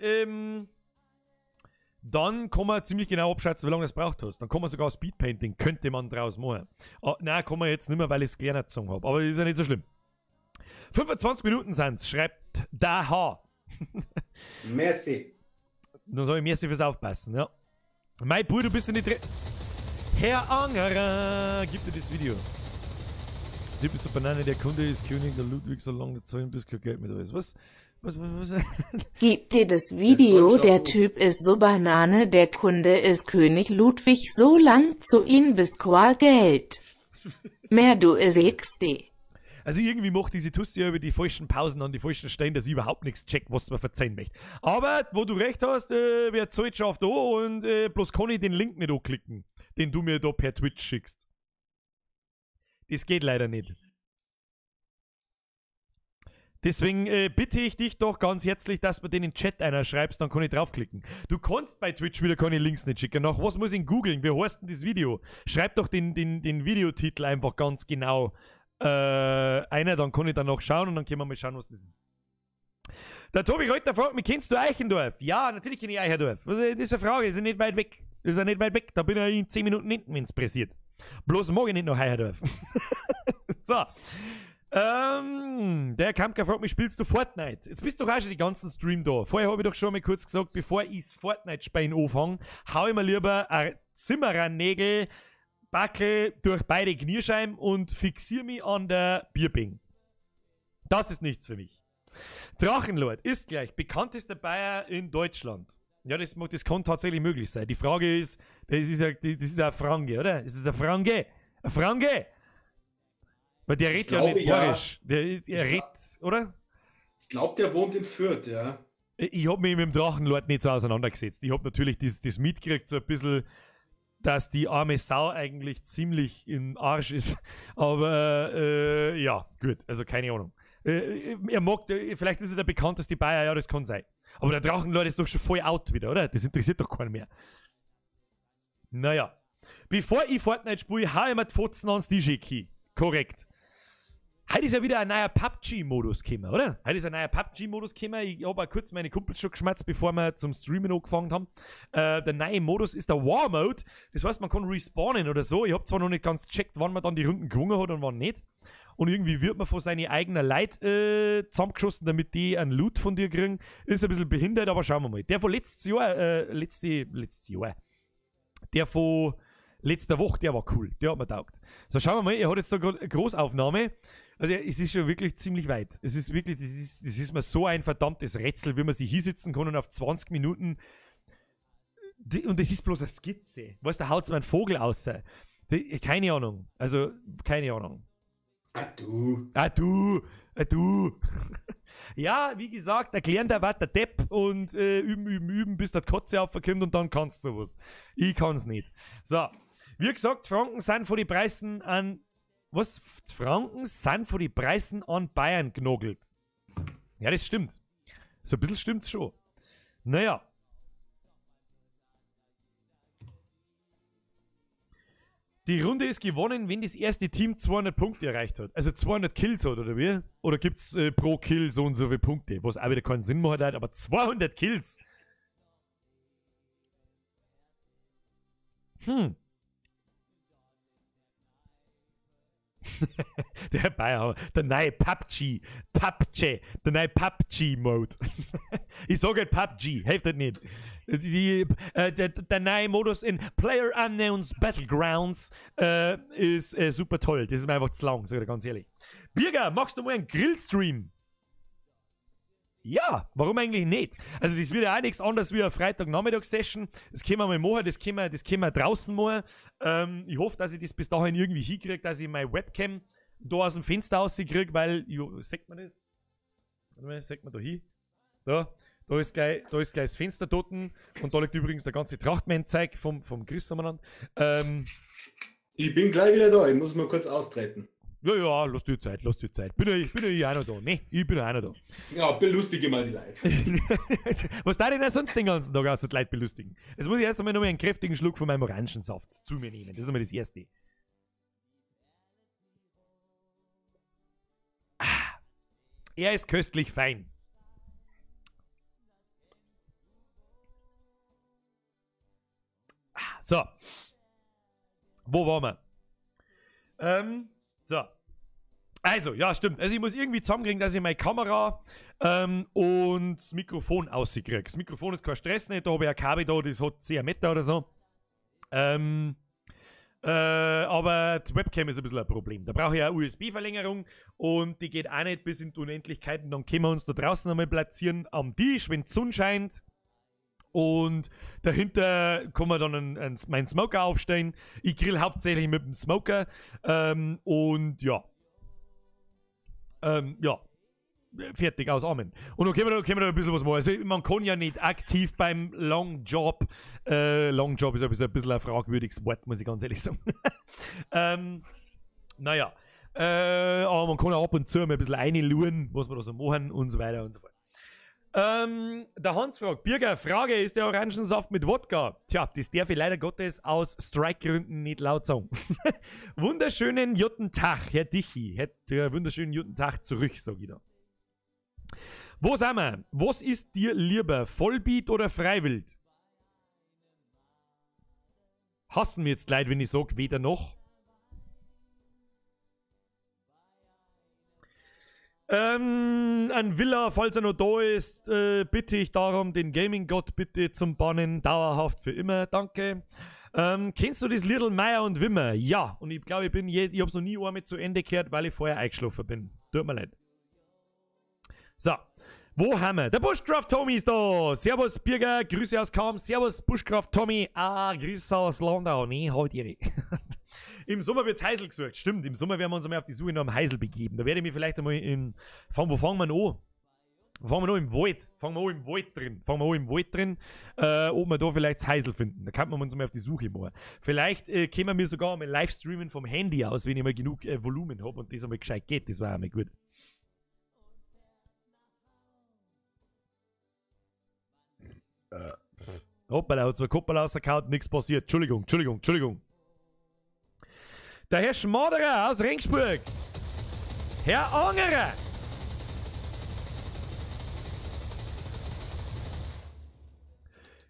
kann man ziemlich genau abschätzen, wie lange das braucht hast. Dann kann man sogar Speedpainting, könnte man draus machen. Ah, nein, kann man jetzt nicht mehr, weil ich es gelernt habe. Aber ist ja nicht so schlimm. 25 Minuten sind's, schreibt da H. Merci. Dann sag ich merci fürs Aufpassen, ja. Mein Bruder, du bist in die Dre. Herr Angerer, gib dir das Video. Typ ist so Banane, der Kunde ist König, der Ludwig, so lange Zeugen, bis kein Geld mehr da ist. Was? Was? Gib dir das Video, der Typ ist so Banane, der Kunde ist König Ludwig, so lang zu ihm bis qua Geld. Mehr du ist XD. Also irgendwie macht diese Tussi ja über die falschen Pausen an die falschen Stellen, dass ich überhaupt nichts check, was man verzeihen möchte. Aber, wo du recht hast, wer zahlt schon auf da und bloß kann ich den Link nicht anklicken, den du mir da per Twitch schickst. Das geht leider nicht. Deswegen bitte ich dich doch ganz herzlich, dass du den in den Chat einer schreibst, dann kann ich draufklicken. Du kannst bei Twitch wieder keine Links nicht schicken. Nach was muss ich googeln? Wie heißt denn das Video? Schreib doch den Videotitel einfach ganz genau einer, dann kann ich dann noch schauen und dann können wir mal schauen, was das ist. Der Tobi Reuter fragt mich, kennst du Eichendorf? Ja, natürlich kenne ich Eichendorf. Was ist das für eine Frage? Ist ja nicht weit weg. Ist ja nicht weit weg. Da bin ich in 10 Minuten hinten, wenn es pressiert. Bloß mag ich nicht nach Eichendorf. So. Der Kampker fragt mich, spielst du Fortnite? Jetzt bist du doch auch schon die ganzen Stream da. Vorher habe ich doch schon mal kurz gesagt, bevor ich Fortnite-Spielen anfange, hau ich mir lieber ein Zimmerernägel, Backel durch beide Kniescheiben und fixiere mich an der Bierbing. Das ist nichts für mich. Drachenlord ist gleich bekanntester Bayer in Deutschland. Ja, das kann tatsächlich möglich sein. Die Frage ist, das ist ja eine Franke, oder? Ist das eine Franke? Eine Franke! Weil der redet ja nicht bayerisch. Der redet, oder? Ich glaube, der wohnt in Fürth, ja. Ich habe mich mit dem Drachenlord nicht so auseinandergesetzt. Ich habe natürlich das mitgekriegt, so ein bisschen, dass die arme Sau eigentlich ziemlich im Arsch ist. Aber ja, gut, also keine Ahnung. Er mag, vielleicht ist er der bekannteste Bayer, ja, das kann sein. Aber der Drachenlord ist doch schon voll out wieder, oder? Das interessiert doch keinen mehr. Naja. Bevor ich Fortnite spiele, hau ich mir die Fotzen ans DJ-Key. Korrekt. Heute ist ja wieder ein neuer PUBG-Modus gekommen, oder? Heute ist ein neuer PUBG-Modus gekommen. Ich habe auch kurz meine Kumpels schon geschmerzt, bevor wir zum Streamen angefangen haben. Der neue Modus ist der War Mode. Das heißt, man kann respawnen oder so. Ich habe zwar noch nicht ganz gecheckt, wann man dann die Runden gewonnen hat und wann nicht. Und irgendwie wird man von seinen eigenen Leuten zusammengeschossen, damit die einen Loot von dir kriegen. Ist ein bisschen behindert, aber schauen wir mal. Der von letztes Jahr, der von letzter Woche, der war cool. Der hat mir taugt. So, schauen wir mal. Er hat jetzt da gerade eine Großaufnahme. Also es ist schon wirklich ziemlich weit. Es ist wirklich, das ist mir so ein verdammtes Rätsel, wie man sich hinsitzen kann und auf 20 Minuten. Und das ist bloß eine Skizze. Weißt du, da haut so ein Vogel aus. Keine Ahnung. Also, keine Ahnung. Ah, du. Ah, du. Ah, du. Ja, wie gesagt, erklären der was der Depp und üben, bis der Kotze aufkommt und dann kannst du sowas. Ich kann's nicht. So, wie gesagt, Franken sind vor die Preisen an. Was? Franken sind vor die Preisen an Bayern genogelt. Ja, das stimmt. So ein bisschen stimmt's schon. Naja. Die Runde ist gewonnen, wenn das erste Team 200 Punkte erreicht hat. Also 200 Kills hat, oder wie? Oder gibt's pro Kill so und so viele Punkte? Was auch wieder keinen Sinn macht, aber 200 Kills! Hm. Der Bayer, der neue PUBG, der neue PUBG-Mode. Ich sage halt PUBG, hilft das nicht. Der neue Modus in PlayerUnknown's Battlegrounds ist super toll. Das ist mir einfach zu lang, sag ich dir ganz ehrlich. Birger, machst du mal einen Grillstream? Ja, warum eigentlich nicht? Also das wird ja auch nichts anderes wie eine Freitagnachmittagssession. Das können wir mal machen, das können wir draußen machen. Ich hoffe, dass ich das bis dahin irgendwie hinkriege, dass ich meine Webcam da aus dem Fenster rauskriege, weil, jo, sagt man das? Warte mal, sagt man da hin? Da ist gleich das Fenster dort und da liegt übrigens der ganze Trachtmann-Zeug vom Chris umeinander. Ich bin gleich wieder da, ich muss mal kurz austreten. Ja, ja, lass dir Zeit, lass dir Zeit. Bin ja ich auch noch da, ne? Ich bin ja auch noch da. Ja, belustige mal die Leute. Was darf ich denn sonst den ganzen Tag außer die Leute belustigen? Jetzt muss ich erst einmal noch mal einen kräftigen Schluck von meinem Orangensaft zu mir nehmen. Das ist einmal das Erste. Er ist köstlich fein. So. Wo waren wir? So. Also, ja, stimmt. Also ich muss irgendwie zusammenkriegen, dass ich meine Kamera und das Mikrofon rauskriege. Das Mikrofon ist kein Stress nicht, da habe ich ein Kabel da, das hat 10 Meter oder so. Aber die Webcam ist ein bisschen ein Problem. Da brauche ich eine USB-Verlängerung und die geht auch nicht bis in die Unendlichkeit. Und dann können wir uns da draußen einmal platzieren am Tisch, wenn die Sonne scheint. Und dahinter kann man dann meinen Smoker aufstellen. Ich grill hauptsächlich mit dem Smoker. Und ja. Ja. Fertig, aus, Amen. Und dann können wir da ein bisschen was machen. Also man kann ja nicht aktiv beim Long Job, Long Job ist ein bisschen ein fragwürdiges Wort, muss ich ganz ehrlich sagen. Naja. Aber man kann auch ab und zu mal ein bisschen reinluren, was wir da so machen und so weiter und so fort. Der Hans fragt, Birger, Frage, ist der Orangensaft mit Wodka? Tja, das darf ich leider Gottes aus Strike-Gründen nicht laut sagen. Wunderschönen guten Tag, Herr Dichi. Wunderschönen guten Tag zurück, sag ich da. Wo sind wir? Was ist dir lieber? Vollbeat oder Freiwild? Hassen mir jetzt leid, wenn ich sag, weder noch. Ein Villa, falls er noch da ist, bitte ich darum, den Gaming-Gott bitte zum Bannen, dauerhaft für immer, danke. Kennst du das Little Meier und Wimmer? Ja, und ich glaube, ich hab's noch nie einmal zu Ende gehört, weil ich vorher eingeschlafen bin. Tut mir leid. So, wo haben wir? Der Bushcraft Tommy ist da. Servus Birger, Grüße aus Kam. Servus Bushcraft Tommy. Ah, Grüße aus Landau. Nee, halt ihre. Im Sommer wird's Heisel gesucht. Stimmt, im Sommer werden wir uns einmal auf die Suche nach einem Heisel begeben. Da werde ich mich vielleicht einmal in... Wo fangen wir an? Fangen wir an im Wald. Fangen wir an im Wald drin. Fangen wir an im Wald drin, ob wir da vielleicht das Heisel finden. Da kann man uns mal auf die Suche machen. Vielleicht können wir sogar einmal live streamen vom Handy aus, wenn ich mal genug Volumen habe und das einmal gescheit geht. Das war einmal gut. Hoppala, hat zwar Koppel rausgehauen, nichts passiert. Entschuldigung, Entschuldigung, Entschuldigung. Der Herr Schmaderer aus Regensburg. Herr Angerer.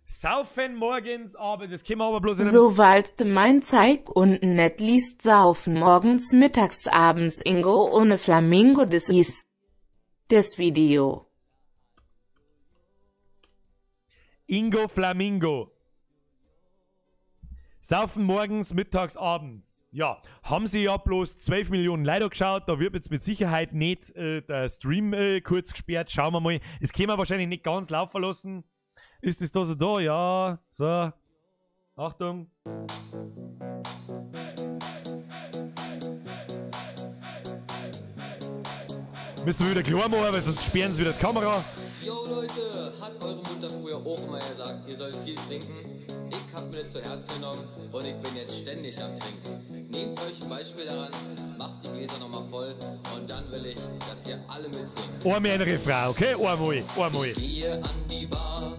Saufen morgens, aber das können wir aber bloß in einem... So walzte mein Zeig unten net liest saufen morgens, mittags, abends Ingo ohne Flamingo, das ist das Video. Ingo Flamingo. Saufen morgens, mittags, abends. Ja, haben sie ja bloß 12 Millionen Leute geschaut. Da wird jetzt mit Sicherheit nicht der Stream kurz gesperrt. Schauen wir mal. Das können wir wahrscheinlich nicht ganz laufen lassen. Ist das da so da? Ja, so. Achtung. Müssen wir wieder klar machen, weil sonst sperren sie wieder die Kamera. Yo Leute, hat eure Mutter früher auch immer gesagt, ihr sollt viel trinken? Ich hab mir das zu Herzen genommen und ich bin jetzt ständig am Trinken. Nehmt euch ein Beispiel daran, macht die Gläser nochmal voll und dann will ich, dass ihr alle mitsingt. Einmal ein Refrain, okay? Einmal, einmal. Ich gehe an die Bar,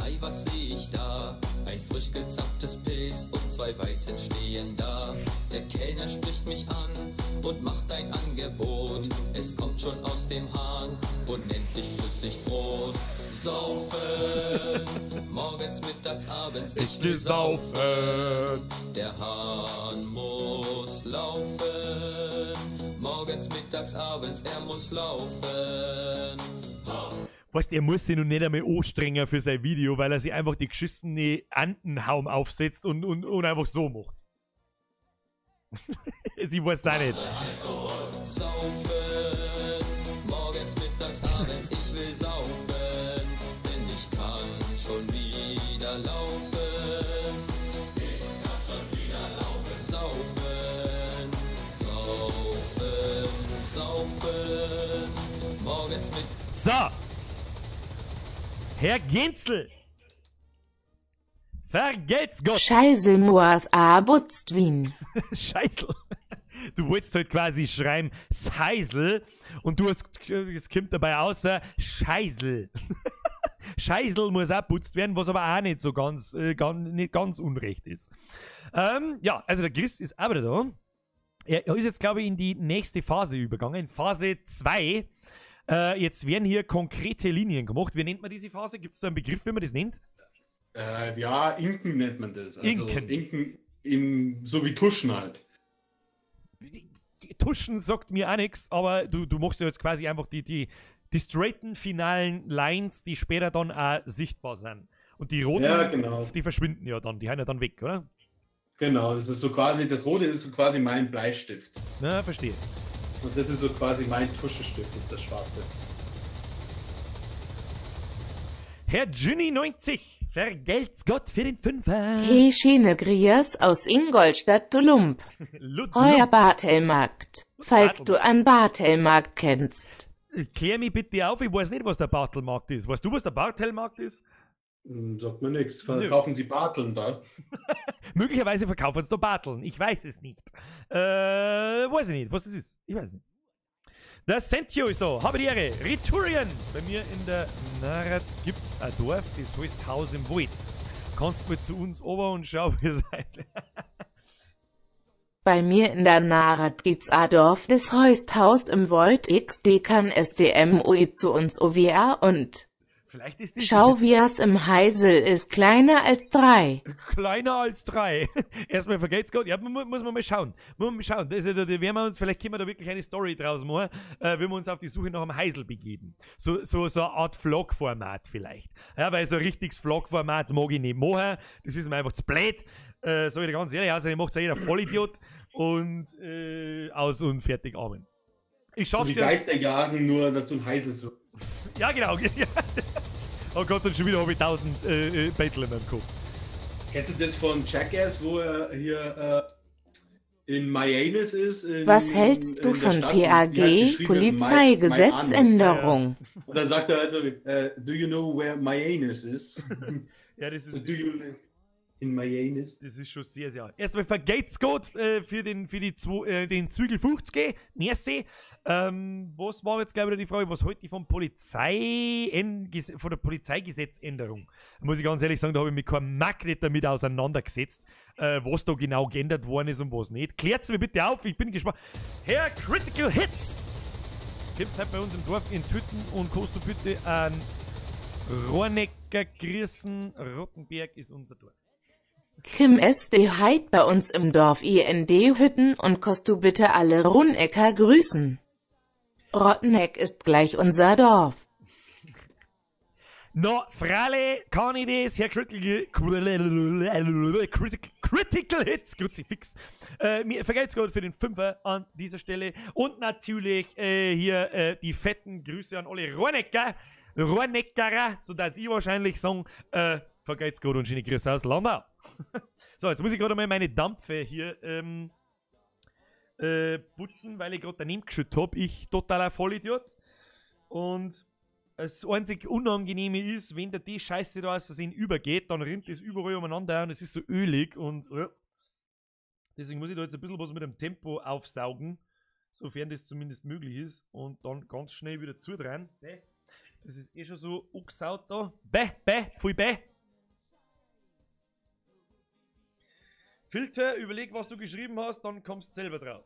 ei, was seh ich da? Ein frisch gezapftes Pilz und 2 Weizen stehen da. Der Kellner spricht mich an und macht ein Angebot. Es kommt schon aus dem Hahn und nennt sich Flüssigbrot. Saufen, morgens, mittags, abends, ich will saufen. Der Hahn muss laufen, morgens, mittags, abends, er muss laufen. Weißt du, er muss sich noch nicht einmal anstrengen für sein Video, weil er sich einfach die geschissene Antenhaum aufsetzt und einfach so macht. Ich weiß auch nicht. Alkohol, saufen, morgens, mittags, abends, ich will saufen, denn ich kann schon wieder laufen. Ich kann schon wieder laufen. Saufen, saufen, saufen, morgens, mittags. So! Herr Genzel! Vergelt's Gott! Scheißel Moas abutzt Wien. Scheißel. Du wolltest halt quasi schreiben Seisel und du hast, es kommt dabei außer Scheißel. Scheißel muss auch putzt werden, was aber auch nicht so ganz, nicht ganz unrecht ist. Ja, also der Chris ist auch wieder da. Er ist jetzt, glaube ich, in die nächste Phase übergegangen, in Phase 2. Jetzt werden hier konkrete Linien gemacht. Wie nennt man diese Phase? Gibt es da einen Begriff, wie man das nennt? Ja, Inken nennt man das. Also Inken. Inken so wie Tuschen halt. Tuschen sagt mir auch nichts, aber du machst ja jetzt quasi einfach die straighten finalen Lines, die später dann auch sichtbar sind. Und die roten, ja, genau, die verschwinden ja dann, die hören ja dann weg, oder? Genau, das ist so quasi, das Rote ist so quasi mein Bleistift. Na, verstehe. Und das ist so quasi mein Tuschestift, das Schwarze. Herr Ginny90, vergelt's Gott für den Fünfer. Hey, schöne Grias aus Ingolstadt Tulump. Heuer Bartelmarkt, falls du an Bartelmarkt kennst. Klär mich bitte auf, ich weiß nicht, was der Bartelmarkt ist. Weißt du, was der Bartelmarkt ist? Sagt mir nichts. Verkaufen Sie Barteln da? Möglicherweise verkaufen sie da Barteln. Ich weiß es nicht. Weiß ich nicht, was das ist. Ich weiß nicht. Der Sentio ist da. Habe die Ehre. Riturian. Bei mir in der Narat gibt es ein Dorf, das heißt Haus im Wald. Kannst mal zu uns ober und schau, wie es heißt. Bei mir in der Narat gibt's ein Dorf, das heißt Haus im Wald. XD kann SDMOE zu uns OWA und vielleicht ist das. Schau, wie es im Heisel ist, kleiner als 3. Kleiner als 3. Erstmal vergelt's Gott. Ja, muss man mal schauen. Muss man mal schauen. Das, da werden wir uns, vielleicht können wir da wirklich eine Story draus machen, wenn wir uns auf die Suche nach einem Heisel begeben. So eine Art Vlog-Format vielleicht. Ja, weil so ein richtiges Vlog-Format mag ich nicht machen. Das ist mir einfach zu blöd. Sag ich dir ganz ehrlich, außerdem macht's ja jeder Vollidiot. Und aus und fertig, Amen. Ich schaff's so wie ja. Geister jagen, nur dass du ein Heisel so. Ja, genau. Oh Gott, und schon wieder habe ich 1000 Battle in meinem Kopf. Kennst du das von Jackass, wo er hier in Miamis ist? Was hältst du von PAG, Polizeigesetzänderung? Und dann sagt er also, do you know where Miamis is? Ja, das ist... So, do you in Miamis? Das ist schon sehr, sehr alt. Erstmal vergelt's Gott für den Zügel 50. Merci. Was war jetzt, glaube ich, die Frage, was halte ich von der Polizeigesetzänderung? Da muss ich ganz ehrlich sagen, da habe ich mich kein Mack nicht damit auseinandergesetzt, was da genau geändert worden ist und was nicht. Klärt's mir bitte auf, ich bin gespannt. Herr Critical Hits! Gibt's halt bei uns im Dorf in Tütten und kannst du bitte an Rohrnecker grüßen. Rottenberg ist unser Dorf. Kim SD heit bei uns im Dorf IND Hütten und kost du bitte alle Runecker grüßen. Rotteneck ist gleich unser Dorf. No, Fralle, kann ich das? Herr Critical Hits, Kruzifix. Mir vergelt's Gott für den Fünfer an dieser Stelle. Und natürlich hier die fetten Grüße an alle Rohrnecker, Rohrneckerer, sodass ich wahrscheinlich sagen, vergelt's Gott und schöne Grüße aus Landau. So, jetzt muss ich gerade mal meine Dampfe hier putzen, weil ich gerade daneben geschüttet habe. Ich totaler Vollidiot. Und das einzig Unangenehme ist, wenn der die Scheiße da aus Versehen übergeht, dann rinnt das überall umeinander und es ist so ölig und ja. Deswegen muss ich da jetzt ein bisschen was mit dem Tempo aufsaugen, sofern das zumindest möglich ist, und dann ganz schnell wieder zudrehen. Das ist eh schon so angesaut da. Bäh, bäh, pfui bäh. Filter, überleg, was du geschrieben hast, dann kommst du selber drauf.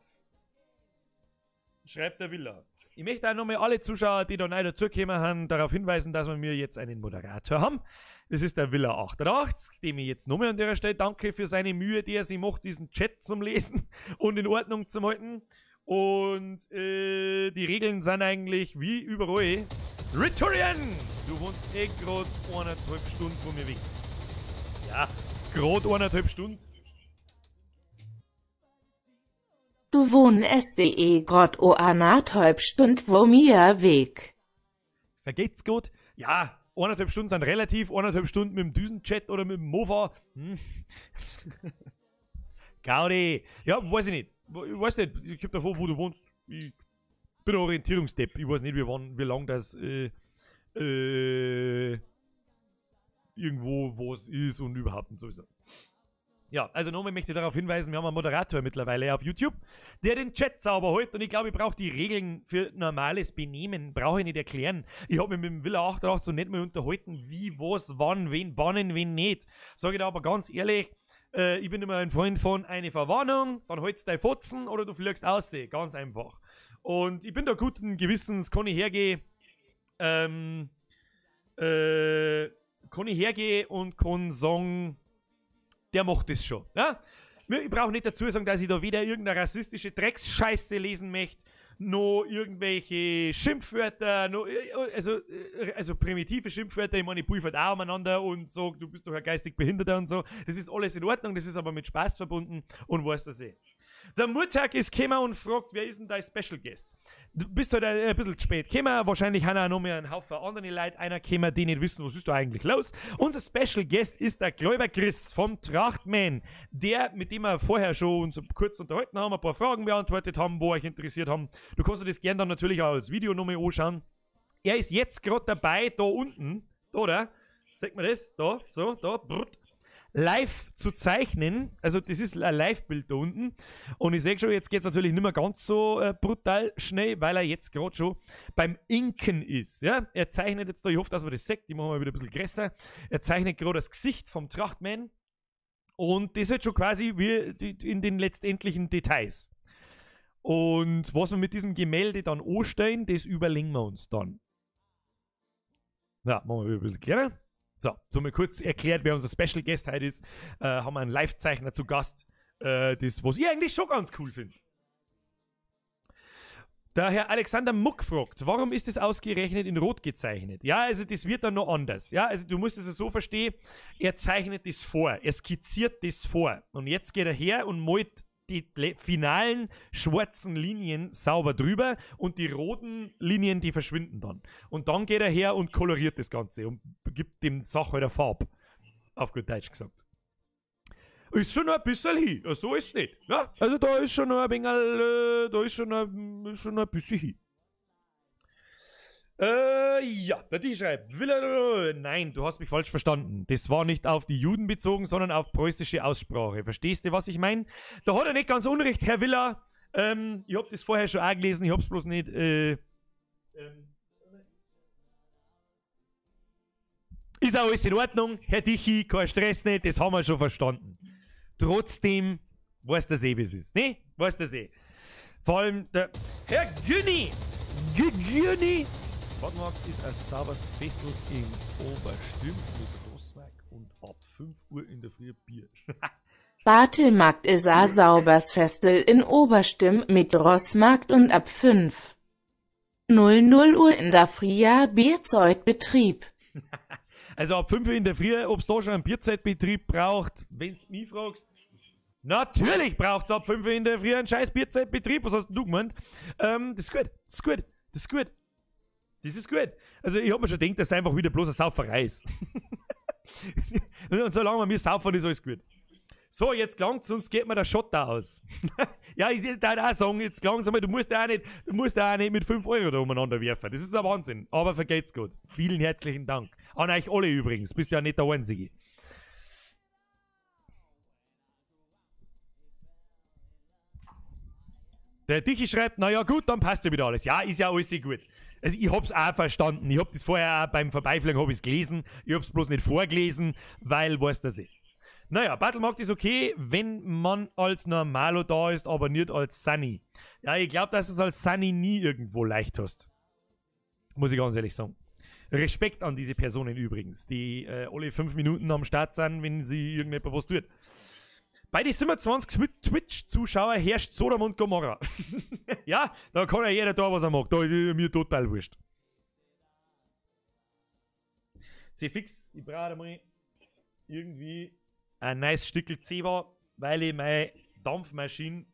Schreibt der Villa. Ich möchte auch nochmal alle Zuschauer, die da neu dazugekommen haben, darauf hinweisen, dass wir jetzt einen Moderator haben. Das ist der Villa88, dem ich jetzt nochmal an der Stelle danke für seine Mühe, die er sich macht, diesen Chat zum Lesen und in Ordnung zu halten. Und die Regeln sind eigentlich wie überall. Riturian! Du wohnst eh gerade 1,5 Stunden von mir weg. Ja, gerade 1,5 Stunden. Du wohn SDE grad o 1,5 Stund wo mir Weg. Vergeht's gut? Ja, 1,5 Stunden sind relativ, 1,5 Stunden mit dem Düsenchat oder mit dem Mofa. Hm. Gaudi. Ja, weiß ich nicht. Ich weiß nicht, ich hab davor, wo du wohnst. Ich bin ein Orientierungsdepp. Ich weiß nicht, wie lang das irgendwo was ist und überhaupt und sowieso. Ja, also nochmal möchte ich darauf hinweisen, wir haben einen Moderator mittlerweile auf YouTube, der den Chat sauber hält, und ich glaube, ich brauche die Regeln für normales Benehmen, brauche ich nicht erklären. Ich habe mich mit dem Villa 88 so nicht mehr unterhalten, wie, was, wann, wen bannen, wen nicht. Sage ich da aber ganz ehrlich, ich bin immer ein Freund von einer Verwarnung, dann holst du deine Fotzen oder du fliegst aus, ganz einfach. Und ich bin da guten Gewissens, kann ich hergehen, und kann sagen, der macht das schon. Ja? Ich brauche nicht dazu sagen, dass ich da weder irgendeine rassistische Drecksscheiße lesen möchte, noch irgendwelche Schimpfwörter, noch, also primitive Schimpfwörter. Ich meine, ich pulvert auch umeinander und sag, du bist doch ein geistig Behinderter und so. Das ist alles in Ordnung, das ist aber mit Spaß verbunden und weiß das eh. Der Murtag ist gekommen und fragt, wer ist denn dein Special Guest? Du bist halt ein bisschen zu spät gekommen, wahrscheinlich haben auch noch mehr einen Haufen andere Leute einer gekommen, die nicht wissen, was ist da eigentlich los. Unser Special Guest ist der Gläuber Chris vom Trachtman, der, mit dem wir vorher schon uns kurz unterhalten haben, ein paar Fragen beantwortet haben, wo euch interessiert haben. Du kannst dir das gerne dann natürlich auch als Video nochmal anschauen. Er ist jetzt gerade dabei, da unten, da, oder? Sagt man das? Da, so, da, brrt. Live zu zeichnen, also das ist ein Live-Bild da unten und ich sehe schon, jetzt geht es natürlich nicht mehr ganz so brutal schnell, weil er jetzt gerade schon beim Inken ist, ja? Er zeichnet jetzt da, ich hoffe, dass man das sieht, die machen wir wieder ein bisschen größer, er zeichnet gerade das Gesicht vom Trachtman und das ist jetzt schon quasi wie in den letztendlichen Details. Und was wir mit diesem Gemälde dann anstellen, das überlegen wir uns dann. Ja, machen wir wieder ein bisschen kleiner. So, so mal kurz erklärt, wer unser Special Guest heute ist, haben wir einen Live-Zeichner zu Gast, das, was ich eigentlich schon ganz cool finde. Der Herr Alexander Muck fragt, warum ist es ausgerechnet in Rot gezeichnet? Ja, also das wird dann noch anders. Ja, also du musst es so verstehen, er zeichnet das vor, er skizziert das vor. Und jetzt geht er her und malt die finalen schwarzen Linien sauber drüber und die roten Linien, die verschwinden dann. Und dann geht er her und koloriert das Ganze und gibt dem Sache halt eine Farbe. Auf gut Deutsch gesagt. Ist schon noch ein bisschen hin, so ist es nicht. Ja? Also da ist schon noch ein wenig, da ist schon noch ein bisschen hin. Ja, der Tisch schreibt, nein, du hast mich falsch verstanden. Das war nicht auf die Juden bezogen, sondern auf preußische Aussprache. Verstehst du, was ich meine? Da hat er nicht ganz unrecht, Herr Willer. Ich hab das vorher schon auch gelesen, ich hab's bloß nicht, Ist auch alles in Ordnung, Herr Dichi, kein Stress nicht, das haben wir schon verstanden. Trotzdem weiß das eh, wie es ist, ne? Weiß das eh. Vor allem der Herr Günni! Günni! Badmarkt ist ein sauberes Festel in Oberstimm mit Rossweig und ab 5 Uhr in der Früh Bier. Bartelmarkt ist ein sauberes Festel in Oberstimm mit Rossmarkt und ab 5:00 Uhr in der Früh Bierzeugbetrieb. Also ab 5 Uhr in der Früh, ob's da schon einen Bierzeitbetrieb braucht, wenn's mich fragst. Natürlich braucht's ab 5 Uhr in der Früh einen scheiß Bierzeitbetrieb. Was hast denn du gemeint? Das ist gut, das ist gut, das ist gut. Das ist gut. Also ich hab mir schon gedacht, dass es einfach wieder bloß eine Sauferei ist. Und solange wir mir saufen, ist alles gut. So, jetzt klang's, sonst geht mir der Schotter aus. Ja, ich würde auch sagen, jetzt klang's einmal, du musst ja auch nicht mit 5 Euro da umeinander werfen. Das ist ein Wahnsinn. Aber vergeht's gut. Vielen herzlichen Dank. An euch alle übrigens. Bist ja nicht der Einzige. Der Dichi schreibt, naja gut, dann passt ja wieder alles. Ja, ist ja alles gut. Also ich hab's auch verstanden. Ich hab das vorher auch beim Vorbeifliegen hab ich's gelesen. Ich hab's bloß nicht vorgelesen, weil weiß das eh. Naja, Battlemarkt ist okay, wenn man als Normalo da ist, aber nicht als Sunny. Ja, ich glaub, dass du es als Sunny nie irgendwo leicht hast. Muss ich ganz ehrlich sagen. Respekt an diese Personen übrigens, die alle 5 Minuten am Start sind, wenn sie irgendetwas was tut. Bei den 27 Twitch-Zuschauer herrscht Sodom und Gomorra. Ja, da kann ja jeder da, was er mag. Da ist mir total wurscht. C-Fix, ich brauche einmal irgendwie ein nice Stückel Zewa, weil ich meine Dampfmaschine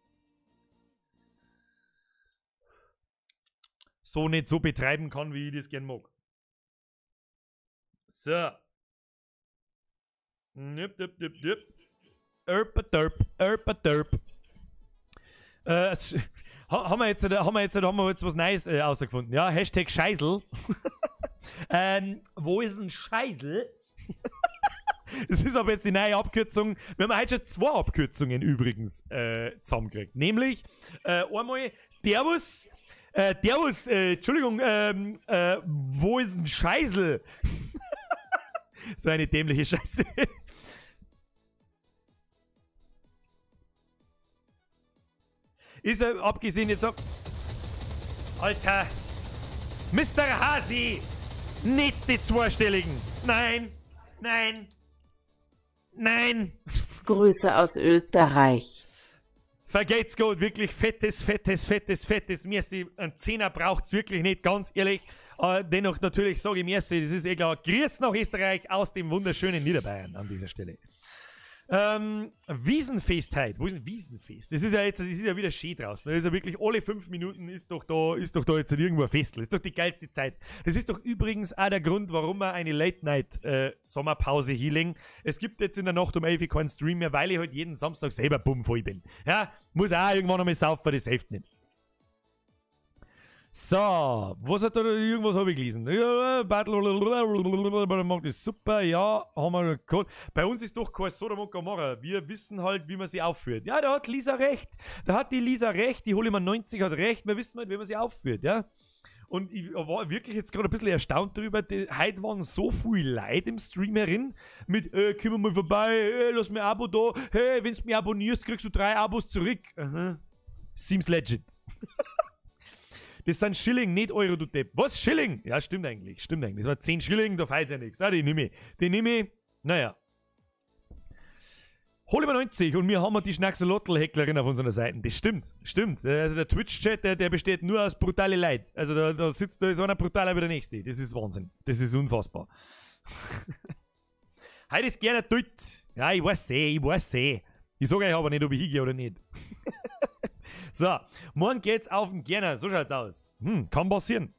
so nicht so betreiben kann, wie ich das gern mag. So. Nüpp, nüpp, nüpp, nüpp. Erpa derp, erpa derp. Haben wir jetzt was Neues rausgefunden? Ja, Hashtag Scheißel. Wo ist ein Scheißel? Das ist aber jetzt die neue Abkürzung. Wir haben heute schon 2 Abkürzungen übrigens zusammengekriegt. Nämlich einmal Derwus, Entschuldigung, wo ist ein Scheißel? So eine dämliche Scheiße. Ist er, abgesehen jetzt ab. Alter! Mr. Hasi! Nicht die zweistelligen! Nein! Nein! Nein! Grüße aus Österreich. Vergeht's gut, wirklich fettes, fettes, fettes, fettes Merci. Ein Zehner braucht's wirklich nicht, ganz ehrlich. Dennoch natürlich sage ich Merci, das ist eh klar. Grüß nach Österreich aus dem wunderschönen Niederbayern an dieser Stelle. Wiesenfest heute. Wo ist denn Wiesenfest? Das ist ja jetzt, das ist ja wieder schön draußen. Das ist ja wirklich alle 5 Minuten ist doch da jetzt irgendwo ein Festel. Das ist doch die geilste Zeit. Das ist doch übrigens auch der Grund, warum wir eine Late-Night-Sommerpause healing. Es gibt jetzt in der Nacht um 11 Uhr keinen Stream mehr, weil ich halt jeden Samstag selber bummvoll bin. Ja, muss auch irgendwann einmal saufen, das hilft nicht. So, was hat da, irgendwas habe ich gelesen. Battle macht das super, ja, haben wir geholt. Bei uns ist doch kein Sodom und Gomorra. Wir wissen halt, wie man sie aufführt. Ja, da hat Lisa recht. Da hat die Lisa recht, die hole ich mir 90 hat recht. Wir wissen halt, wie man sie aufführt, ja. Und ich war wirklich jetzt gerade ein bisschen erstaunt darüber, heute waren so viel Leute im Stream herin mit, komm mal vorbei, lass mir ein Abo da, hey, wenn du mich abonnierst, kriegst du 3 Abos zurück. Aha. Seems legit. Das sind Schilling, nicht Euro, du Depp. Was? Schilling? Ja, stimmt eigentlich. Stimmt eigentlich. Das war 10 Schilling, da fällt ja nichts. Ah, die nehme ich. Die nehme ich. Naja. Hol ich mir 90 und wir haben die Schnacksolotl-Hecklerin auf unserer Seite. Das stimmt. Stimmt. Also der Twitch-Chat, der besteht nur aus brutale Leid. Also da sitzt, da ist einer brutaler wie der nächste. Das ist Wahnsinn. Das ist unfassbar. Heute ist gerne Deutsch. Ja, ich weiß eh, ich weiß eh. Ich sage euch aber nicht, ob ich hingehe oder nicht. So, morgen geht's auf den Gerner. So schaut's aus. Kann passieren.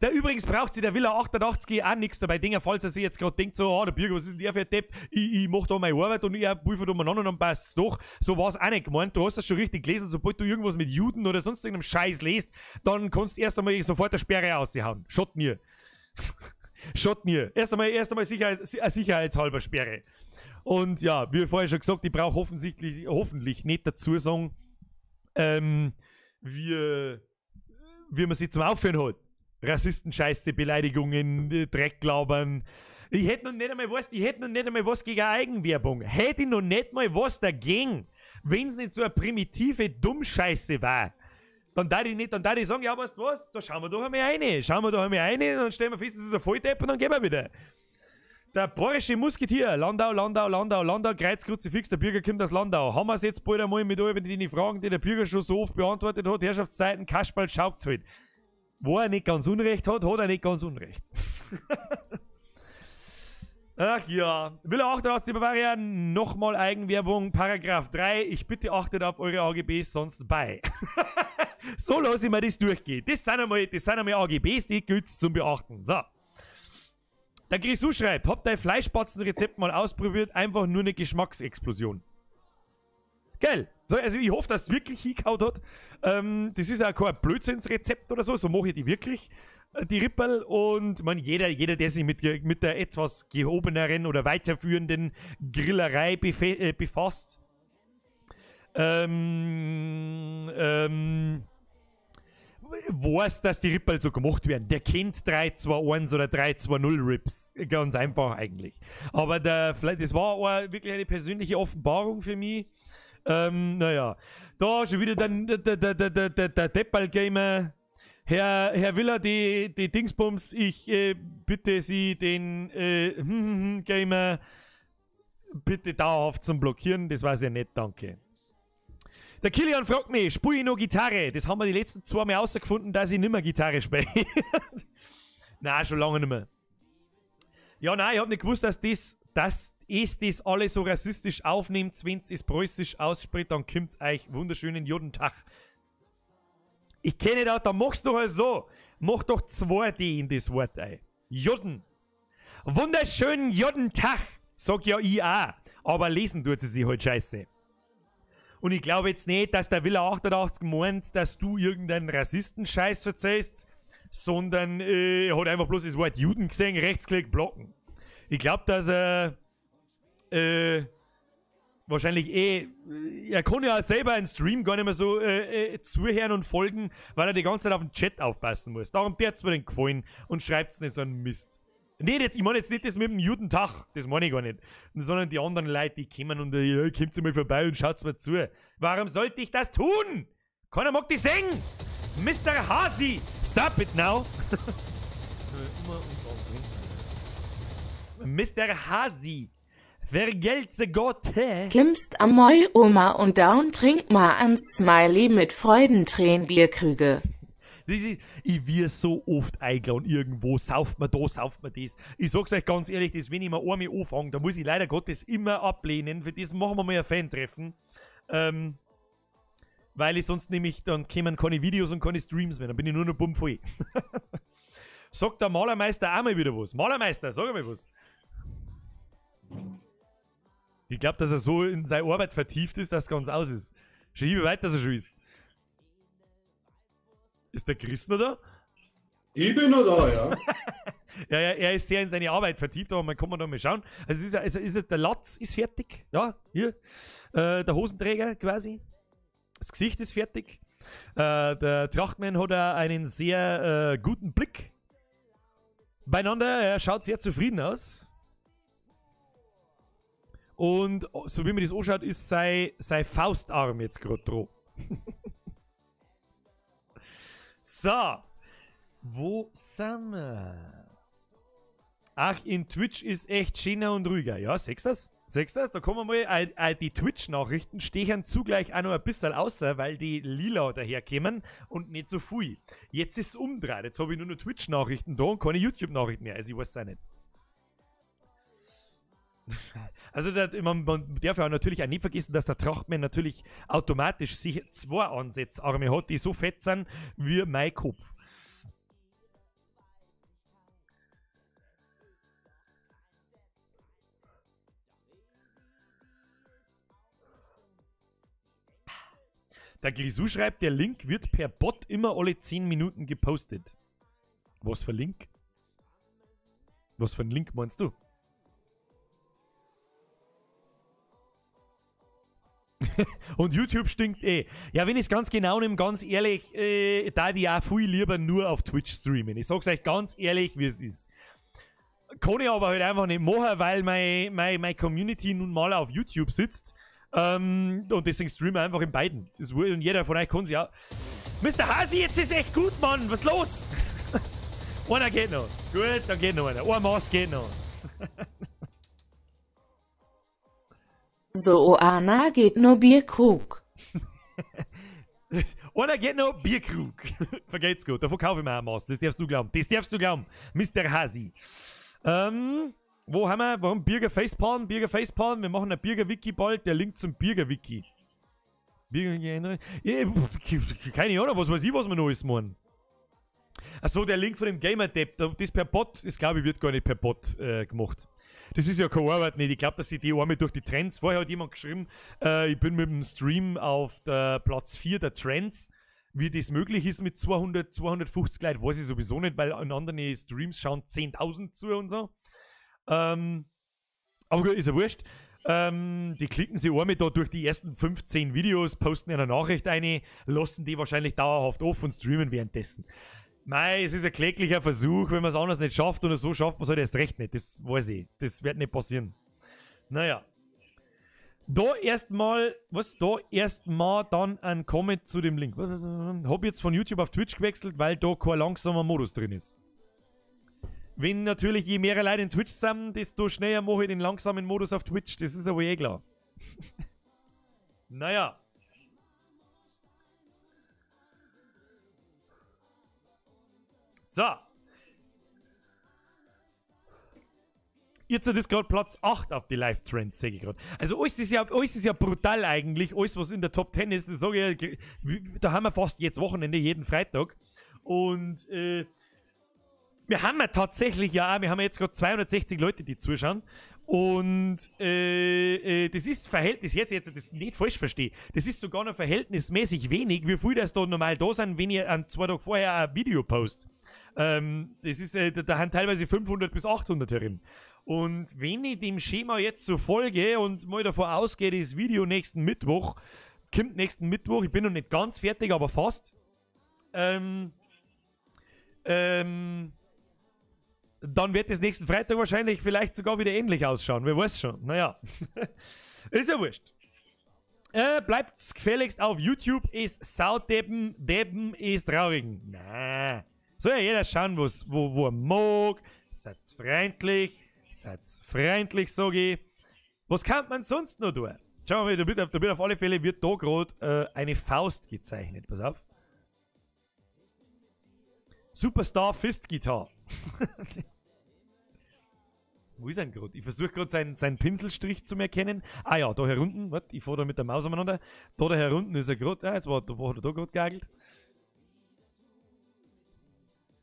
Der übrigens braucht sich der Villa 88 auch nichts dabei denken, falls er sich jetzt gerade denkt, so, ah, der Birger, was ist denn der für ein Depp? Ich mach da meine Arbeit und ich prüfe da umeinander und dann passt's doch. So war's auch nicht gemeint. Du hast das schon richtig gelesen, sobald du irgendwas mit Juden oder sonst irgendeinem Scheiß liest, dann kannst du erst einmal sofort eine Sperre raushauen. Schott mir. Schott mir. Erst einmal sicherheitshalber Sperre. Und ja, wie vorher schon gesagt, ich brauche hoffentlich nicht dazu sagen, wie man sich zum Aufhören hat. Rassistenscheiße, Beleidigungen, Drecklabern. Ich hätte noch nicht einmal was, was gegen Eigenwerbung. Hätte ich noch nicht mal was dagegen, wenn es nicht so eine primitive Dummscheiße war. Dann darf ich nicht, dann darf ich sagen, ja, weißt du was, da schauen wir doch einmal rein. Schauen wir doch einmal rein, dann stellen wir fest, das ist ein Volldepp und dann gehen wir wieder. Der bayerische Musketier, Landau, Landau, Landau, Landau, Kreuz, Kruzifix, der Bürger kommt aus Landau. Haben wir es jetzt bald einmal mit all den Fragen, die der Bürger schon so oft beantwortet hat, Herrschaftszeiten, Kasperl, schaut's halt. Wo er nicht ganz Unrecht hat, hat er nicht ganz Unrecht. Ach ja. Villa 88 Bavaria, nochmal Eigenwerbung, Paragraph 3. Ich bitte achtet auf eure AGBs, sonst bei. So lasse ich mir das durchgehen. Das sind einmal AGBs, die gilt's zum Beachten. So. Der Grisou schreibt, hab dein Fleischbatzenrezept mal ausprobiert, einfach nur eine Geschmacksexplosion. Geil. So, also ich hoffe, dass es wirklich hingehauen hat. Das ist ja kein Blödsinnsrezept oder so, so mache ich die wirklich, die Rippel. Und man, jeder, der sich mit der etwas gehobeneren oder weiterführenden Grillerei befasst, weiß, dass die Rippel so gemacht werden. Der kennt 3, 2, 1 oder 3, 2, 0 Rips. Ganz einfach eigentlich. Aber das war auch wirklich eine persönliche Offenbarung für mich. Naja. Da schon wieder der Deppal-Gamer. Herr Willer, die Dingsbums, ich bitte Sie, den Gamer bitte dauerhaft zum Blockieren. Das war sehr nett, danke. Der Kilian fragt mich, spiele ich noch Gitarre? Das haben wir die letzten 2 Mal rausgefunden, dass ich nicht mehr Gitarre spiele. Nein, schon lange nicht mehr. Ja, nein, ich hab nicht gewusst, dass das alle so rassistisch aufnimmt, wenn es preußisch ausspricht, dann kommt's euch wunderschönen Judentag. Ich kenne das, da machst du halt so. Mach doch 2 D in das Wort ein. Juden. Wunderschönen Judentag, sag ja ich auch. Aber lesen tut sie sich halt scheiße. Und ich glaube jetzt nicht, dass der Villa 88 meint, dass du irgendeinen Rassistenscheiß erzählst, sondern er hat einfach bloß das Wort Juden gesehen, Rechtsklick, blocken. Ich glaube, dass er wahrscheinlich er kann ja selber einen Stream gar nicht mehr so zuhören und folgen, weil er die ganze Zeit auf den Chat aufpassen muss. Darum tut's mir den Gefallen und schreibt's nicht so einen Mist. Nee, jetzt, ich meine jetzt nicht das mit dem Judentag, das meine ich gar nicht. Sondern die anderen Leute, die kommen und ja, kommt mal vorbei und schaut's mir zu. Warum sollte ich das tun? Keiner mag die sehen! Mr. Hasi! Stop it now! Mr. Hasi! Vergelt's Gott! Klimmst am Moi Oma und down trink mal ans Smiley mit Freudentränen Bierkrüge. Ich wir so oft eingeladen irgendwo, sauft man da, sauft man das. Ich sag's euch ganz ehrlich, das, wenn ich mir einmal anfange, da muss ich leider Gottes immer ablehnen. Für das machen wir mal ein Fan-Treffen. Weil ich sonst nämlich, dann kämen keine Videos und keine Streams mehr, dann bin ich nur noch bummvoll. Sagt der Malermeister auch mal wieder was. Malermeister, sag mal was. Ich glaub, dass er so in seine Arbeit vertieft ist, dass es ganz aus ist. Schon wie weit, dass er schon ist. Ist der Chris noch da? Ich bin noch da, ja. Ja, ja, er ist sehr in seine Arbeit vertieft, aber man kann da mal schauen. Also es ist, der Latz ist fertig, ja, hier. Der Hosenträger quasi. Das Gesicht ist fertig. Der Trachtmann hat auch einen sehr guten Blick beieinander. Er schaut sehr zufrieden aus. Und so wie man das anschaut, ist sein Faustarm jetzt gerade dran. So, wo sind wir? Ach, in Twitch ist echt schöner und ruhiger. Ja, siehst du das? Siehst du das? Da kommen wir mal, die Twitch-Nachrichten stechen zugleich auch noch ein bisschen außer, weil die lila daherkämen und nicht so viel. Jetzt ist es umdreht. Jetzt habe ich nur noch Twitch-Nachrichten da und keine YouTube-Nachrichten mehr. Also ich weiß es auch nicht. Also man darf ja auch natürlich auch nicht vergessen, dass der Trachtmann natürlich automatisch sich zwei Ansatzarme hat, die so fett sind wie mein Kopf. Der Grisou schreibt, der Link wird per Bot immer alle 10 Minuten gepostet. Was für ein Link? Was für ein Link meinst du? Und YouTube stinkt eh. Ja, wenn ich es ganz genau nehme, ganz ehrlich, da ich auch viel lieber nur auf Twitch streamen. Ich sag's euch ganz ehrlich, wie es ist. Kann ich aber halt einfach nicht machen, weil meine Community nun mal auf YouTube sitzt. Und deswegen streame ich einfach in beiden. Das, und jeder von euch kann sich auch. Mr. Hasi, jetzt ist echt gut, Mann! Was ist los? Einer geht noch. Gut, dann geht noch einer. Ein Maß geht noch. So, Anna geht nur Bierkrug. Einer geht noch Bierkrug. Vergeht's gut. Davon kaufe ich mir ein Maß. Das darfst du glauben. Das darfst du glauben. Mr. Hasi. Wo haben wir? Warum Birger Facepalm? Birger Facepalm. Wir machen ein Birger-Wiki bald. Der Link zum Birger-Wiki. Birger-Wiki. Keine Ahnung, was weiß ich, was wir noch alles machen. Achso, der Link von dem Gamer-Depp, das per Bot, das glaube ich, wird gar nicht per Bot gemacht. Das ist ja keine Arbeit nicht. Ich glaube, dass sie die Arme durch die Trends. Vorher hat jemand geschrieben, ich bin mit dem Stream auf der Platz 4 der Trends. Wie das möglich ist mit 200, 250 Leuten, weiß ich sowieso nicht, weil in anderen Streams schauen 10.000 zu und so. Aber gut, ist ja wurscht. Die klicken sich Arme da durch die ersten 15 Videos, posten eine Nachricht ein, lassen die wahrscheinlich dauerhaft off und streamen währenddessen. Mei, es ist ein kläglicher Versuch, wenn man es anders nicht schafft oder so, schafft man es halt erst recht nicht. Das weiß ich. Das wird nicht passieren. Naja. Da erstmal, was? Da erstmal dann ein Comment zu dem Link. Hab jetzt von YouTube auf Twitch gewechselt, weil da kein langsamer Modus drin ist. Wenn natürlich je mehr Leute in Twitch sind, desto schneller mache ich den langsamen Modus auf Twitch. Das ist aber eh klar. Naja. So. Jetzt ist gerade Platz 8 auf die Live-Trends, sehe ich gerade. Also alles ist ja brutal eigentlich. Alles, was in der Top 10 ist, das sage ich, da haben wir fast jetzt Wochenende, jeden Freitag. Und wir haben ja tatsächlich ja auch, wir haben ja jetzt gerade 260 Leute, die zuschauen. Und das ist Verhältnis, jetzt das nicht falsch verstehe, das ist sogar noch verhältnismäßig wenig, wie viel das da normal da sind, wenn ihr an 2 Tage vorher ein Video postet. Das ist, da haben teilweise 500 bis 800 herin. Und wenn ich dem Schema jetzt so folge und mal davon ausgehe, das Video nächsten Mittwoch, kommt nächsten Mittwoch, ich bin noch nicht ganz fertig, aber fast, dann wird das nächsten Freitag wahrscheinlich vielleicht sogar wieder ähnlich ausschauen. Wer weiß schon. Naja. Ist ja wurscht. Bleibt gefälligst auf YouTube, ist Saudeppen, Deppen ist traurigen. Na, soll ja jeder schauen, wo er mag. Seid freundlich, sag ich. Was kann man sonst noch tun? Schauen wir mal, da wird auf alle Fälle wird da gerade eine Faust gezeichnet. Pass auf. Superstar Fist Guitar. Wo ist er denn gerade? Ich versuche gerade seinen Pinselstrich zu erkennen. Ah ja, da herunten. Warte, ich fahre da mit der Maus umeinander. Da herunten ist er gerade. Ah, jetzt war, da hat er da gerade geagelt.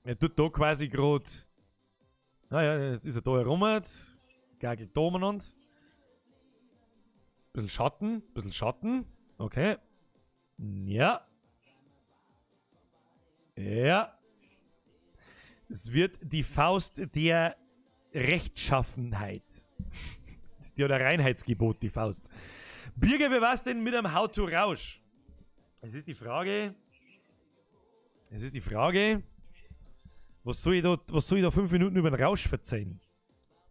Er tut da quasi gerade. Naja, jetzt ist er da herum. Gagelt da umeinander. Bisschen Schatten, bisschen Schatten. Okay. Ja. Ja. Es wird die Faust der Rechtschaffenheit. Die hat ein Reinheitsgebot, die Faust. Birger, wie war's denn mit einem How-to-Rausch? Es ist die Frage. Es ist die Frage. Was soll ich da 5 Minuten über den Rausch verzeihen?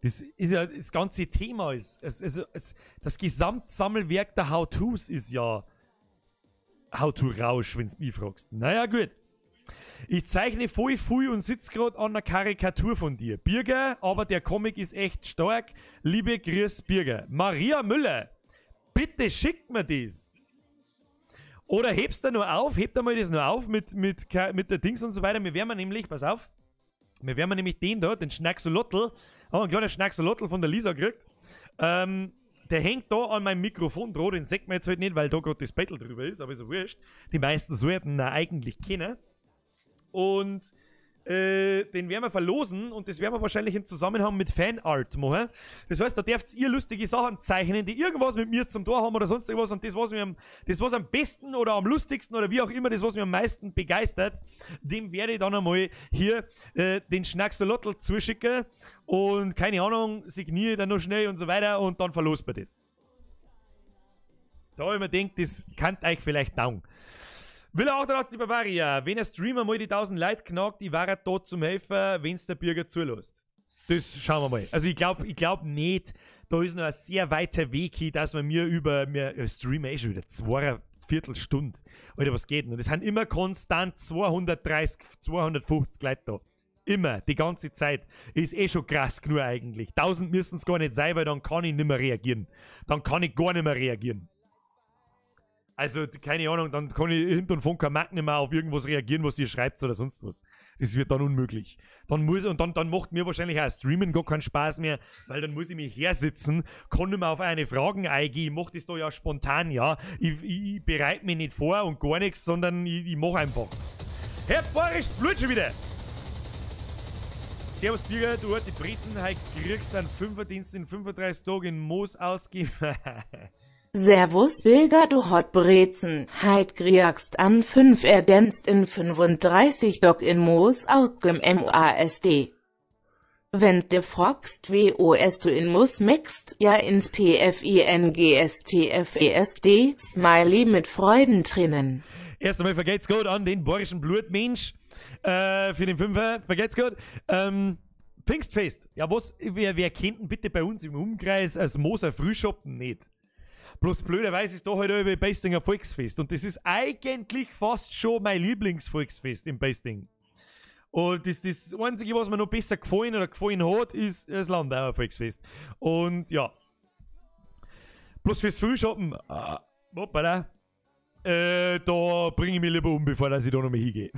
Das ist ja das ganze Thema. Das Gesamtsammelwerk der How-Tos ist ja How-to-Rausch, wenn du mich fragst. Naja, gut. Ich zeichne voll viel und sitze gerade an einer Karikatur von dir. Birger, aber der Comic ist echt stark. Liebe Grüß, Birger. Maria Müller, bitte schickt mir das. Oder hebst du nur auf, hebt einmal das nur auf mit der Dings und so weiter. Wir werden nämlich, pass auf, wir werden nämlich den da, den Schnacksolotl, haben einen kleinen Schnacksolotl von der Lisa gekriegt. Der hängt da an meinem Mikrofon dran, den sieht man jetzt halt nicht, weil da gerade das Battle drüber ist, aber ist ja wurscht. Die meisten sollten ihn eigentlich kennen. Und den werden wir verlosen und das werden wir wahrscheinlich im Zusammenhang mit Fanart machen. Das heißt, da dürft ihr lustige Sachen zeichnen, die irgendwas mit mir zum Tor haben oder sonst irgendwas und das, was mir am, das, was am besten oder am lustigsten oder wie auch immer, das, was mir am meisten begeistert, dem werde ich dann einmal hier den Schnacksolotl zuschicken und keine Ahnung, signiere dann noch schnell und so weiter und dann verlost man das. Da habe ich mir gedacht, das kann euch vielleicht taugen. Villa 88 Bavaria, wenn ein Streamer mal die 1000 Leute knackt, ich war da zum Helfen, wenn's der Bürger zulässt. Das schauen wir mal. Also ich glaub nicht, da ist noch ein sehr weiter Weg hin, dass man mir über, mir streamen eh schon wieder 2,25 Stunden. Alter, was geht denn? Und es sind immer konstant 230, 250 Leute da. Immer, die ganze Zeit. Ist eh schon krass genug eigentlich. 1000 müssen es gar nicht sein, weil dann kann ich nicht mehr reagieren. Dann kann ich gar nicht mehr reagieren. Also, keine Ahnung, dann kann ich hinten und vorne kein Markt nicht mehr auf irgendwas reagieren, was ihr schreibt oder sonst was. Das wird dann unmöglich. Dann muss, und dann macht mir wahrscheinlich auch Streamen gar keinen Spaß mehr, weil dann muss ich mich hersitzen, kann nicht mehr auf eine Fragen eingehen, ich mach das da ja spontan, ja. Ich bereite mich nicht vor und gar nichts, sondern ich mach einfach. Herr Boris, Blut schon wieder! Servus Birger, du alte Brezen, heute kriegst du einen Fünferdienst in 35 Tagen in Moos ausgeben. Servus Bilger, du Hot Brezen, heit kriegst an 5 ergänzt in 35 Doc in Moos ausgem MASD. Wenn's dir fragst, WOS du in Moos mixt, ja ins PFINGSTFESD, Smiley mit Freudentränen. Erst einmal vergeht's gut an den bayerischen Blutmensch, für den Fünfer, vergeht's gut. Pfingstfest, ja was, wer kennt denn bitte bei uns im Umkreis als Moser Frühschoppen nicht? Bloß blöderweise ist da halt über Beistinger Volksfest und das ist eigentlich fast schon mein Lieblingsvolksfest im Beisting. Und das Einzige, was mir noch besser gefallen oder gefallen hat, ist das Landauer Volksfest. Und ja. Bloß fürs Frühschoppen, hoppala, da bringe ich mich lieber um, bevor dass ich da noch mal hingehe.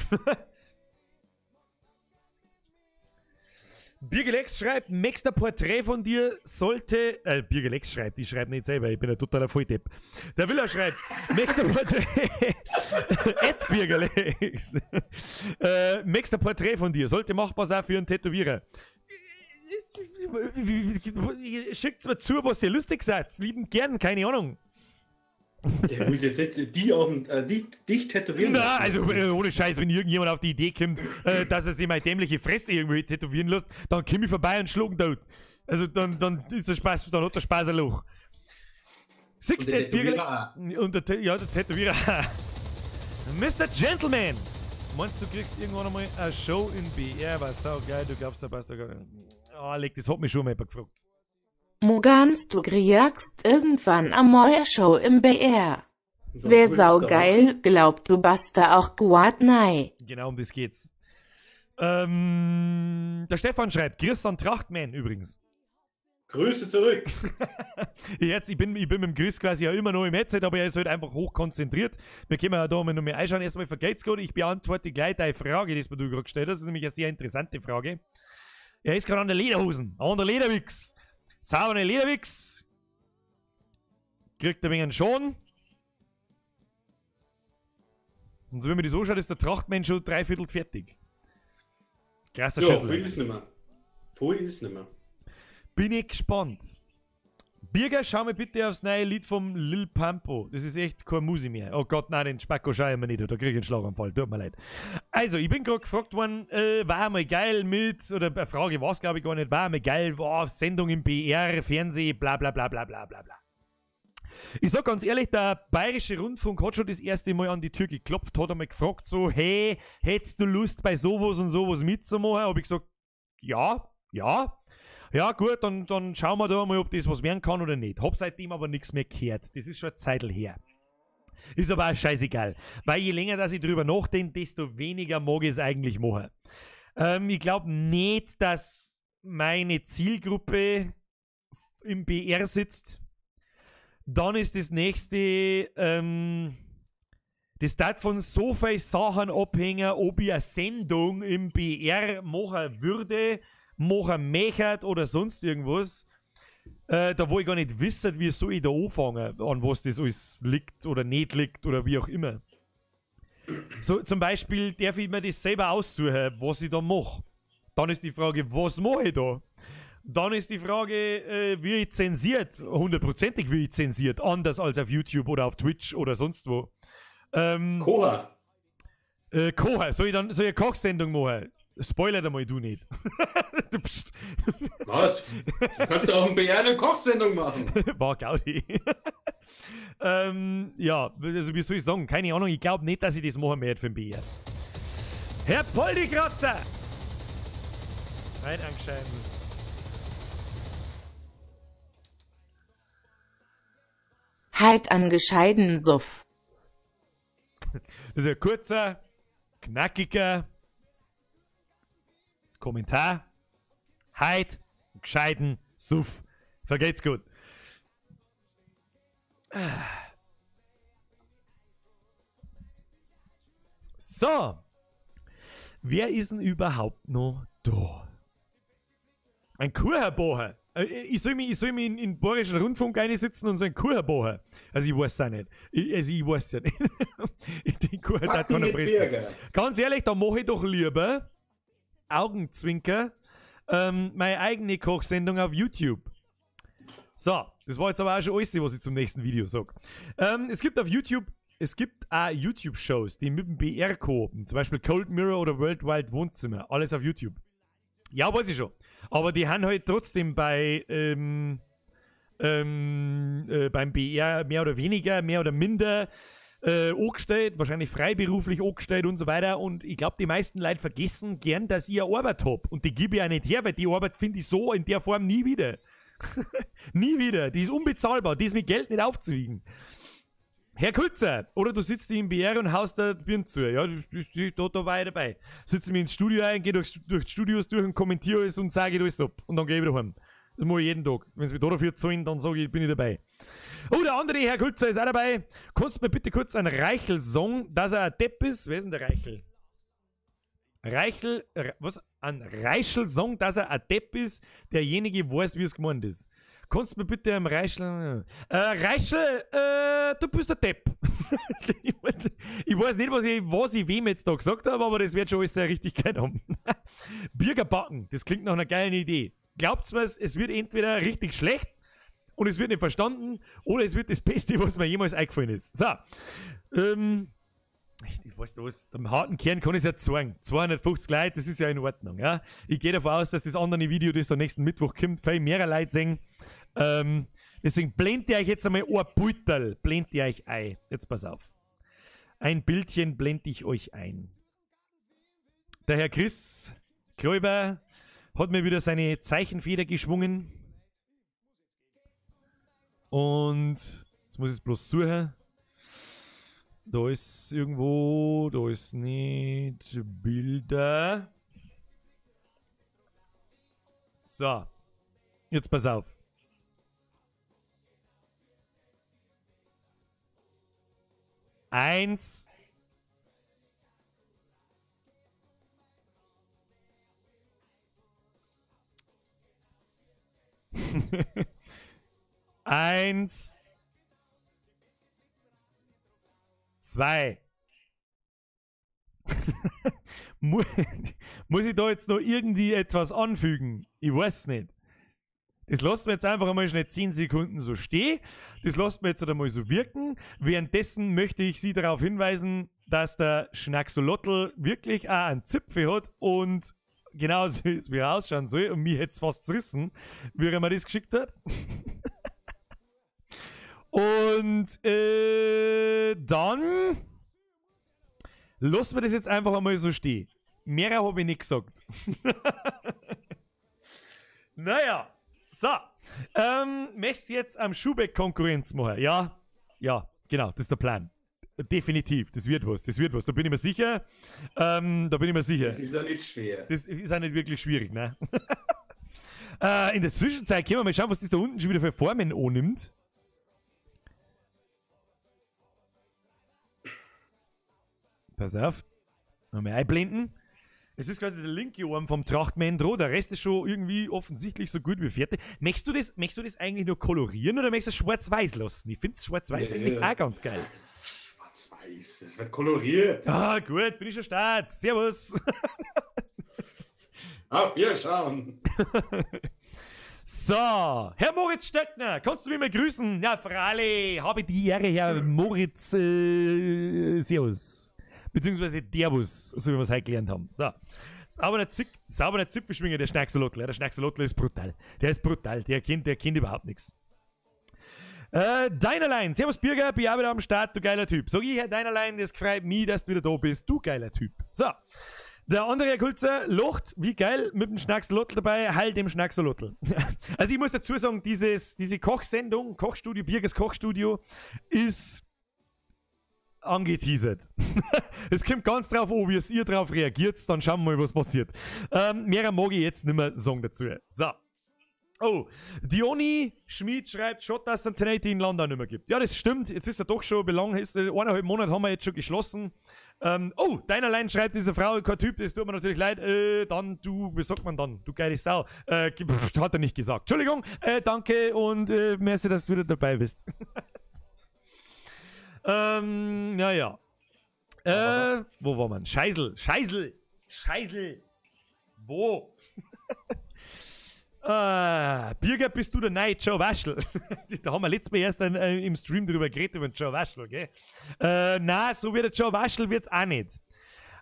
Birgelex schreibt, nächster Porträt von dir sollte... Birgelex schreibt, ich schreibe nicht selber, ich bin ein totaler Volldepp. Der Willer schreibt, nächster Porträt... Ed Birgelex. Nächster Porträt von dir sollte machbar sein für einen Tätowierer. Schickt's mir zu, was ihr lustig seid. Liebend gern, keine Ahnung. Der muss jetzt nicht die auf den, dich tätowieren lassen. Na, also ohne Scheiß, wenn irgendjemand auf die Idee kommt, dass er sich meine dämliche Fresse irgendwie tätowieren lässt, dann komm ich vorbei und schlug ihn tot. Also dann ist der Spaß, dann hat der Spaß ein Loch. Siehst du, und der, ja, der Tätowierer. Mr. Gentleman! Meinst du, kriegst irgendwann einmal eine Show in BR? War sau geil, du glaubst, da passt da gar nicht. Oh, leg, das hat mich schon mal jemand gefragt. Mogans, du kriegst irgendwann eine neue Show im BR. Wär saugeil, glaubt du bist da auch guat nei. Genau, um das geht's. Der Stefan schreibt, Grüß an Trachtman übrigens. Grüße zurück. Jetzt, ich bin mit dem Chris quasi ja immer noch im Headset, aber er ist halt einfach hochkonzentriert. Wir können ja da mal noch mehr einschauen. Erstmal vergeht's gut. Ich beantworte gleich deine Frage, die du gerade gestellt hast. Das ist nämlich eine sehr interessante Frage. Er ist gerade an der Lederhosen, an der Lederwichs. Saubere Lederwichs. Kriegt er wegen schon. Und so wie man das anschaut, ist der Trachtmann schon dreiviertel fertig. Krasser ja, Schüssel. Viel ist nicht mehr. Viel ist nicht mehr. Bin ich gespannt. Birger, schau mir bitte aufs neue Lied vom Lil Pampo. Das ist echt keine Musik mehr. Oh Gott, nein, den Spacko schau ich mir nicht. Da krieg ich einen Schlaganfall. Tut mir leid. Also, ich bin gerade gefragt worden, war mal geil mit, oder eine Frage war es glaube ich gar nicht, war mal geil, war Sendung im BR, Fernsehen, bla bla bla bla bla bla bla. Ich sag ganz ehrlich, der Bayerische Rundfunk hat schon das erste Mal an die Tür geklopft, hat einmal gefragt so, hey, hättest du Lust bei sowas und sowas mitzumachen? Hab ich gesagt, ja, ja. Ja gut, dann schauen wir da mal, ob das was werden kann oder nicht. Hab seitdem aber nichts mehr gehört. Das ist schon eine Zeitl her. Ist aber auch scheißegal. Weil je länger, dass ich drüber nachdenke, desto weniger mag ich es eigentlich machen. Ich glaube nicht, dass meine Zielgruppe im BR sitzt. Dann ist das nächste, das darf von so vielen Sachen abhängen, ob ich eine Sendung im BR machen würde, machen möchte oder sonst irgendwas. Da wo ich gar nicht wissen, wie soll ich da anfangen, an was das alles liegt oder nicht liegt oder wie auch immer. So, zum Beispiel darf ich mir das selber aussuchen, was ich da mache. Dann ist die Frage, was mache ich da? Dann ist die Frage, wie ich zensiert, hundertprozentig wie ich zensiert, anders als auf YouTube oder auf Twitch oder sonst wo. Koha. Koha, soll ich eine Kochsendung machen? Spoiler da mal du nicht. Du bist. Was? Du kannst ja auch ein BR eine Kochsendung machen. War Gaudi. Ja, also wie soll ich sagen? Keine Ahnung, ich glaube nicht, dass ich das machen werde für den BR. Herr Poldi-Kratzer! Nein, angescheiden. Halt an gescheiden Suff. Das ist ein kurzer, knackiger Kommentar. Halt, gescheiten Suff. Vergeht's gut. So. Wer ist denn überhaupt noch da? Ein Kuherboher. Ich soll mich in den Bayerischen Rundfunk einsitzen und so ein Kuherboher. Also ich weiß es auch nicht. Ich weiß es ja nicht. Den Kuchen da kann er fressen. Ganz ehrlich, da mache ich doch lieber Augenzwinker meine eigene Kochsendung auf YouTube. So, das war jetzt aber auch schon alles, was ich zum nächsten Video sage. Es gibt auf YouTube, es gibt auch YouTube-Shows, die mit dem BR koopen. Zum Beispiel Cold Mirror oder World Wild Wohnzimmer. Alles auf YouTube. Ja, weiß ich schon. Aber die haben halt trotzdem bei beim BR mehr oder weniger, mehr oder minder angestellt, wahrscheinlich freiberuflich angestellt und so weiter. Und ich glaube, die meisten Leute vergessen gern, dass ich eine Arbeit habe. Und die gebe ich auch nicht her, weil die Arbeit finde ich so in der Form nie wieder. Nie wieder. Die ist unbezahlbar. Die ist mit Geld nicht aufzuwiegen. Herr Kulzer, oder du sitzt im BR und haust da Birnen zu. Ja, da war ich dabei. Sitze mir ins Studio ein, gehe durch die Studios durch und kommentiere alles und sage alles ab. Und dann gehe ich wieder heim. Das mache ich jeden Tag. Wenn sie mich da dafür zahlen, dann sage ich, bin ich dabei. Oh, der andere Herr Kulzer ist auch dabei. Kannst du mir bitte kurz einen Reichel sagen, dass er ein Depp ist? Wer ist denn der Reichel? Reichel, was? Ein Reichel sagen, dass er ein Depp ist, derjenige weiß, wie es gemeint ist. Kannst du mir bitte am Reichel... Reichel, du bist der Depp. Ich weiß nicht, was ich wem jetzt da gesagt habe, aber das wird schon alles sehr Richtigkeit haben. Birgerbacken, das klingt nach einer geilen Idee. Glaubt's mir, es wird entweder richtig schlecht und es wird nicht verstanden oder es wird das Beste, was mir jemals eingefallen ist. So. Ich weiß was, dem harten Kern kann ich es ja zeigen. 250 Leute, das ist ja in Ordnung. Ja? Ich gehe davon aus, dass das andere Video, das am nächsten Mittwoch kommt, viel mehr Leute sehen. Deswegen blendet ihr euch jetzt einmal ein Beutel, blendet ihr euch ein. Jetzt pass auf. Ein Bildchen blende ich euch ein. Der Herr Chris Kläuber hat mir wieder seine Zeichenfeder geschwungen. Und jetzt muss ich es bloß suchen. Da ist irgendwo, da ist nicht Bilder. So, jetzt pass auf. Eins. Eins. 2. Muss ich da jetzt noch irgendwie etwas anfügen? Ich weiß nicht. Das lassen wir jetzt einfach einmal schnell 10 Sekunden so stehen. Das lassen wir jetzt einmal so wirken. Währenddessen möchte ich Sie darauf hinweisen, dass der Schnacksolotl wirklich auch einen Zipfel hat und genauso ist, wie er ausschauen soll. Und mich hätte es fast zerrissen, wie er mir das geschickt hat. Und dann lassen wir das jetzt einfach einmal so stehen. Mehr habe ich nicht gesagt. Naja, so. Möchtest du jetzt am Schubeck Konkurrenz machen? Ja, ja, genau, das ist der Plan. Definitiv, das wird was, das wird was. Da bin ich mir sicher. Da bin ich mir sicher. Das ist ja nicht schwer. Das ist auch nicht wirklich schwierig, ne? In der Zwischenzeit können wir mal schauen, was das da unten schon wieder für Formen annimmt. Pass auf. Nochmal einblenden. Es ist quasi der linke Arm vom Trachtman dran. Der Rest ist schon irgendwie offensichtlich so gut wie fertig. Möchtest du das eigentlich nur kolorieren oder möchtest du es schwarz-weiß lassen? Ich finde es schwarz-weiß eigentlich auch ganz geil. Schwarz-weiß, es wird koloriert. Ah, gut, bin ich schon start. Servus. Auf Wiederschauen. So, Herr Moritz Stöckner, kannst du mich mal grüßen? Ja, freilich, habe die Ehre, Herr Moritz, servus. Beziehungsweise Derwus, so wie wir es heute gelernt haben. So, sauberer Zipfelschwinger, der Schnacksolotl. Der Schnacksolotl ist brutal. Der ist brutal, der kennt überhaupt nichts. Deinerlein, servus Birger, bin auch wieder am Start, du geiler Typ. Sag ich, Herr Deinerlein, das freut mich, dass du wieder da bist, du geiler Typ. So, der andere Herr Kulzer locht, wie geil, mit dem Schnacksolotl dabei, heil dem Schnacksolotl. Also ich muss dazu sagen, diese Kochsendung, Kochstudio, Birgers Kochstudio, ist angeteasert. Es kommt ganz drauf an, wie es ihr drauf reagiert, dann schauen wir mal, was passiert. Mehr mag ich jetzt nicht mehr sagen dazu. So. Oh, Dioni Schmid schreibt, schon, dass es einen 1080 in Landau nicht mehr gibt. Ja, das stimmt. Jetzt ist er doch schon, wie lange ist es? 1,5 Monate haben wir jetzt schon geschlossen. Oh, Deinerlein schreibt, diese Frau, kein Typ, das tut mir natürlich leid. Dann, du, wie sagt man dann? Du geile Sau. Hat er nicht gesagt. Entschuldigung, danke und merci, dass du wieder dabei bist. Naja. Wo war man? Scheißel, Scheißel, Scheißel. Wo? Birger, bist du der neue Joe Waschel? Da haben wir letztes Mal erst im Stream drüber geredet, über den Joe Waschel, gell? Nein, so wie der Joe Waschel wird's auch nicht.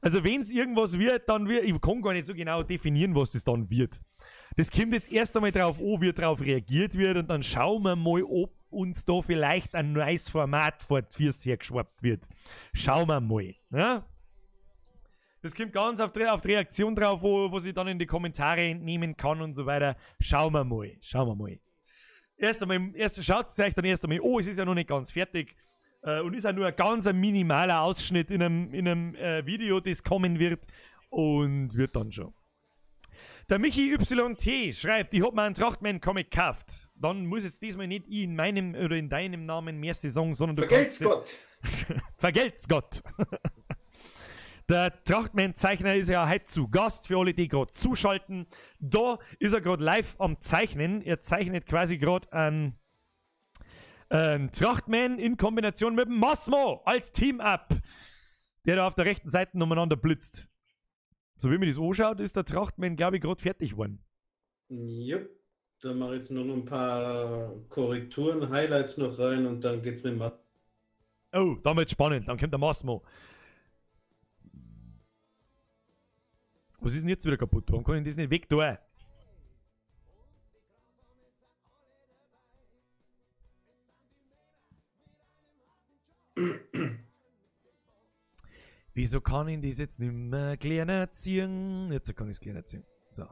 Also wenn es irgendwas wird, dann wird... Ich kann gar nicht so genau definieren, was das dann wird. Das kommt jetzt erst einmal drauf an, wie drauf reagiert wird und dann schauen wir mal, ob uns da vielleicht ein neues Format vor die Füße hergeschwappt wird. Schauen wir mal. Ja? Das kommt ganz auf die Reaktion drauf, wo sie dann in die Kommentare entnehmen kann und so weiter. Schauen wir mal. Schauen wir mal. Erst schaut es euch dann erst einmal, oh, es ist ja noch nicht ganz fertig. Und ist auch nur ein ganz minimaler Ausschnitt in einem Video, das kommen wird. Und wird dann schon. Der Michi YT schreibt, ich hab mir einen Trachtman-Comic gekauft. Dann muss jetzt diesmal nicht ich in meinem oder in deinem Namen mehr Saison, sondern du Vergelt's kannst... Gott! Vergelt's Gott! Der Trachtman-Zeichner ist ja heute zu Gast, für alle, die gerade zuschalten. Da ist er gerade live am Zeichnen. Er zeichnet quasi gerade einen Trachtman in Kombination mit dem Massimo als Team-Up, der da auf der rechten Seite umeinander blitzt. So wie man das anschaut, ist der Trachtman, glaube ich, gerade fertig geworden. Jupp, da mache ich jetzt nur noch ein paar Korrekturen, Highlights noch rein und dann geht's mit dem Massimo. Oh, dann wird's spannend, dann kommt der Massimo. Was ist denn jetzt wieder kaputt? Warum kann ich das nicht weg tun? Wieso kann ich das jetzt nicht mehr kleiner ziehen? Jetzt kann ich es kleiner ziehen. So.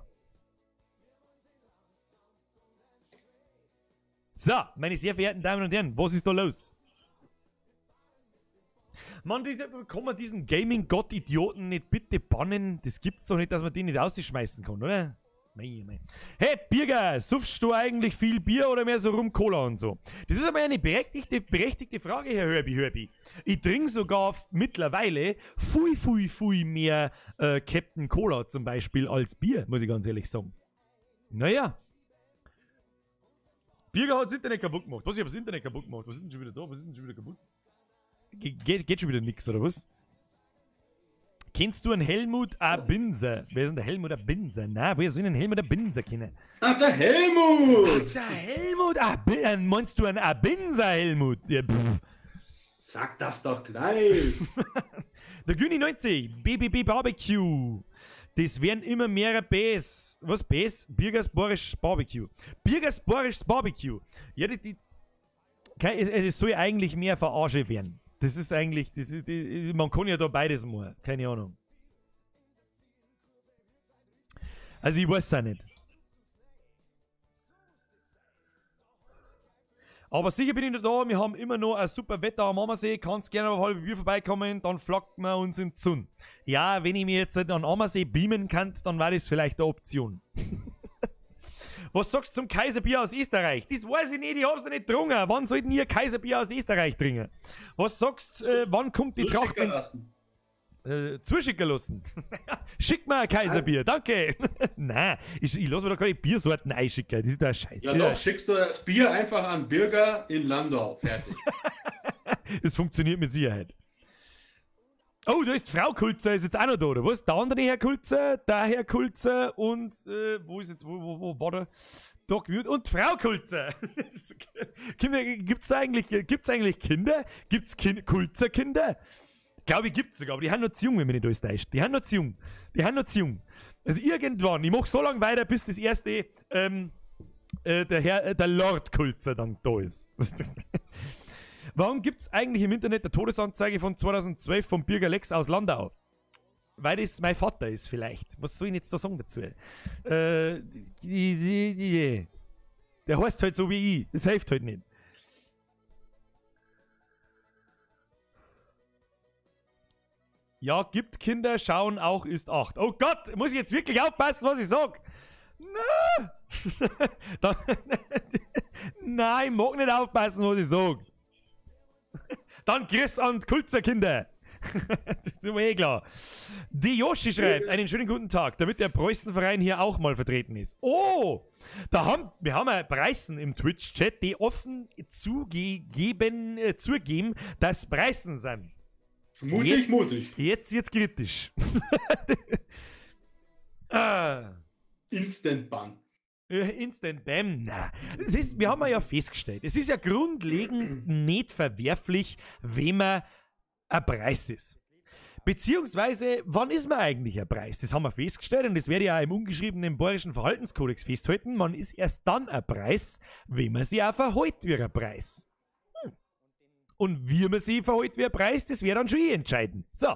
So, meine sehr verehrten Damen und Herren, was ist da los? Mann, kann man diesen Gaming-Gott-Idioten nicht bitte bannen? Das gibt's doch nicht, dass man den nicht rausschmeißen kann, oder? Mei, mei. Hey, Birger, suffst du eigentlich viel Bier oder mehr so Rum Cola und so? Das ist aber eine berechtigte Frage, Herr Herbie. Ich trinke sogar mittlerweile viel mehr Captain Cola zum Beispiel als Bier, muss ich ganz ehrlich sagen. Naja. Birger hat das Internet kaputt gemacht. Was, ich hab das Internet kaputt gemacht? Was ist denn schon wieder da? Was ist denn schon wieder kaputt? Geht schon wieder nix, oder was? Kennst du einen Helmut A. Binser? Wer ist denn der Helmut A. Binser? Na, woher soll ich denn Helmut A. Binser kennen? Ach, der Helmut! Ach, der Helmut A. Binser. Meinst du einen A. Binser, Helmut? Ja, pff. Sag das doch gleich! Der Güni 90, BBB Barbecue. Das werden immer mehrere Bs. Was Bs? Birgers Borisches Barbecue. Birgers Borisches Barbecue. Ja, es soll eigentlich mehr Verarsche werden. Das ist eigentlich, man kann ja da beides machen, keine Ahnung. Also ich weiß es auch nicht. Aber sicher bin ich noch da, wir haben immer noch ein super Wetter am Ammersee, kannst gerne auf halbe Bier vorbeikommen, dann flackt man uns in die Sonne. Ja, wenn ich mir jetzt an Ammersee beamen kann, dann war das vielleicht eine Option. Was sagst du zum Kaiserbier aus Österreich? Das weiß ich nicht, ich hab's ja nicht getrunken. Wann sollten ihr Kaiserbier aus Österreich trinken? Was sagst du, wann kommt die Tracht? Zuschicken lassen. Schick mir ein Kaiserbier, danke. Nein, ich lass mir doch keine Biersorten einschicken. Das ist doch Scheiße. Ja, doch, schickst du das Bier einfach an Birger in Landau. Fertig. Das funktioniert mit Sicherheit. Oh, da ist Frau Kulzer, ist jetzt auch noch da, oder was? Der andere Herr Kulzer, der Herr Kulzer und, wo ist jetzt, wo war der? Doc Mute und Frau Kulzer. Gibt's eigentlich Kinder? Gibt's Kulzer-Kinder? Glaube ich, gibt's sogar, aber die haben noch zu jung, wenn mich nicht alles täuscht. Die haben noch zu jung. Die haben noch zu jung. Also irgendwann, ich mach so lange weiter, bis das erste, der Lord Kulzer dann da ist. Warum gibt's eigentlich im Internet eine Todesanzeige von 2012 vom Birger Lex aus Landau? Weil das mein Vater ist vielleicht. Was soll ich jetzt da sagen dazu? Der heißt halt so wie ich. Das hilft halt nicht. Ja, gibt Kinder, schauen auch, ist 8. Oh Gott, muss ich jetzt wirklich aufpassen, was ich sag? Na! Nein, ich mag nicht aufpassen, was ich sag. Dann Chris und Kulzer, Kinder. Das ist mir eh klar. Die Yoshi schreibt, einen schönen guten Tag, damit der Preußenverein hier auch mal vertreten ist. Oh, wir haben ja Preußen im Twitch-Chat, die offen zugeben, dass Preußen sind. Mutig, jetzt, mutig. Jetzt wird's kritisch. Instant Ban. Instant Bam, na. Es ist, wir haben ja festgestellt, es ist ja grundlegend nicht verwerflich, wenn man ein Preis ist. Beziehungsweise, wann ist man eigentlich ein Preis? Das haben wir festgestellt und das werde ich auch im ungeschriebenen bayerischen Verhaltenskodex festhalten. Man ist erst dann ein Preis, wenn man sich auch verhält wie ein Preis. Und wie man sich verhält wie ein Preis, das wäre dann schon eh entscheidend. So.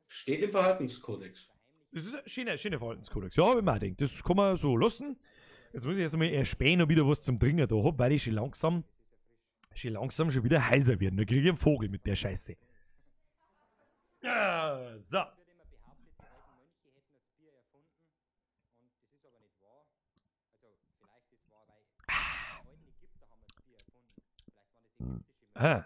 Steht im Verhaltenskodex. Das ist ein schöner Verhaltenskodex. Ja, wenn man auch denkt, das kann man so lassen. Jetzt muss ich erst einmal erspähen, ob ich wieder was zum Trinken da hab, weil ich schon langsam schon wieder heiser werde. Da kriege ich einen Vogel mit der Scheiße. Ja, so. Ah.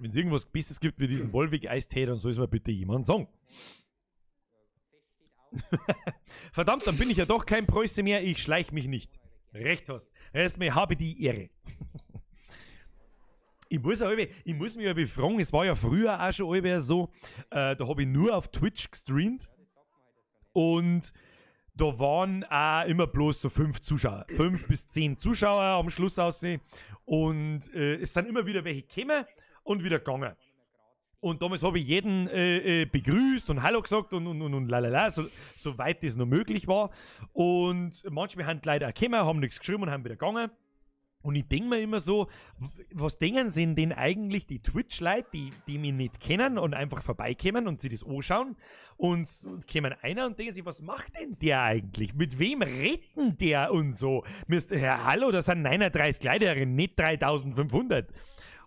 Wenn es irgendwas Besseres gibt wie diesen Wolwig-Eistee, dann soll es mir bitte jemand sagen. Verdammt, dann bin ich ja doch kein Preuße mehr, ich schleich mich nicht. Recht hast. Erstmal habe die Ehre. Ich muss mich ja befragen, es war ja früher auch schon so, da habe ich nur auf Twitch gestreamt und da waren auch immer bloß so 5 Zuschauer. 5 bis 10 Zuschauer am Schluss aussehen. Und es sind immer wieder welche gekommen und wieder gegangen. Und damals habe ich jeden begrüßt und Hallo gesagt und lalala, soweit das noch möglich war. Und manche haben leider auch gekommen, haben nichts geschrieben und haben wieder gegangen. Und ich denk mir immer so, was denken sie denn eigentlich die Twitch-Leute, die mich nicht kennen und einfach vorbeikommen und sich das anschauen und kommen einer und denken sich, was macht denn der eigentlich? Mit wem redet denn der und so? Mir ist, ja, hallo, das sind 39 Leute, nicht 3500.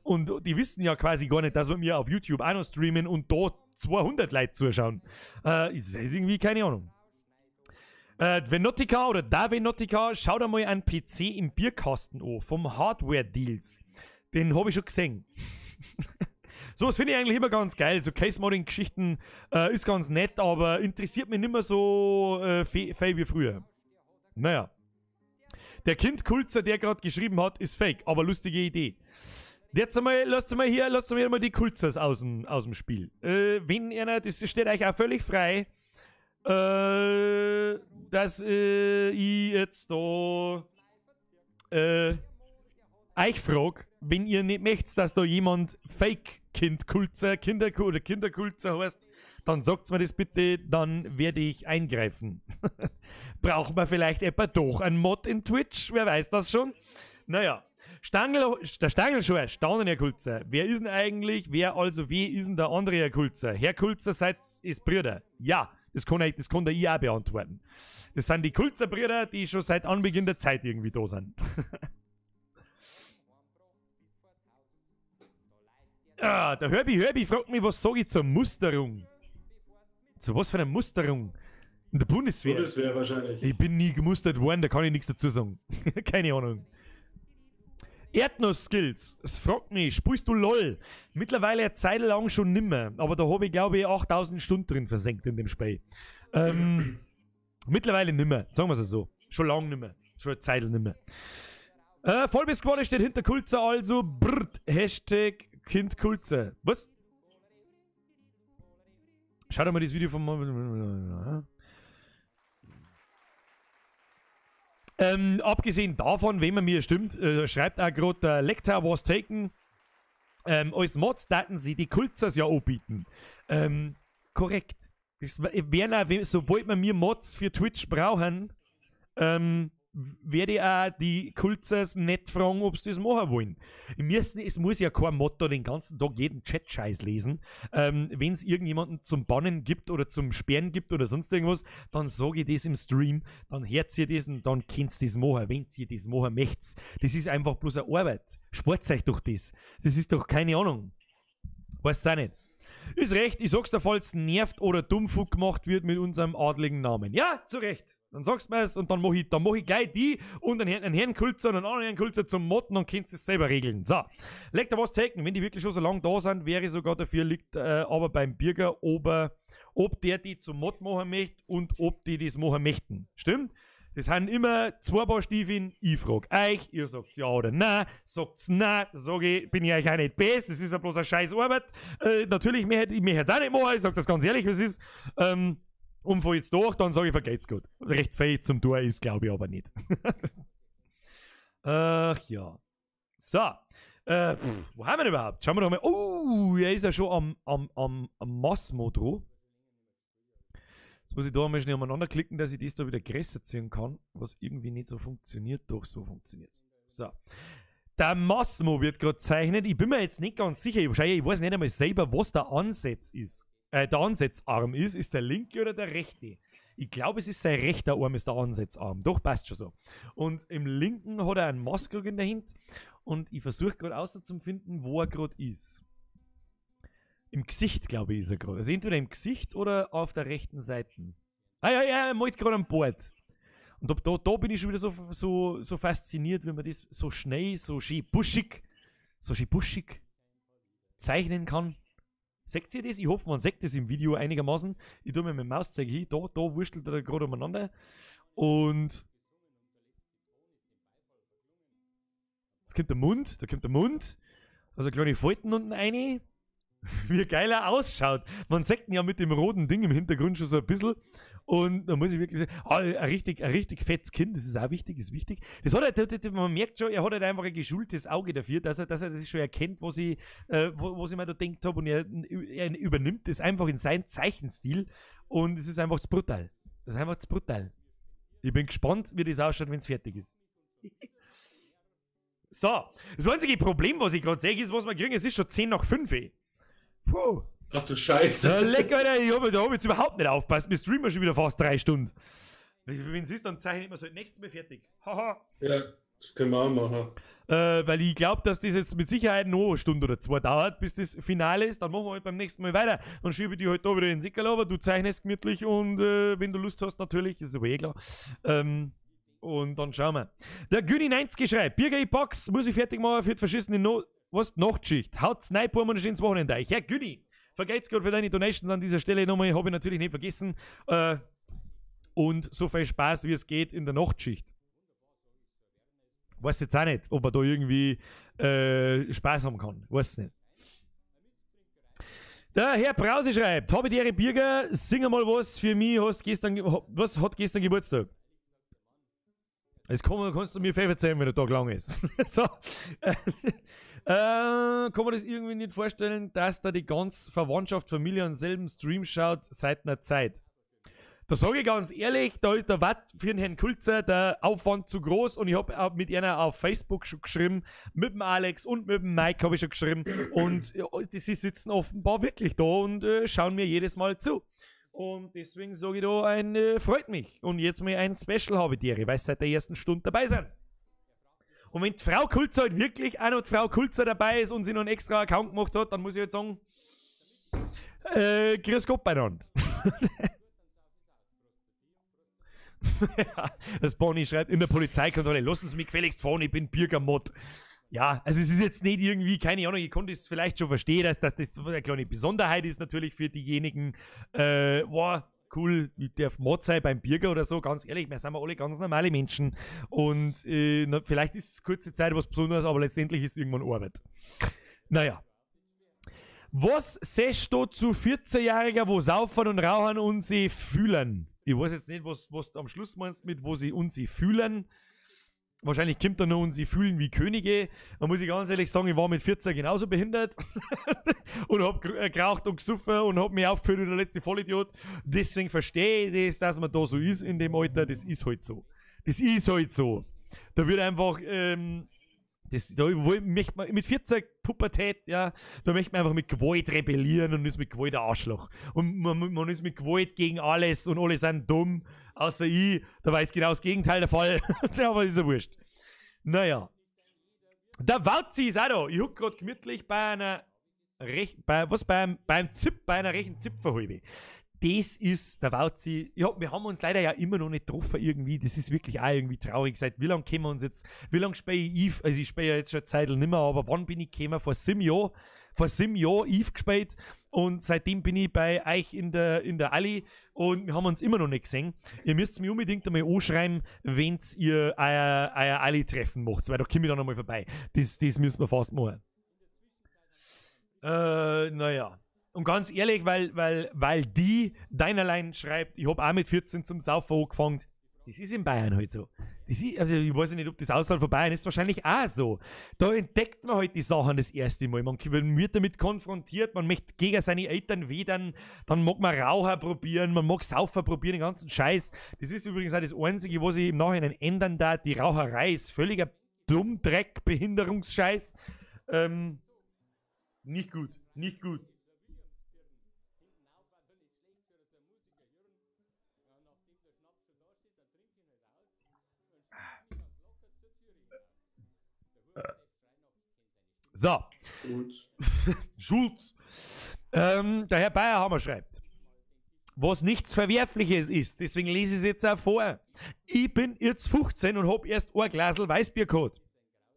Und die wissen ja quasi gar nicht, dass wir mir auf YouTube auch noch streamen und da 200 Leute zuschauen. Ist irgendwie keine Ahnung. Venotica oder da Venotica, schau da mal einen PC im Bierkasten an, vom Hardware Deals. Den hab ich schon gesehen. Sowas finde ich eigentlich immer ganz geil. So Case-Modding-Geschichten ist ganz nett, aber interessiert mich nicht mehr so viel wie früher. Naja. Der Kind Kulzer, der gerade geschrieben hat, ist fake, aber lustige Idee. Jetzt einmal, lasst mal hier, lasst mal die Kulzers aus dem Spiel. Wenn einer, das steht euch auch völlig frei, dass ich jetzt da euch frag, wenn ihr nicht möchtet, dass da jemand Fake-Kind-Kulzer, Kinder- oder Kinderkulzer heißt, dann sagt's mir das bitte, dann werde ich eingreifen. Braucht man vielleicht etwa doch einen Mod in Twitch? Wer weiß das schon? Naja. Stangl, der Stangl schon, Staunen, Herr Kulzer. Wer ist denn eigentlich, wer also, wie ist denn der andere Herr Kulzer? Herr Kulzer, seid ist Brüder. Ja, das kann der ich auch beantworten. Das sind die Kulzer-Brüder, die schon seit Anbeginn der Zeit irgendwie da sind. Ah, der Herbie fragt mich, was sage ich zur Musterung? Zu was für einer Musterung? In der Bundeswehr. Bundeswehr wahrscheinlich. Ich bin nie gemustert worden, da kann ich nichts dazu sagen. Keine Ahnung. Erdnuss-Skills, es fragt mich, spielst du LOL? Mittlerweile eine Zeit lang schon nimmer, aber da habe ich, glaube ich, 8000 Stunden drin versenkt in dem Spiel. Mittlerweile nimmer, sagen wir es so. Schon lang nimmer, schon eine Zeit nimmer. Vollbiss-Squad steht hinter Kulzer, also brrrt, Hashtag Kind Kulzer. Was? Schau dir mal das Video vom... Abgesehen davon, wenn man mir stimmt, schreibt auch gerade der Lecter was taken. Als Mods daten sie die Kulzers ja anbieten. Korrekt. Das wären auch, sobald wir mir Mods für Twitch brauchen, werde ich auch die Kulzers nicht fragen, ob sie das machen wollen. Es muss ja kein Mod da den ganzen Tag jeden Chat-Scheiß lesen. Wenn es irgendjemanden zum Bannen gibt oder zum Sperren gibt oder sonst irgendwas, dann sage ich das im Stream, dann hört ihr das und dann könnt ihr das machen, wenn ihr das machen möchtet. Das ist einfach bloß eine Arbeit. Spart euch doch das. Das ist doch keine Ahnung. Weiß auch nicht. Ist recht, ich sag's dir, falls nervt oder Dummfuck gemacht wird mit unserem adligen Namen. Ja, zu Recht. Dann sagst du mir's und dann mach ich gleich die und einen Herrn Kulzer und einen anderen Herrn Kulzer zum Motten und könnt es selber regeln. So, legt da was taken. Wenn die wirklich schon so lange da sind, wäre sogar dafür, liegt aber beim Bürger, ob der die zum Mod machen möchte und ob die das machen möchten. Stimmt? Das sind immer zwei Paar Stiefeln. Ich frag euch, ihr sagt ja oder nein, sagt's nein, sag ich, bin ich euch auch nicht best, das ist ja bloß eine scheiß Arbeit. Natürlich, ich möchte es auch nicht machen, ich sag das ganz ehrlich, was ist. Umfall jetzt durch, dann sage ich, vergeht's gut. Recht fähig zum Tor ist, glaube ich, aber nicht. Ach ja. So. Wo haben wir denn überhaupt? Schauen wir doch mal. Oh, er ist ja schon am Massmo dran. Jetzt muss ich da mal schnell umeinander klicken, dass ich das da wieder größer ziehen kann, was irgendwie nicht so funktioniert. Doch, so funktioniert's. So. Der Massmo wird gerade zeichnet. Ich bin mir jetzt nicht ganz sicher. Ich weiß nicht einmal selber, was der Ansatz ist. Der Ansatzarm ist. Ist der linke oder der rechte? Ich glaube, es ist sein rechter Arm, ist der Ansatzarm. Doch, passt schon so. Und im linken hat er einen Maßkrug in der Hand. Und ich versuche gerade auszufinden, wo er gerade ist. Im Gesicht, glaube ich, ist er gerade. Also entweder im Gesicht oder auf der rechten Seite. Ah ja, ja, er malt gerade an Bord. Und da bin ich schon wieder so fasziniert, wenn man das so schnell, so schön buschig zeichnen kann. Seht ihr das? Ich hoffe, man sieht das im Video einigermaßen. Ich tue mir mit dem Mauszeiger hin. Da wurschtelt er gerade umeinander. Und jetzt kommt der Mund. Da kommt der Mund. Also kleine Falten unten rein. Wie geil er ausschaut. Man sieht ihn ja mit dem roten Ding im Hintergrund schon so ein bisschen. Und da muss ich wirklich sagen, ein richtig fettes Kind, das ist auch wichtig, ist wichtig. Das hat er, man merkt schon, er hat halt einfach ein geschultes Auge dafür, dass er das schon erkennt, was ich mir da gedacht habe. Und er übernimmt das einfach in seinen Zeichenstil. Und es ist einfach zu brutal. Das ist einfach zu brutal. Ich bin gespannt, wie das ausschaut, wenn es fertig ist. So, das einzige Problem, was ich gerade sehe, ist, was wir kriegen, es ist schon 5:10. Puh. Ach du Scheiße. Ja, leck, Alter, ich hab, da hab ich jetzt überhaupt nicht aufgepasst. Wir streamen schon wieder fast 3 Stunden. Wenn es ist, dann zeichne ich mir so das nächste Mal fertig. Haha. Ja, das können wir auch machen. Weil ich glaube, dass das jetzt mit Sicherheit noch eine Stunde oder 2 dauert, bis das Finale ist. Dann machen wir halt beim nächsten Mal weiter. Dann schiebe ich die halt da wieder in den Sickerl, aber du zeichnest gemütlich und wenn du Lust hast, natürlich, ist aber eh klar. Und dann schauen wir. Der Günni 90 schreibt, Birger, ich pack's, muss ich fertig machen für die verschissene Nachtschicht. Haut's rein, Burm, und ein schönes Wochenende euch. Herr Günni, vergelt's Gott für deine Donations an dieser Stelle nochmal, habe ich natürlich nicht vergessen. Und so viel Spaß, wie es geht in der Nachtschicht. Weiß jetzt auch nicht, ob man da irgendwie Spaß haben kann. Weiß nicht. Der Herr Brause schreibt, habe die Ehre, Birger, sing mal was für mich, hast gestern, was hat gestern Geburtstag? Das kannst du mir viel erzählen, wenn der Tag lang ist. So. Kann man das irgendwie nicht vorstellen, dass da die ganze Verwandtschaft, Familie am selben Stream schaut seit einer Zeit? Da sage ich ganz ehrlich, da ist der Watt für den Herrn Kulzer der Aufwand zu groß und ich habe auch mit einer auf Facebook schon geschrieben, mit dem Alex und mit dem Mike habe ich schon geschrieben und ja, sie sitzen offenbar wirklich da und schauen mir jedes Mal zu. Und deswegen sage ich da ein, freut mich. Und jetzt mal ein Special habe ich dir, weil sie seit der ersten Stunde dabei sind. Und wenn die Frau Kulzer halt wirklich auch noch die Frau Kulzer dabei ist und sie noch einen extra Account gemacht hat, dann muss ich halt sagen, grüß Gott beieinander. Ja, das Bonnie schreibt in der Polizeikontrolle, lassen Sie mich gefälligst fahren, ich bin Birgermod. Ja, also es ist jetzt nicht irgendwie, keine Ahnung, ich konnte es vielleicht schon verstehen, dass das eine kleine Besonderheit ist natürlich für diejenigen, wow, cool, ich darf Mod sein beim Birger oder so, ganz ehrlich, wir sind alle ganz normale Menschen und na, vielleicht ist es kurze Zeit was Besonderes, aber letztendlich ist es irgendwann Arbeit. Naja. Was siehst du zu 14-Jährigen, wo saufen und rauchen und sie fühlen? Ich weiß jetzt nicht, was du am Schluss meinst mit, wo sie und sie fühlen. Wahrscheinlich kommt da noch und sie fühlen wie Könige. Da muss ich ganz ehrlich sagen, ich war mit 14 genauso behindert und hab geraucht und gesoffen und hab mich aufgeführt wie der letzte Vollidiot. Deswegen verstehe ich das, dass man da so ist in dem Alter. Das ist halt so. Das ist halt so. Da wird einfach, da möchte man mit 14 Pubertät, ja, da möchte man einfach mit Gewalt rebellieren und ist mit Gewalt ein Arschloch. Und man ist mit Gewalt gegen alles und alle sind dumm, außer ich. Da war es genau das Gegenteil der Fall. Aber ist ja wurscht. Naja. Der Wauzi ist auch da. Ich huck grad gemütlich bei einer beim Zip, bei einer rechten Zipferhalbe. Das ist der Wauzi. Ja, wir haben uns leider ja immer noch nicht getroffen irgendwie. Das ist wirklich auch irgendwie traurig. Seit wie lange kennen wir uns jetzt? Wie lange spiele ich Eve? Also ich spiele ja jetzt schon eine Zeit nicht mehr, aber wann bin ich gekommen? Vor 7 Jahren. Vor 7 Jahren Eve gespielt und seitdem bin ich bei euch in der Alli und wir haben uns immer noch nicht gesehen. Ihr müsst mich unbedingt einmal anschreiben, wenn ihr euer Alli-Treffen macht, weil da komme ich dann nochmal vorbei. Das müssen wir fast machen. Naja. Und ganz ehrlich, weil die Deinerlein schreibt, ich hab auch mit 14 zum Saufen angefangen. Das ist in Bayern halt so. Das ist, also ich weiß nicht, ob das außerhalb von Bayern ist, wahrscheinlich auch so. Da entdeckt man halt die Sachen das erste Mal. Man wird damit konfrontiert, man möchte gegen seine Eltern wedern, dann mag man Raucher probieren, man mag Saufer probieren, den ganzen Scheiß. Das ist übrigens auch das Einzige, was ich im Nachhinein ändern darf. Die Raucherei ist völliger Dummdreck, Behinderungsscheiß. Nicht gut, nicht gut. So. Schulz. Der Herr Bayerhammer schreibt, was nichts Verwerfliches ist, deswegen lese ich es jetzt auch vor. Ich bin jetzt 15 und hab erst ein Glasl Weißbier gehabt.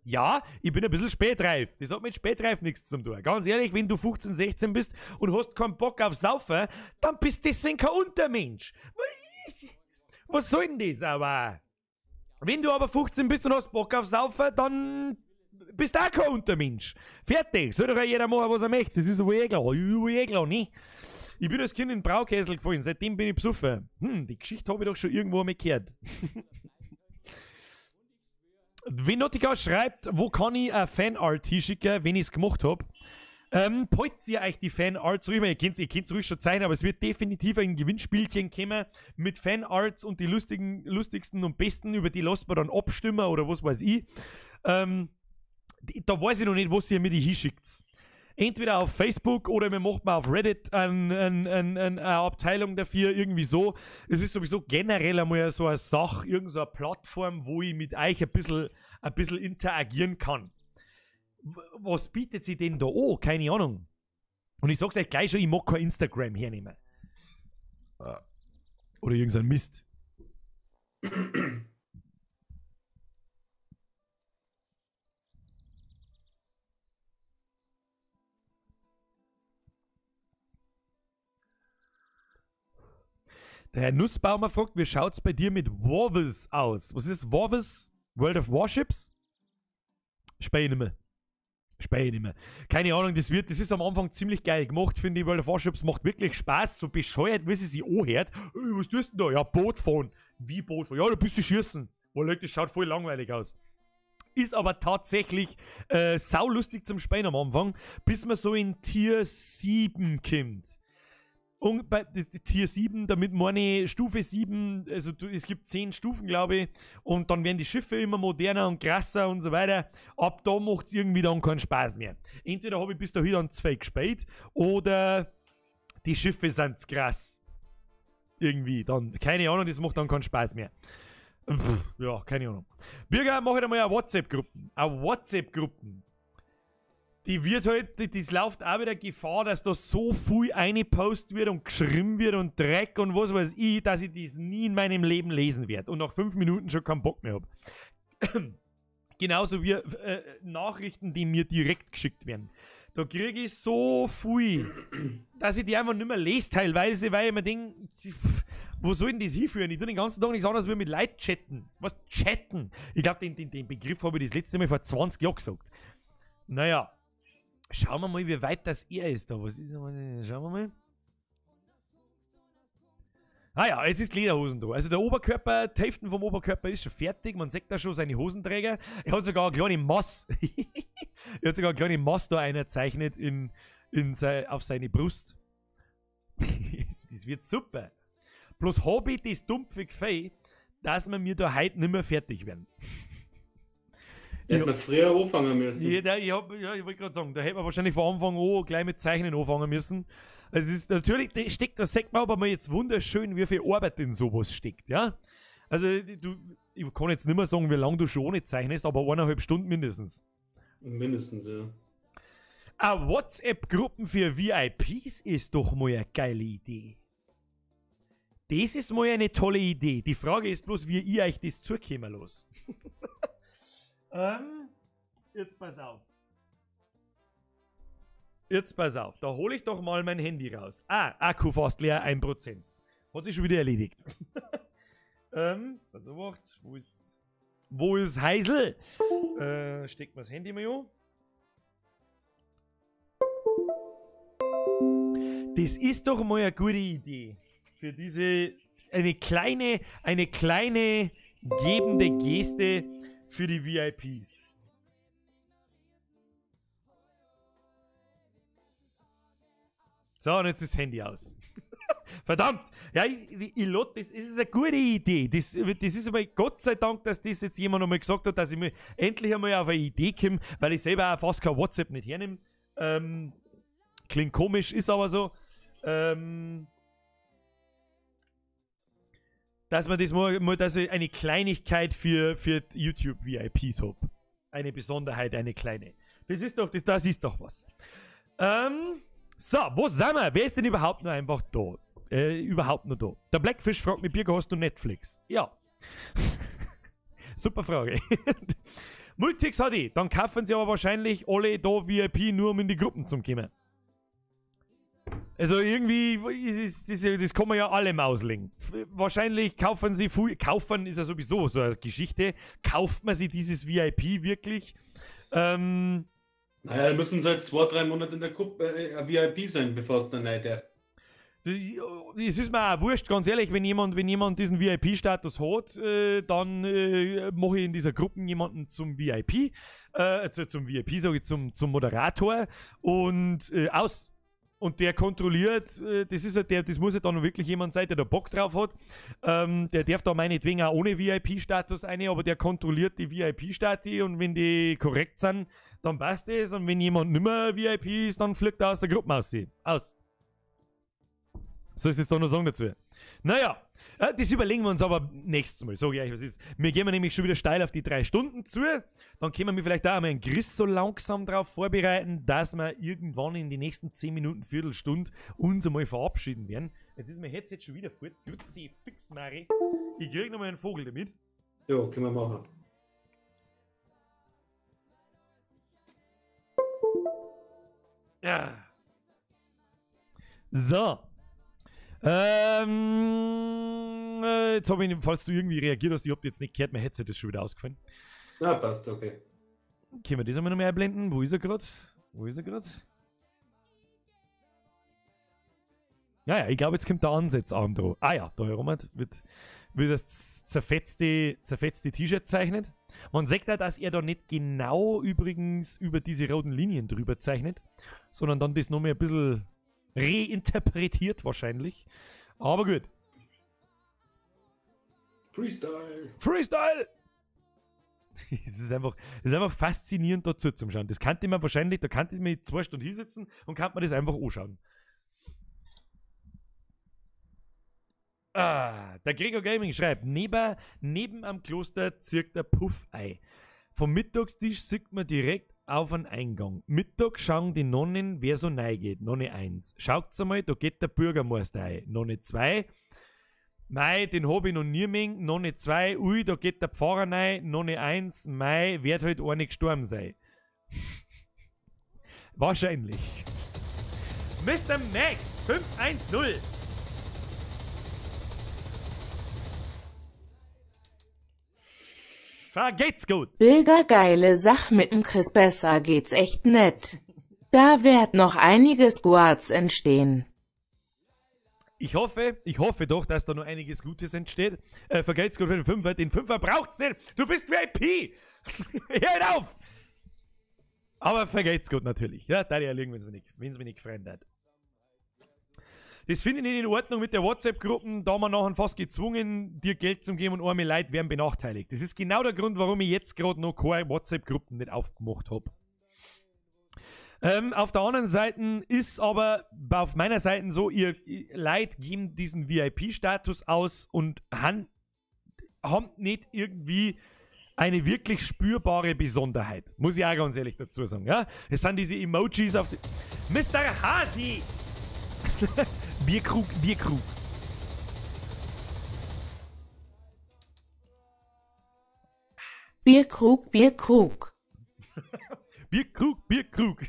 Ja, ich bin ein bisschen spätreif. Das hat mit spätreif nichts zu tun. Ganz ehrlich, wenn du 15, 16 bist und hast keinen Bock auf Saufen, dann bist du deswegen kein Untermensch. Was soll denn das aber? Wenn du aber 15 bist und hast Bock auf Saufen, dann bist auch kein Untermensch. Fertig. Soll doch auch jeder machen, was er möchte. Das ist wohl eh klar. Eh klar, ne? Ich bin als Kind in den Braukessel gefallen. Seitdem bin ich besoffen. Die Geschichte habe ich doch schon irgendwo einmal gehört. Venotica schreibt, wo kann ich eine Fanart hinschicken, wenn ich es gemacht habe? Pollt ihr euch die Fanarts ruhig mal. Ihr könnt's ruhig schon zeigen, aber es wird definitiv ein Gewinnspielchen kommen mit Fanarts und die lustigsten und besten, über die lasst man dann abstimmen oder was weiß ich. Da weiß ich noch nicht, was ihr mir die hinschickt. Entweder auf Facebook oder wir machen mal auf Reddit eine Abteilung dafür, irgendwie so. Es ist sowieso generell einmal so eine Sache, irgend so eine Plattform, wo ich mit euch ein bisschen interagieren kann. Was bietet sie denn da an? Keine Ahnung. Und ich sag's euch gleich schon, ich mag kein Instagram hernehmen. Oder irgendein Mist. Der Herr Nussbaumer fragt, wie schaut's bei dir mit Warvis aus? Was ist Warvis? World of Warships? Spiel ich nicht mehr. Spiel ich nicht mehr. Keine Ahnung, das ist am Anfang ziemlich geil gemacht, finde ich. World of Warships macht wirklich Spaß, so bescheuert, wie sie sich anhört. Was tust du denn da? Ja, Boot fahren. Wie Boot fahren? Ja, da bist du schießen. Oh, Leute, das schaut voll langweilig aus. Ist aber tatsächlich saulustig zum Spielen am Anfang, bis man so in Tier 7 kommt. Und bei Tier 7, damit meine Stufe 7, also es gibt 10 Stufen, glaube ich, und dann werden die Schiffe immer moderner und krasser und so weiter. Ab da macht es irgendwie dann keinen Spaß mehr. Entweder habe ich bis dahin dann 2 gespielt, oder die Schiffe sind zu krass. Irgendwie dann, keine Ahnung, das macht dann keinen Spaß mehr. Pff, ja, keine Ahnung. Birger, mach ich einmal eine WhatsApp-Gruppe. Eine WhatsApp-Gruppe. Die wird halt, das läuft auch wieder Gefahr, dass da so viel eingepostet wird und geschrieben wird und Dreck und was weiß ich, dass ich das nie in meinem Leben lesen werde und nach 5 Minuten schon keinen Bock mehr hab. Genauso wie Nachrichten, die mir direkt geschickt werden. Da kriege ich so viel, dass ich die einfach nicht mehr lese teilweise, weil ich mir denke, wo soll denn das hinführen? Ich tue den ganzen Tag nichts anderes wie mit Leuten chatten. Was chatten? Ich glaube, den Begriff habe ich das letzte Mal vor 20 Jahren gesagt. Naja. Schauen wir mal, wie weit das er ist da. Was ist das? Schauen wir mal. Ah ja, jetzt ist Lederhosen da. Also der Oberkörper, die Hälfte vom Oberkörper ist schon fertig. Man sieht da schon seine Hosenträger. Er hat sogar eine kleine Mass. Er hat sogar eine kleine Mass da einerzeichnet auf seine Brust. Das wird super. Bloß habe ich das dumpfe Gefühl, dass wir mir da heute nicht mehr fertig werden. Hätte man früher anfangen müssen. Ja, ich wollte gerade sagen, da hätte man wahrscheinlich von Anfang an gleich mit Zeichnen anfangen müssen. Es ist natürlich, da sieht man aber mal jetzt wunderschön, wie viel Arbeit in sowas steckt, ja. Also, ich kann jetzt nicht mehr sagen, wie lange du schon ohne zeichnest, aber 1,5 Stunden mindestens. Mindestens, ja. Eine WhatsApp-Gruppen für VIPs ist doch mal eine geile Idee. Das ist mal eine tolle Idee. Die Frage ist bloß, wie ihr euch das zukommen los. Jetzt pass auf. Jetzt pass auf. Da hole ich doch mal mein Handy raus. Ah, Akku fast leer, 1%. Hat sich schon wieder erledigt. Also warte, wo ist Heisel? Steckt mir das Handy mal an. Das ist doch mal eine gute Idee. Für diese, eine kleine gebende Geste für die VIPs. So, und jetzt ist das Handy aus. Verdammt! Ja, ich lade das. Es ist eine gute Idee. Das ist einmal, Gott sei Dank, dass das jetzt jemand einmal gesagt hat, dass ich mir endlich einmal auf eine Idee komme, weil ich selber auch fast kein WhatsApp nicht hernehme. Klingt komisch, ist aber so. Dass man das mal, dass ich eine Kleinigkeit für YouTube VIPs hab. Eine Besonderheit, eine kleine. Das ist doch, das ist doch was. So, wo sind wir? Wer ist denn überhaupt noch einfach da? Überhaupt noch da? Der Blackfish fragt mich, Birger, hast du Netflix? Ja. Super Frage. Multix hat ich. Dann kaufen sie aber wahrscheinlich alle da VIP, nur um in die Gruppen zu kommen. Also irgendwie, ist es, das kann man ja allem auslegen. Wahrscheinlich kaufen sie, kaufen ist ja sowieso so eine Geschichte, kauft man sich dieses VIP wirklich? Naja, da müssen seit 2-3 Monaten in der Gruppe VIP sein, bevor es dann nicht darf. Es ist mir auch wurscht, ganz ehrlich, wenn jemand diesen VIP-Status hat, dann mache ich in dieser Gruppe jemanden zum VIP, zum VIP, sage ich, zum Moderator und aus. Und der kontrolliert, das ist halt der, das muss ja dann wirklich jemand sein, der da Bock drauf hat. Der darf da meinetwegen auch ohne VIP-Status eine, aber der kontrolliert die VIP-Stati und wenn die korrekt sind, dann passt es. Und wenn jemand nimmer VIP ist, dann fliegt er aus der Gruppe aus. Aus. Soll ich jetzt da noch sagen dazu? Naja, das überlegen wir uns aber nächstes Mal. Sag ich euch, was ist. Wir gehen nämlich schon wieder steil auf die 3 Stunden zu. Dann können wir vielleicht auch einmal einen Chris so langsam drauf vorbereiten, dass wir irgendwann in die nächsten 10 Minuten, Viertelstunde uns einmal verabschieden werden. Jetzt ist mein Headset schon wieder fort. Grüezi, fix, Mari. Ich krieg nochmal einen Vogel damit. Jo, können wir machen. Ja. So. Jetzt habe ich, falls du irgendwie reagiert hast, ich hab dich jetzt nicht gehört, mein Headset ist schon wieder ausgefallen. Ja, passt, okay. Können wir das einmal noch mehr einblenden? Wo ist er gerade? Wo ist er gerade? Naja, ich glaube, jetzt kommt der Ansatzarm dran. Ah ja, da herum wird das zerfetzte T-Shirt zeichnet. Man sieht da, dass er da nicht genau übrigens über diese roten Linien drüber zeichnet, sondern dann das nochmal ein bisschen reinterpretiert wahrscheinlich. Aber gut. Freestyle. Freestyle! Es ist einfach faszinierend dazu zum Schauen. Das kannte man wahrscheinlich, da kannte ich mir 2 Stunden hinsetzen und kann man das einfach anschauen. Ah, der Gregor Gaming schreibt, neben am Kloster zirkt der Puff-Ei. Vom Mittagstisch sieht man direkt auf einen Eingang. Mittag schauen die Nonnen, wer so nahe geht. Nonne 1. Schaut's einmal, da geht der Bürgermeister ein. Nonne 2. Mei, den hab ich noch nie mehr. Nonne 2. Ui, da geht der Pfarrer rein. Nonne 1. Mei, wird halt eine gestorben sein. Wahrscheinlich. Mr. Max 510. Vergeht's gut. Bilger geile Sach mit dem Chris, besser geht's echt nett. Da wird noch einiges Guards entstehen. Ich hoffe doch, dass da noch einiges Gutes entsteht. Vergeht's gut für den Fünfer. Den Fünfer braucht's nicht. Du bist VIP. Hör auf. Aber vergeht's gut natürlich. Ja, da ja liegen, wenn's mich nicht gefreut hat. Das finde ich nicht in Ordnung mit der WhatsApp-Gruppen, da man nachher fast gezwungen, dir Geld zu geben und arme Leute werden benachteiligt. Das ist genau der Grund, warum ich jetzt gerade noch keine WhatsApp-Gruppen nicht aufgemacht habe. Auf der anderen Seite ist aber auf meiner Seite so, ihr Leute geben diesen VIP-Status aus und haben nicht irgendwie eine wirklich spürbare Besonderheit. Muss ich auch ganz ehrlich dazu sagen. Ja? Es sind diese Emojis auf die... Mr. Hasi! Bierkrug, Bierkrug. Bierkrug, Bierkrug. Bierkrug, Bierkrug.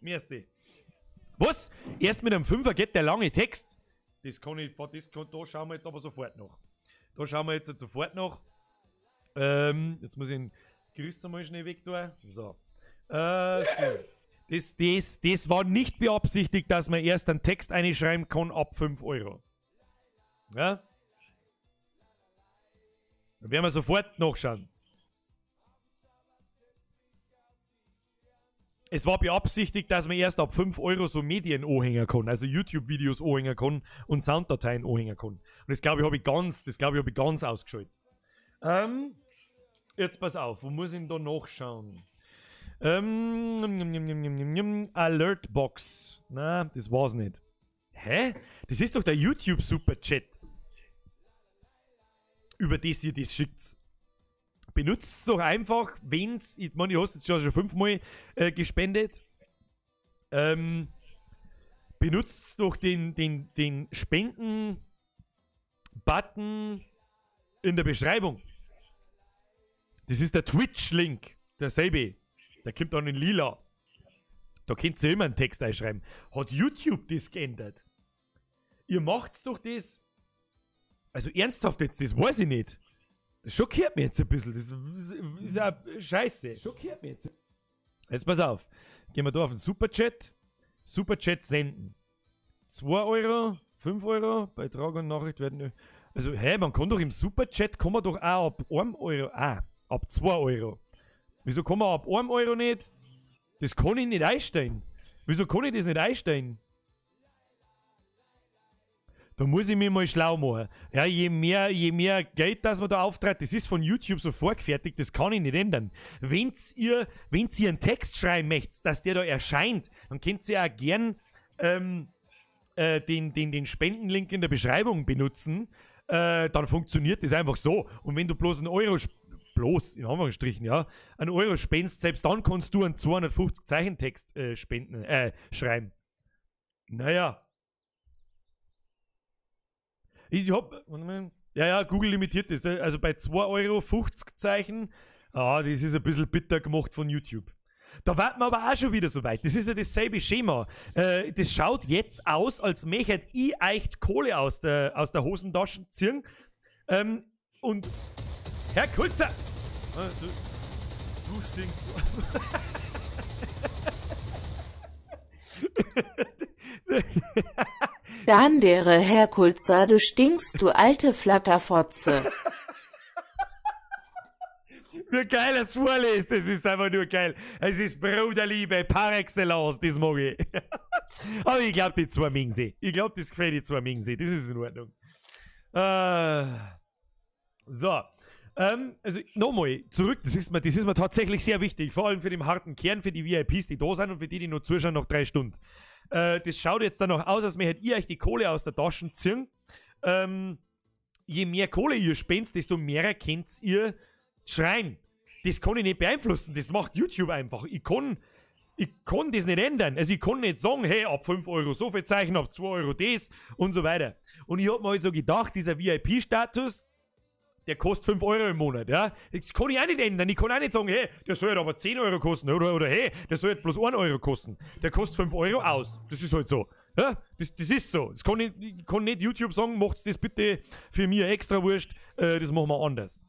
Merci. Was? Erst mit einem Fünfer geht der lange Text. Das kann ich, das kann, da schauen wir jetzt aber sofort noch. Da schauen wir jetzt sofort noch. Jetzt muss ich den Chris einmal schnell weg da. So. Das war nicht beabsichtigt, dass man erst einen Text einschreiben kann ab 5 Euro. Ja? Dann werden wir sofort nachschauen. Es war beabsichtigt, dass man erst ab 5 Euro so Medien anhängen kann, also YouTube-Videos anhängen kann und Sounddateien anhängen kann. Und das glaube ich, habe ich ganz, ganz ausgeschaltet. Jetzt pass auf, wo muss ich denn da nachschauen? Alertbox. Na, das war's nicht. Hä? Das ist doch der YouTube Superchat. Über das ihr das schickt. Benutzt es doch einfach, wenn's, ich meine, ich hab's jetzt schon 5-mal gespendet. Benutzt doch den Spenden-Button in der Beschreibung. Das ist der Twitch-Link, derselbe. Der kommt dann in lila. Da könnt ihr immer einen Text einschreiben. Hat YouTube das geändert? Ihr macht's doch das. Also ernsthaft jetzt, das weiß ich nicht. Das schockiert mich jetzt ein bisschen. Das ist ja scheiße. Schockiert mich jetzt. Jetzt pass auf. Gehen wir da auf den Superchat. Superchat senden. 2 Euro, 5 Euro, Beitrag und Nachricht werden. Also, hä, man kann doch im Superchat, kann man doch auch ab 1 Euro, ab 2 Euro. Wieso kann man ab 1 Euro nicht? Das kann ich nicht einstellen. Wieso kann ich das nicht einstellen? Da muss ich mich mal schlau machen. Ja, je mehr Geld, das man da auftreibt, das ist von YouTube so vorgefertigt, das kann ich nicht ändern. Wenn ihr einen Text schreiben möchtet, dass der da erscheint, dann könnt ihr auch gern den Spendenlink in der Beschreibung benutzen. Dann funktioniert das einfach so. Und wenn du bloß einen Euro, bloß in Anführungsstrichen, ja, einen Euro spendest, selbst dann kannst du einen 250 Zeichen Text schreiben. Naja. Ich hab, ja, Google limitiert das. Also bei 2,50 € Zeichen, das ist ein bisschen bitter gemacht von YouTube. Da warten wir aber auch schon wieder so weit. Das ist ja dasselbe Schema. Das schaut jetzt aus, als möchte ich euch Kohle aus der Hosentasche ziehen. Und Herr Kulzer! Du stinkst. Dann dere Herr Kulzer, du stinkst, du alte Flatterfotze. Wie geil es vorliest, das ist einfach nur geil. Es ist Bruderliebe par excellence, das mag ich. Aber ich glaube, die zwei mögen sie. Ich glaube, das gefällt die zwei mögen sie. Das ist in Ordnung. So. Also nochmal zurück, das ist mir tatsächlich sehr wichtig, vor allem für den harten Kern, für die VIPs, die da sind und für die, die noch zuschauen, noch 3 Stunden. Das schaut jetzt dann noch aus, als möchtet ihr euch die Kohle aus der Tasche ziehen. Je mehr Kohle ihr spendet, desto mehr könnt ihr schreien. Das kann ich nicht beeinflussen, das macht YouTube einfach. Ich kann das nicht ändern. Also ich kann nicht sagen, hey, ab 5 Euro so viel Zeichen, ab 2 Euro das und so weiter. Und ich hab mir halt so gedacht, dieser VIP-Status, der kostet 5 Euro im Monat, ja. Das kann ich auch nicht ändern. Ich kann auch nicht sagen, hey, der soll halt aber 10 Euro kosten oder hey, der soll halt bloß 1 Euro kosten. Der kostet 5 Euro aus. Das ist halt so. Ja, das ist so. Das kann ich kann nicht YouTube sagen, macht's das bitte für mich extra wurscht, das machen wir anders.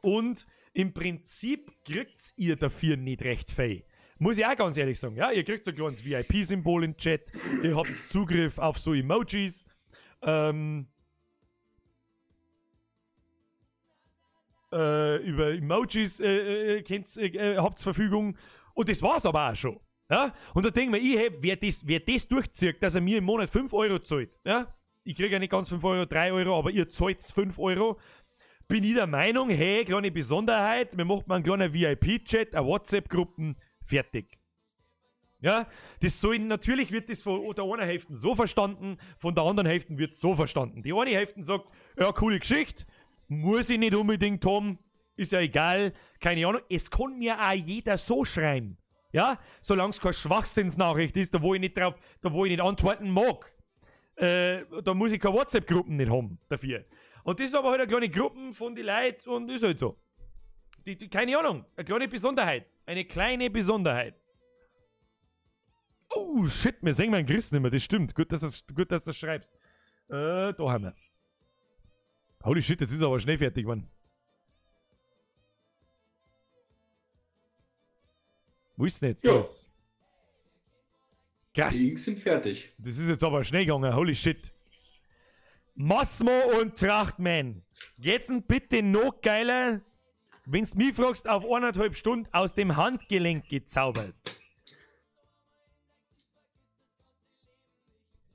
Und im Prinzip kriegt's ihr dafür nicht recht viel. Muss ich auch ganz ehrlich sagen, ja. Ihr kriegt so ein kleines VIP-Symbol im Chat, ihr habt Zugriff auf so Emojis, über Emojis habt Verfügung und das war's aber auch schon. Ja? Und da denke ich mir, hey, wer das durchzieht, dass er mir im Monat 5 Euro zahlt, ja? Ich kriege ja nicht ganz 5 Euro, 3 Euro, aber ihr zahlt 5 Euro, bin ich der Meinung, hey, kleine Besonderheit, wir machen mal einen kleinen VIP-Chat, eine WhatsApp-Gruppen, fertig. Ja, das soll, natürlich wird das von der einen Hälfte so verstanden, von der anderen Hälfte wird es so verstanden. Die eine Hälfte sagt, ja, coole Geschichte, muss ich nicht unbedingt haben, ist ja egal, keine Ahnung. Es kann mir auch jeder so schreiben, ja, solange es keine Schwachsinnsnachricht ist, da wo ich nicht drauf, da wo ich nicht antworten mag. Da muss ich keine WhatsApp-Gruppen nicht haben dafür. Und das ist aber halt eine kleine Gruppe von den Leuten und ist halt so. Die, keine Ahnung, eine kleine Besonderheit. Eine kleine Besonderheit. Oh, shit, wir sehen meinen Chris nicht mehr, das stimmt. Gut, dass du das schreibst. Da haben wir. Holy shit, jetzt ist er aber schnell fertig geworden. Wo ist denn jetzt das? Krass. Die Inks sind fertig. Das ist jetzt aber schnell gegangen, holy shit. Massimo und Trachtman. Jetzt bitte noch geiler, wenn's mich fragst, auf 1,5 Stunden aus dem Handgelenk gezaubert.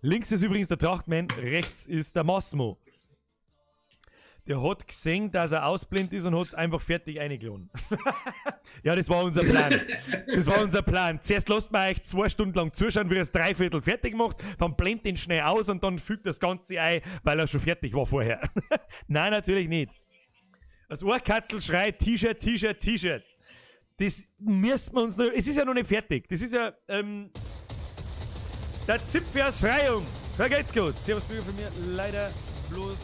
Links ist übrigens der Trachtman, rechts ist der Massimo. Der hat gesehen, dass er ausblind ist und hat es einfach fertig eingeladen. Ja, das war unser Plan. Das war unser Plan. Zuerst lasst man euch 2 Stunden lang zuschauen, wie er es 3/4 fertig macht, dann blendet ihn schnell aus und dann fügt das Ganze ein, weil er schon fertig war vorher. Nein, natürlich nicht. Das Ohrkatzel schreit T-Shirt, T-Shirt, T-Shirt. Das müssen wir uns noch. Es ist ja noch nicht fertig. Das ist ja. Der Zipfer aus Freyung. Vergeht's gut. Servus, Bürger von mir. Leider bloß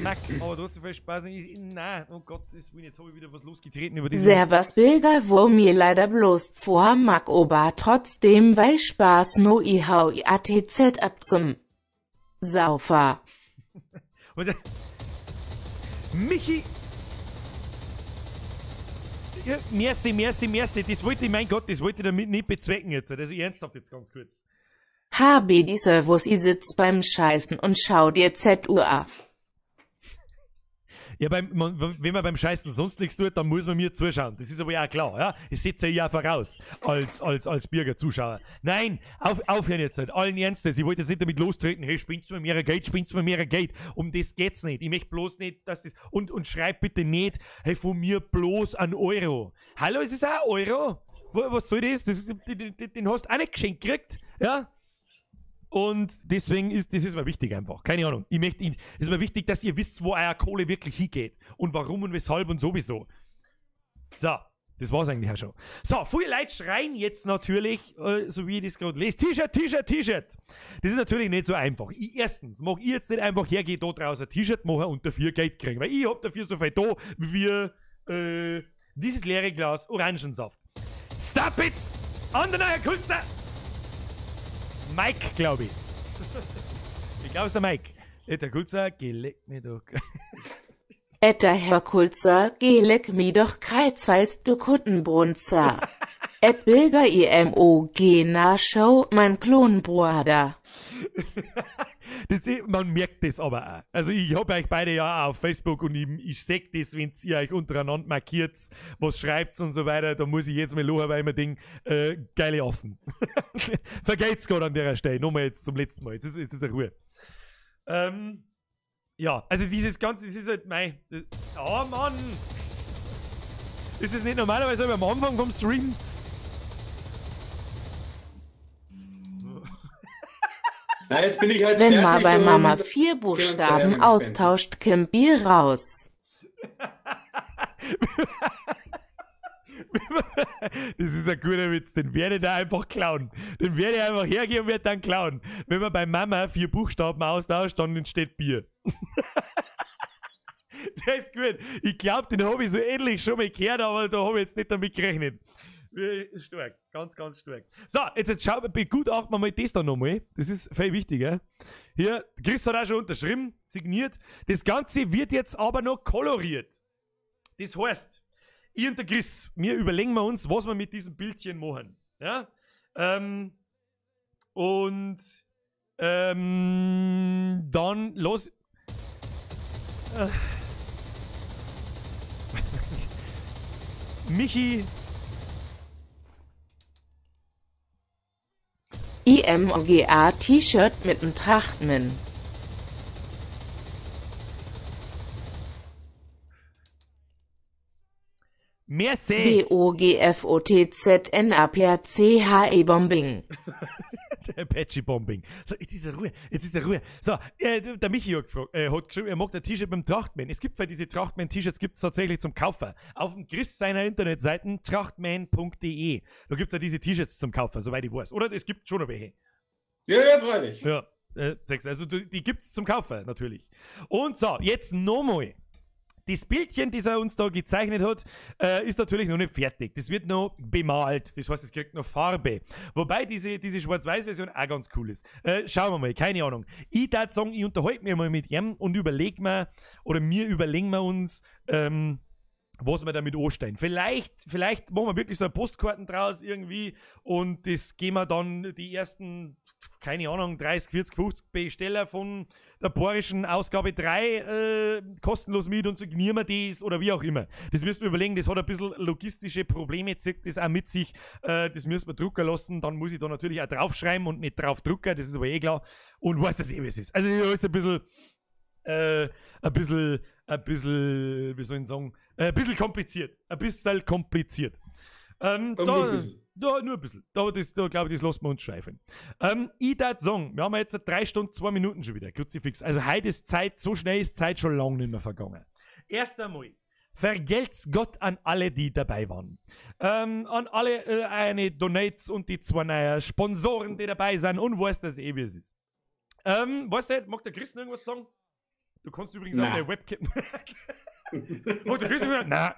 Mac, aber trotzdem viel Spaß. Nein, oh Gott, das will ich, jetzt habe ich wieder was losgetreten über diesen. Servus Bilger, wo mir leider bloß 2 Mac ober trotzdem weil Spaß no I H I A T Z ab zum Saufer. Michi! Ja, merci, merci, merci. Das wollte ich, mein Gott, das wollte ich damit nicht bezwecken jetzt. Das ist ernsthaft jetzt ganz kurz. HB die Servus, ich sitz beim Scheißen und schau dir ZUA. Ja, wenn man beim Scheißen sonst nichts tut, dann muss man mir zuschauen. Das ist aber ja klar, ja. Ich setze ja voraus als Bürgerzuschauer. Nein, aufhören jetzt halt. Allen Ernstes. Ich wollte jetzt nicht damit lostreten. Hey, spinnst du mir mehr Geld, spinnst du mir mehr Geld. Um das geht's nicht. Ich möchte bloß nicht, dass das... Und schreib bitte nicht, hey, von mir bloß 1 Euro. Hallo, ist es auch 1 Euro? Was soll das? Das ist, den hast du auch nicht geschenkt gekriegt, ja? Und deswegen ist das ist mir wichtig einfach. Keine Ahnung. Ich möchte, es ist mir wichtig, dass ihr wisst, wo euer Kohle wirklich hingeht. Und warum und weshalb und sowieso. So, das war's eigentlich auch schon. So, viele Leute schreien jetzt natürlich, so wie ich das gerade lese, T-Shirt, T-Shirt, T-Shirt. Das ist natürlich nicht so einfach. Erstens, mag ich jetzt nicht einfach hergehen, da draußen ein T-Shirt machen und dafür Geld kriegen. Weil ich hab dafür so viel da, wie dieses leere Glas Orangensaft. Stop it! Anderer Kulzer! Mike, glaube ich. Ich glaube, es ist der Mike. Der Kulzer, geh leck mir doch. Etter Herr Kulzer, geh leck mi doch kreuzweis, du Kuttenbrunzer. Et Bilger IMOG na Show, mein Klonbruder. Das, man merkt das aber auch. Also ich hab euch beide ja auch auf Facebook und ich seh das, wenn ihr euch untereinander markiert, was schreibt und so weiter, da muss ich jetzt mal lachen, weil ich mir denk, geile Affen. Vergeht's grad an der Stelle, nochmal jetzt zum letzten Mal, jetzt ist eine Ruhe. Ja, also dieses Ganze, das ist halt mein... Das, oh Mann! Ist das nicht normalerweise am Anfang vom Stream? Na, jetzt bin ich halt Wenn mal bei Mama 4 Buchstaben austauscht, kommt Bier raus. Das ist ein guter Witz, den werde ich da einfach klauen. Den werde ich einfach hergehen und werde dann klauen. Wenn man bei Mama 4 Buchstaben austauscht, dann entsteht Bier. Der ist gut. Ich glaube, den habe ich so ähnlich schon mal gehört, aber da habe ich jetzt nicht damit gerechnet. Stark, ganz, ganz stark. So, jetzt schauen wir, begutachten wir mal das da nochmal. Das ist viel wichtiger. Hier, Chris hat auch schon unterschrieben, signiert. Das Ganze wird jetzt aber noch koloriert. Das heißt, ich und der Chris, wir überlegen wir uns, was wir mit diesem Bildchen machen. Ja? Dann los. Michi. IMOGA T-Shirt mit nem Trachtmann. Merci. BOGFOTZNAPACHE Bombing. Der Apache Bombing. So, jetzt ist er Ruhe. Jetzt ist er Ruhe. So, der Michi hat gefragt, hat geschrieben, er mag ein T-Shirt beim Trachtmann. Es gibt für diese Trachtmann-T-Shirts gibt's tatsächlich zum Kaufen. Auf dem Chris seiner Internetseiten trachtman.de. Da gibt's ja diese T-Shirts zum Kaufen, soweit ich weiß. Oder? Es gibt schon noch welche. Ja, ja, freilich. Ja, sechs. Also die gibt's zum Kaufen, natürlich. Und so, jetzt nochmal. Das Bildchen, das er uns da gezeichnet hat, ist natürlich noch nicht fertig. Das wird noch bemalt. Das heißt, es kriegt noch Farbe. Wobei diese Schwarz-Weiß-Version auch ganz cool ist. Schauen wir mal, keine Ahnung. Ich würde sagen, ich unterhalte mich mal mit ihm und überleg mir, oder mir überlegen wir uns, was wir damit anstellen. Vielleicht machen wir wirklich so eine Postkarten draus irgendwie und das gehen wir dann die ersten, keine Ahnung, 30, 40, 50 Besteller von der bayerischen Ausgabe 3 kostenlos mit und signieren wir das oder wie auch immer. Das müssen wir überlegen, das hat ein bisschen logistische Probleme, zieht das auch mit sich, das müssen wir drucken lassen, dann muss ich da natürlich auch draufschreiben und nicht drauf drucken, das ist aber eh klar und weiß das eh, wie es ist. Also ist ein bisschen, wie soll ich sagen, ein bisschen kompliziert. Ein bisschen kompliziert. Nur ein bisschen. Da glaube ich, das lassen wir uns schleifen. Ich würde sagen, wir haben jetzt 3 Stunden, 2 Minuten schon wieder. Kruzifix. Also heute ist Zeit, so schnell ist Zeit schon lange nicht mehr vergangen. Erst einmal, vergelt's Gott an alle, die dabei waren. An alle eine Donates und die 2 neuen Sponsoren, die dabei sind und weiß das eh, wie es ist. Weißt du, mag der Chris noch irgendwas sagen? Du kannst übrigens auf der Webcam. Mag der Chris irgendwas? Nein.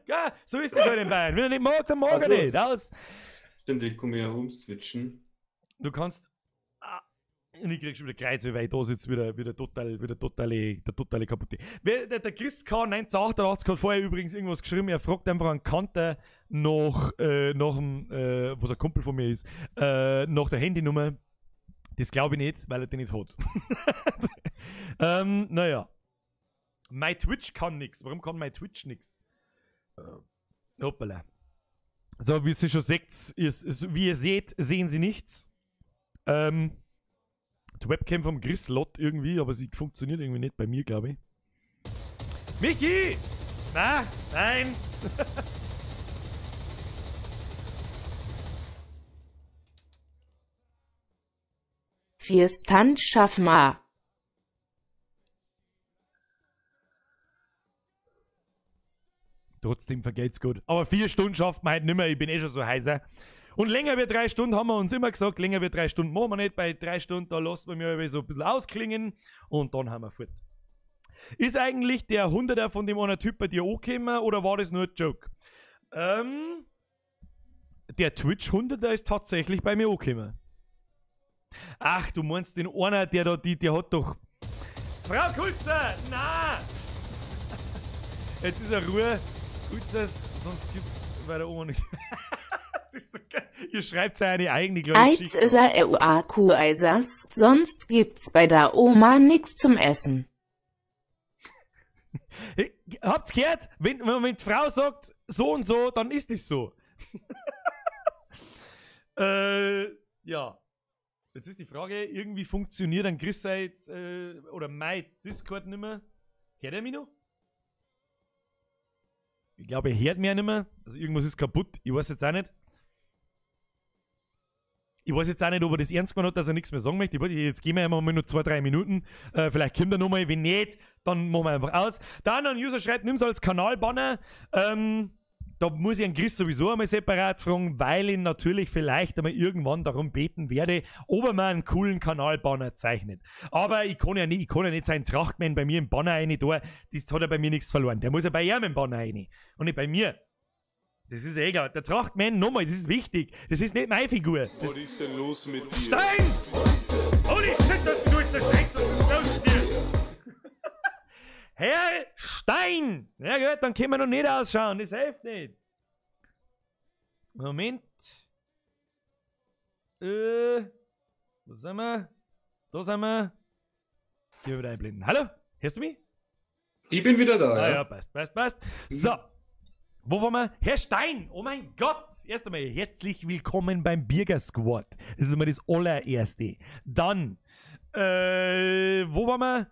Ja, so ist es halt in Bayern. Wenn er nicht mag, dann mag er nicht. Aus. Stimmt, ich kann mir ja umswitchen. Du kannst. Ah, und ich krieg schon wieder Kreuz, weil ich da sitze, wieder total, der totale kaputte. Der Chris K. 1988 hat vorher übrigens irgendwas geschrieben. Er fragt einfach einen Kanter nach dem, was ein Kumpel von mir ist, nach der Handynummer. Das glaube ich nicht, weil er den nicht hat. Naja. My Twitch kann nix. Warum kann my Twitch nix? Hoppala. So, wie ihr schon seht, wie ihr seht, sehen sie nichts. Die Webcam vom Chris lot irgendwie, aber sie funktioniert irgendwie nicht bei mir, glaube ich. Michi! Na, nein! 4 Stand schaff ma. Trotzdem vergeht's gut. Aber 4 Stunden schafft man halt nimmer, ich bin eh schon so heiser. Und länger wie 3 Stunden haben wir uns immer gesagt, länger wie 3 Stunden machen wir nicht. Bei 3 Stunden, da lassen wir mir so ein bisschen ausklingen und dann haben wir fort. Ist eigentlich der 100er von dem einen Typ bei dir angekommen oder war das nur ein Joke? Der Twitch 100er ist tatsächlich bei mir angekommen. Ach, du meinst den einer, der da, der hat doch... Frau Kulzer, na! Jetzt ist er Ruhe. Kulzers, sonst gibt's bei der Oma nicht. Das ist so geil. Ihr schreibt ja eine eigene kleine Geschichte. Sonst gibt's bei der Oma nix zum Essen. Habt's gehört? Wenn die Frau sagt, so und so, dann ist es so. Ja. Jetzt ist die Frage, irgendwie funktioniert ein Chris seit, oder mein Discord nicht mehr. Hört er mich noch? Ich glaube, er hört mich auch nicht mehr. Also irgendwas ist kaputt. Ich weiß jetzt auch nicht. Ich weiß jetzt auch nicht, ob er das ernst gemeint hat, dass er nichts mehr sagen möchte. Jetzt gehen wir einmal nur 2-3 Minuten. Vielleicht kommt er nochmal. Wenn nicht, dann machen wir einfach aus. Der andere User schreibt, nimm's als Kanalbanner. Da muss ich einen Chris sowieso einmal separat fragen, weil ich natürlich vielleicht einmal irgendwann darum beten werde, ob er mir einen coolen Kanalbanner zeichnet. Aber ich kann ja nicht seinen Trachtmann bei mir im Banner rein da. Das hat er bei mir nichts verloren. Der muss ja bei ihm im Banner rein und nicht bei mir. Das ist eh egal. Der Trachtmann, nochmal, das ist wichtig. Das ist nicht meine Figur. Das Was ist denn los mit dir? Stein! Holy shit, das du ist der Scheiß, was ist los mit dir? Herr Stein! Na gut, dann können wir noch nicht ausschauen, das hilft nicht. Moment. Wo sind wir? Da sind wir. Hier wieder einblenden. Hallo? Hörst du mich? Ich bin wieder da. Ah ja, passt, passt, passt. So. Wo waren wir? Herr Stein! Oh mein Gott! Erst einmal herzlich willkommen beim Birger Squad. Das ist immer das allererste. Dann, wo waren wir?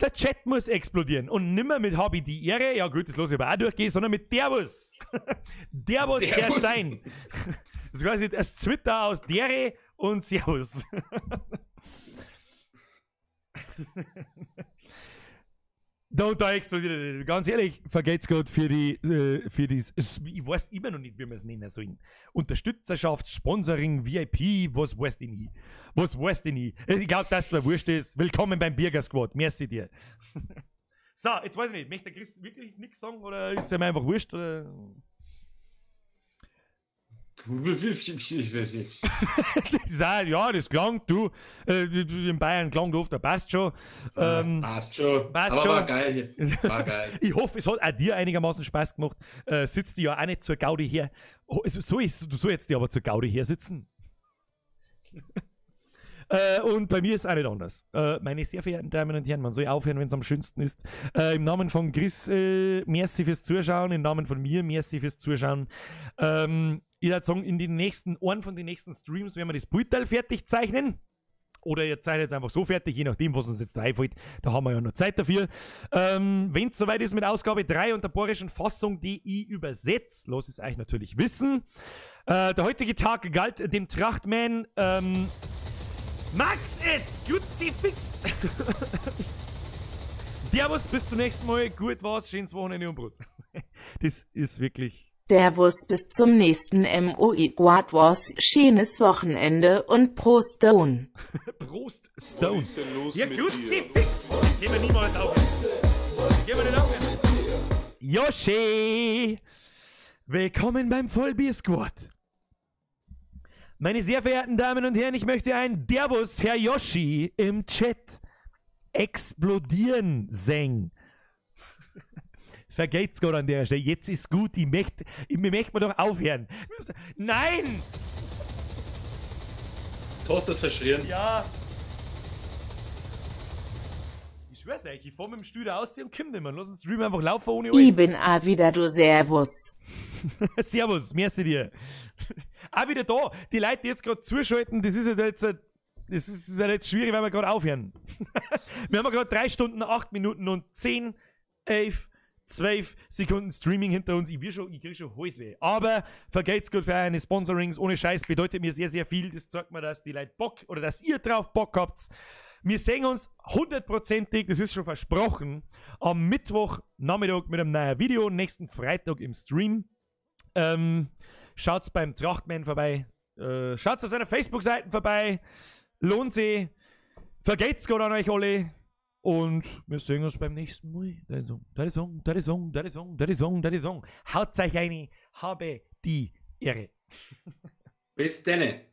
Der Chat muss explodieren. Und nimmer mit hab ich die Ehre, ja gut, das lasse ich aber auch durchgehen, sondern mit Derwus. Derwus, Herr Stein. Das ist quasi das Twitter aus Dere und Servus. Da explodiert. Ganz ehrlich, vergeht's Gott für die, ich weiß immer noch nicht, wie wir es nennen sollen. Unterstützerschaft, Sponsoring, VIP, was weiß ich nie. Was weiß ich nie. Ich glaube, dass mir wurscht ist. Willkommen beim Birger Squad. Merci dir. So, jetzt weiß ich nicht. Möchte der Chris wirklich nichts sagen oder ist es ihm einfach wurscht? Oder? Ja, das klang, du. In Bayern klang oft, der passt schon. Passt schon. Passt aber schon. War geil. War geil. Ich hoffe, es hat auch dir einigermaßen Spaß gemacht. Sitzt die ja auch nicht zur Gaudi her. Oh, so ist, du sollst dir aber zur Gaudi her sitzen. Und bei mir ist auch nicht anders. Meine sehr verehrten Damen und Herren, man soll aufhören, wenn es am schönsten ist. Im Namen von Chris, merci fürs Zuschauen. Im Namen von mir, merci fürs Zuschauen. Ich würde sagen, in den nächsten, einen von den nächsten Streams werden wir das Bildteil fertig zeichnen. Oder ihr zeichnet es einfach so fertig, je nachdem, was uns jetzt da einfällt. Da haben wir ja noch Zeit dafür. Wenn es soweit ist mit Ausgabe 3 und der bayerischen Fassung, die ich übersetze, lasst es euch natürlich wissen. Der heutige Tag galt dem Trachtman, Max jetzt, Gutzi fix. Servus, bis zum nächsten Mal. Gut war's, schönes Wochenende und Prost. Das ist wirklich... Servus, bis zum nächsten MOI Guad was, schönes Wochenende und Prost Stone. Prost Stone. Was ist denn los ja, mit Gutzi dir? fix. Gehen wir niemals auf. Gehen wir nicht auf. Yoshi! Willkommen beim Vollbier Squad. Meine sehr verehrten Damen und Herren, ich möchte ein Servus, Herr Yoshi, im Chat explodieren singen. Vergeht's Gott an der Stelle. Jetzt ist gut. Ich möchte mir doch aufhören. Nein! Jetzt hast du das verschrien. Ja. Ich schwör, schwör's euch, ich fahr mit dem Stuhl da aus und komm nicht mehr. Lass uns Stream einfach laufen ohne Ich alles. bin auch wieder du Servus. Servus, merci dir. Auch wieder da, die Leute, die jetzt gerade zuschalten, das ist ja jetzt, das ist ja jetzt schwierig, weil wir gerade aufhören. Wir haben ja gerade 3 Stunden, 8 Minuten und 10, 11, 12 Sekunden Streaming hinter uns. Ich krieg schon Halsweh. Aber vergelt's gut für eure Sponsorings. Ohne Scheiß bedeutet mir sehr, sehr viel. Das zeigt mir, dass die Leute Bock oder dass ihr drauf Bock habt. Wir sehen uns hundertprozentig, das ist schon versprochen, am Mittwochnachmittag mit einem neuen Video, nächsten Freitag im Stream. Schaut's beim Trachtman vorbei, schaut's auf seiner Facebook-Seite vorbei, lohnt sich, vergelt's gut an euch alle und wir sehen uns beim nächsten Mal. Dein Song, dein Song, dein Song, dein Song, dein Song, dein Song. Haut euch eine, habe die Ehre. Bis denne.